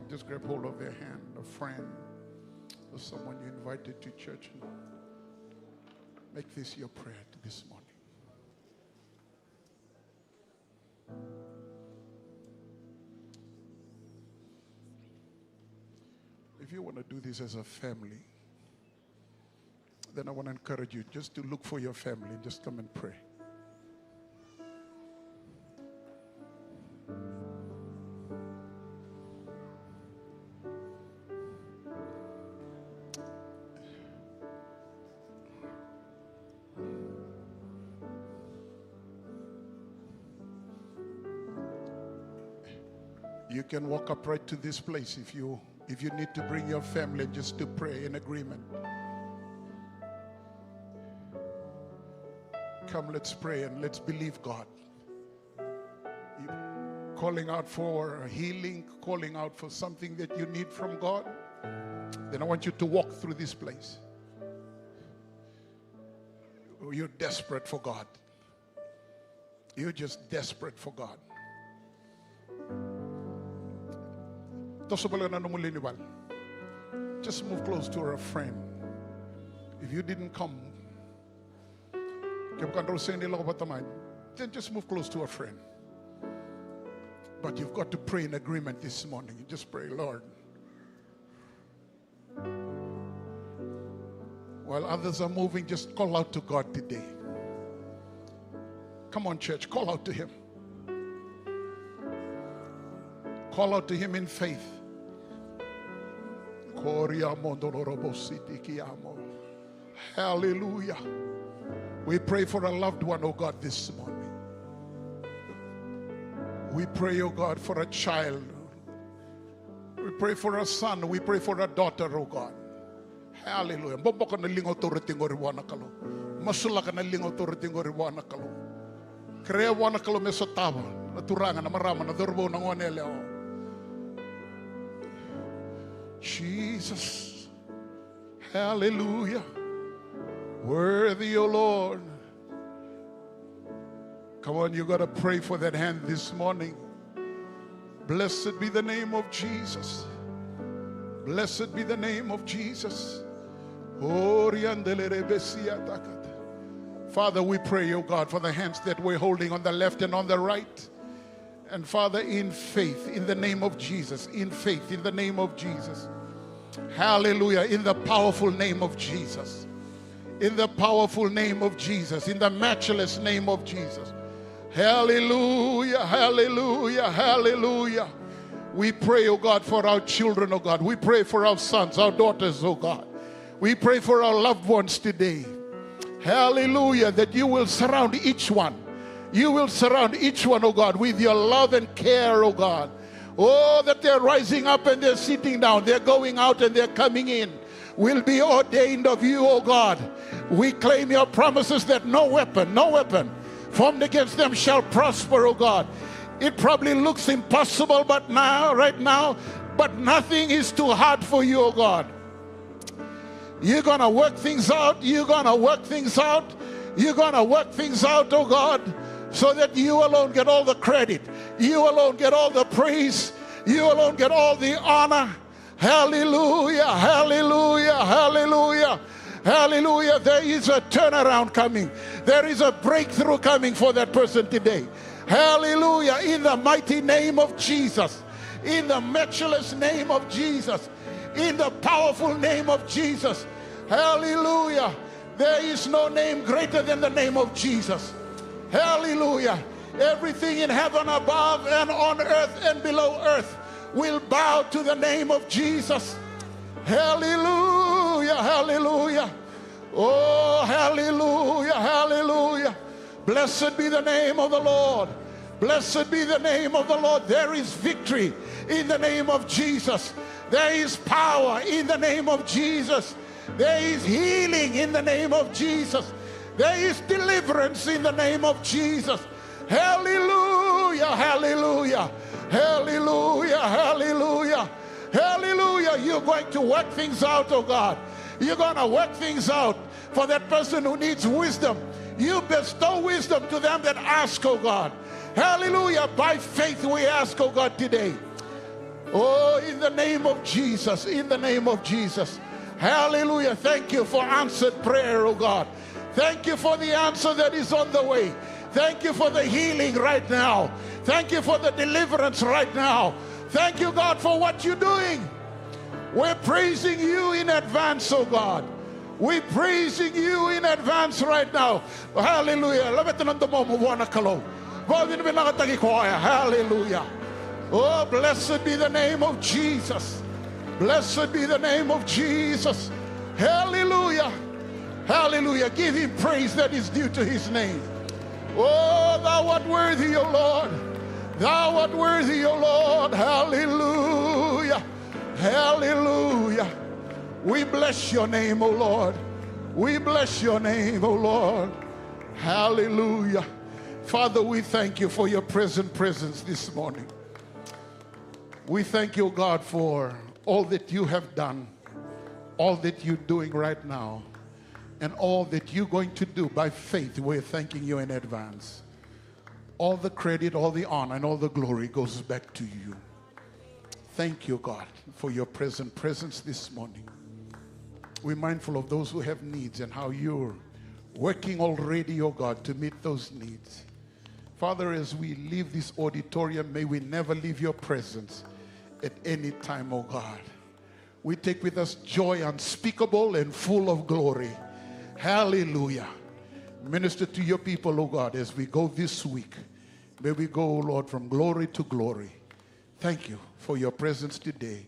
Just grab hold of their hand, a friend, or someone you invited to church, and make this your prayer this morning. If you want to do this as a family, then I want to encourage you just to look for your family and just come and pray. You can walk up right to this place if you, if you need to bring your family just to pray in agreement. Come, let's pray and let's believe God. You calling out for a healing, calling out for something that you need from God, then I want you to walk through this place. You're desperate for God. You're just desperate for God. Toso bale na nomu lewe ni vale. Just move close to a friend. If you didn't come, kevaka drau sega ni lako vata mai, then just move close to a friend. But you've got to pray in agreement this morning. Just pray, Lord, while others are moving, just call out to God today. Come on, church, call out to Him. Call out to Him in faith. Koria mondolorobo siti kiamo. Hallelujah. We pray for a loved one, oh God, this morning. We pray, oh God, for a child. We pray for a son. We pray for a daughter, oh God. Hallelujah. Boboko na liga o taura tiko qori vua na Kalou. Masulaka na liga o taura tiko qori vua na Kalou. Kerea vua na Kalou me sotava na turaga, na marama, na cauravou, na goneyalewa. Jesus. Hallelujah. Worthy, O Lord. Come on, you gotta pray for that hand this morning. Blessed be the name of Jesus. Blessed be the name of Jesus. Oriandelerebesiatakata. Father, we pray, oh God, for the hands that we're holding on the left and on the right. And Father, in faith, in the name of Jesus, in faith, in the name of Jesus. Hallelujah, in the powerful name of Jesus. In the powerful name of Jesus, in the matchless name of Jesus. Hallelujah, hallelujah, hallelujah. We pray, oh God, for our children, oh God. We pray for our sons, our daughters, oh God. We pray for our loved ones today. Hallelujah, that you will surround each one. You will surround each one, oh God, with your love and care, oh God. Oh, that they're rising up and they're sitting down, they're going out and they're coming in, will be ordained of you, oh God. We claim your promises that no weapon, no weapon formed against them shall prosper, oh God. It probably looks impossible, but now, right now, but nothing is too hard for you, oh God. You're gonna work things out. You're gonna work things out. You're gonna work things out, oh God, so that you alone get all the credit. You alone get all the praise. You alone get all the honor. Hallelujah, hallelujah, hallelujah, hallelujah. There is a turnaround coming. There is a breakthrough coming for that person today. Hallelujah, in the mighty name of Jesus. In the matchless name of Jesus. In the powerful name of Jesus. Hallelujah. There is no name greater than the name of Jesus. Hallelujah. Everything in heaven above and on earth and below earth will bow to the name of Jesus. Hallelujah. Hallelujah. Oh, hallelujah. Hallelujah. Blessed be the name of the Lord. Blessed be the name of the Lord. There is victory in the name of Jesus. There is power in the name of Jesus. There is healing in the name of Jesus. There is deliverance in the name of Jesus. Hallelujah, hallelujah, hallelujah, hallelujah, hallelujah. You're going to work things out, oh God. You're gonna work things out for that person who needs wisdom. You bestow wisdom to them that ask, oh God. Hallelujah. By faith we ask, oh God, today. Oh, in the name of Jesus, in the name of Jesus. Hallelujah. Thank you for answered prayer, oh God. Thank you for the answer that is on the way. Thank you for the healing right now. Thank you for the deliverance right now. Thank you, God, for what you're doing. We're praising you in advance, oh God. We're praising you in advance right now. Hallelujah. Laveta na domomu vua na Kalou. Vakavinavinakataki koya. Hallelujah. Oh, blessed be the name of Jesus. Blessed be the name of Jesus. Hallelujah. Hallelujah. Give him praise that is due to his name. Oh, thou art worthy, O Lord. Thou art worthy, O Lord. Hallelujah. Hallelujah. We bless your name, O Lord. We bless your name, O Lord. Hallelujah. Father, we thank you for your present presence this morning. We thank you, God, for all that you have done, all that you're doing right now, and all that you're going to do. By faith, we're thanking you in advance. All the credit, all the honor, and all the glory goes back to you. Thank you, God, for your present presence this morning. We're mindful of those who have needs and how you're working already, oh God, to meet those needs. Father, as we leave this auditorium, may we never leave your presence at any time, oh God. We take with us joy unspeakable and full of glory. Hallelujah. Minister to your people, oh God, as we go this week. May we go, oh Lord, from glory to glory. Thank you for your presence today.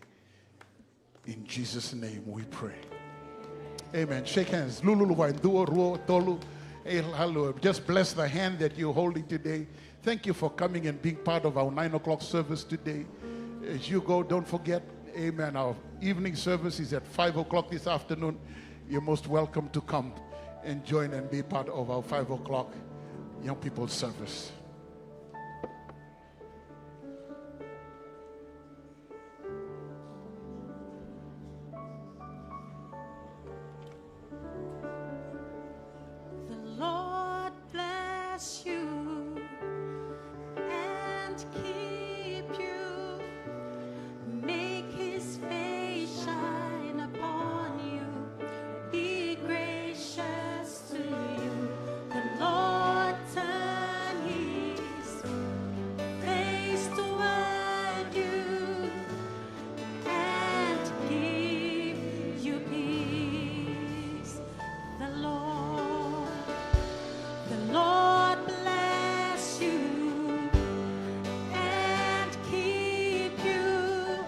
In Jesus' name we pray. Amen. Shake hands. Lululu vua e dua, rua, tolu. Hey, hallelujah. Just bless the hand that you're holding today. Thank you for coming and being part of our nine o'clock service today. As you go, don't forget, amen, our evening service is at five o'clock this afternoon. You're most welcome to come and join and be part of our five o'clock young people service. The Lord bless you and keep you. Make his face shine upon you. Be gracious to you. The Lord turn his face toward you and give you peace. The Lord, the Lord bless you and keep you.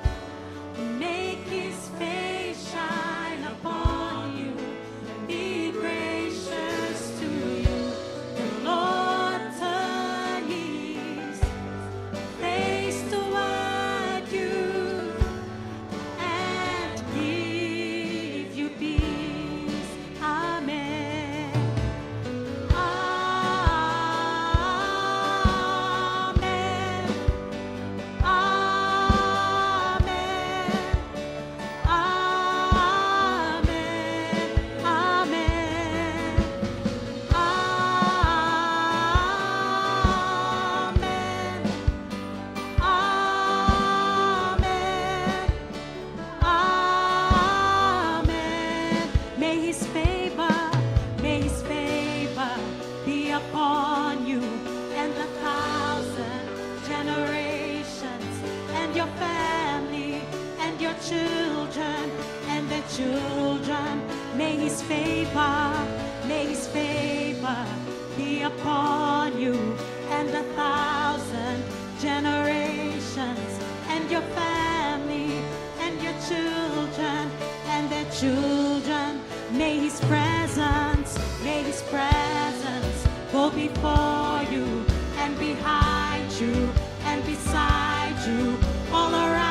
Make his face shine upon you. Be gracious to you. The Lord turn his face toward you and give you peace. Amen. Amen. Amen. Amen. Amen. Amen. Amen. Amen. May his favor, may his favor be upon you and a thousand generations and your family and your children and their children. May his favor, may his favor be upon you and a thousand generations and your family and your children and their children. May his presence, may his presence go before you and behind you and beside you, all around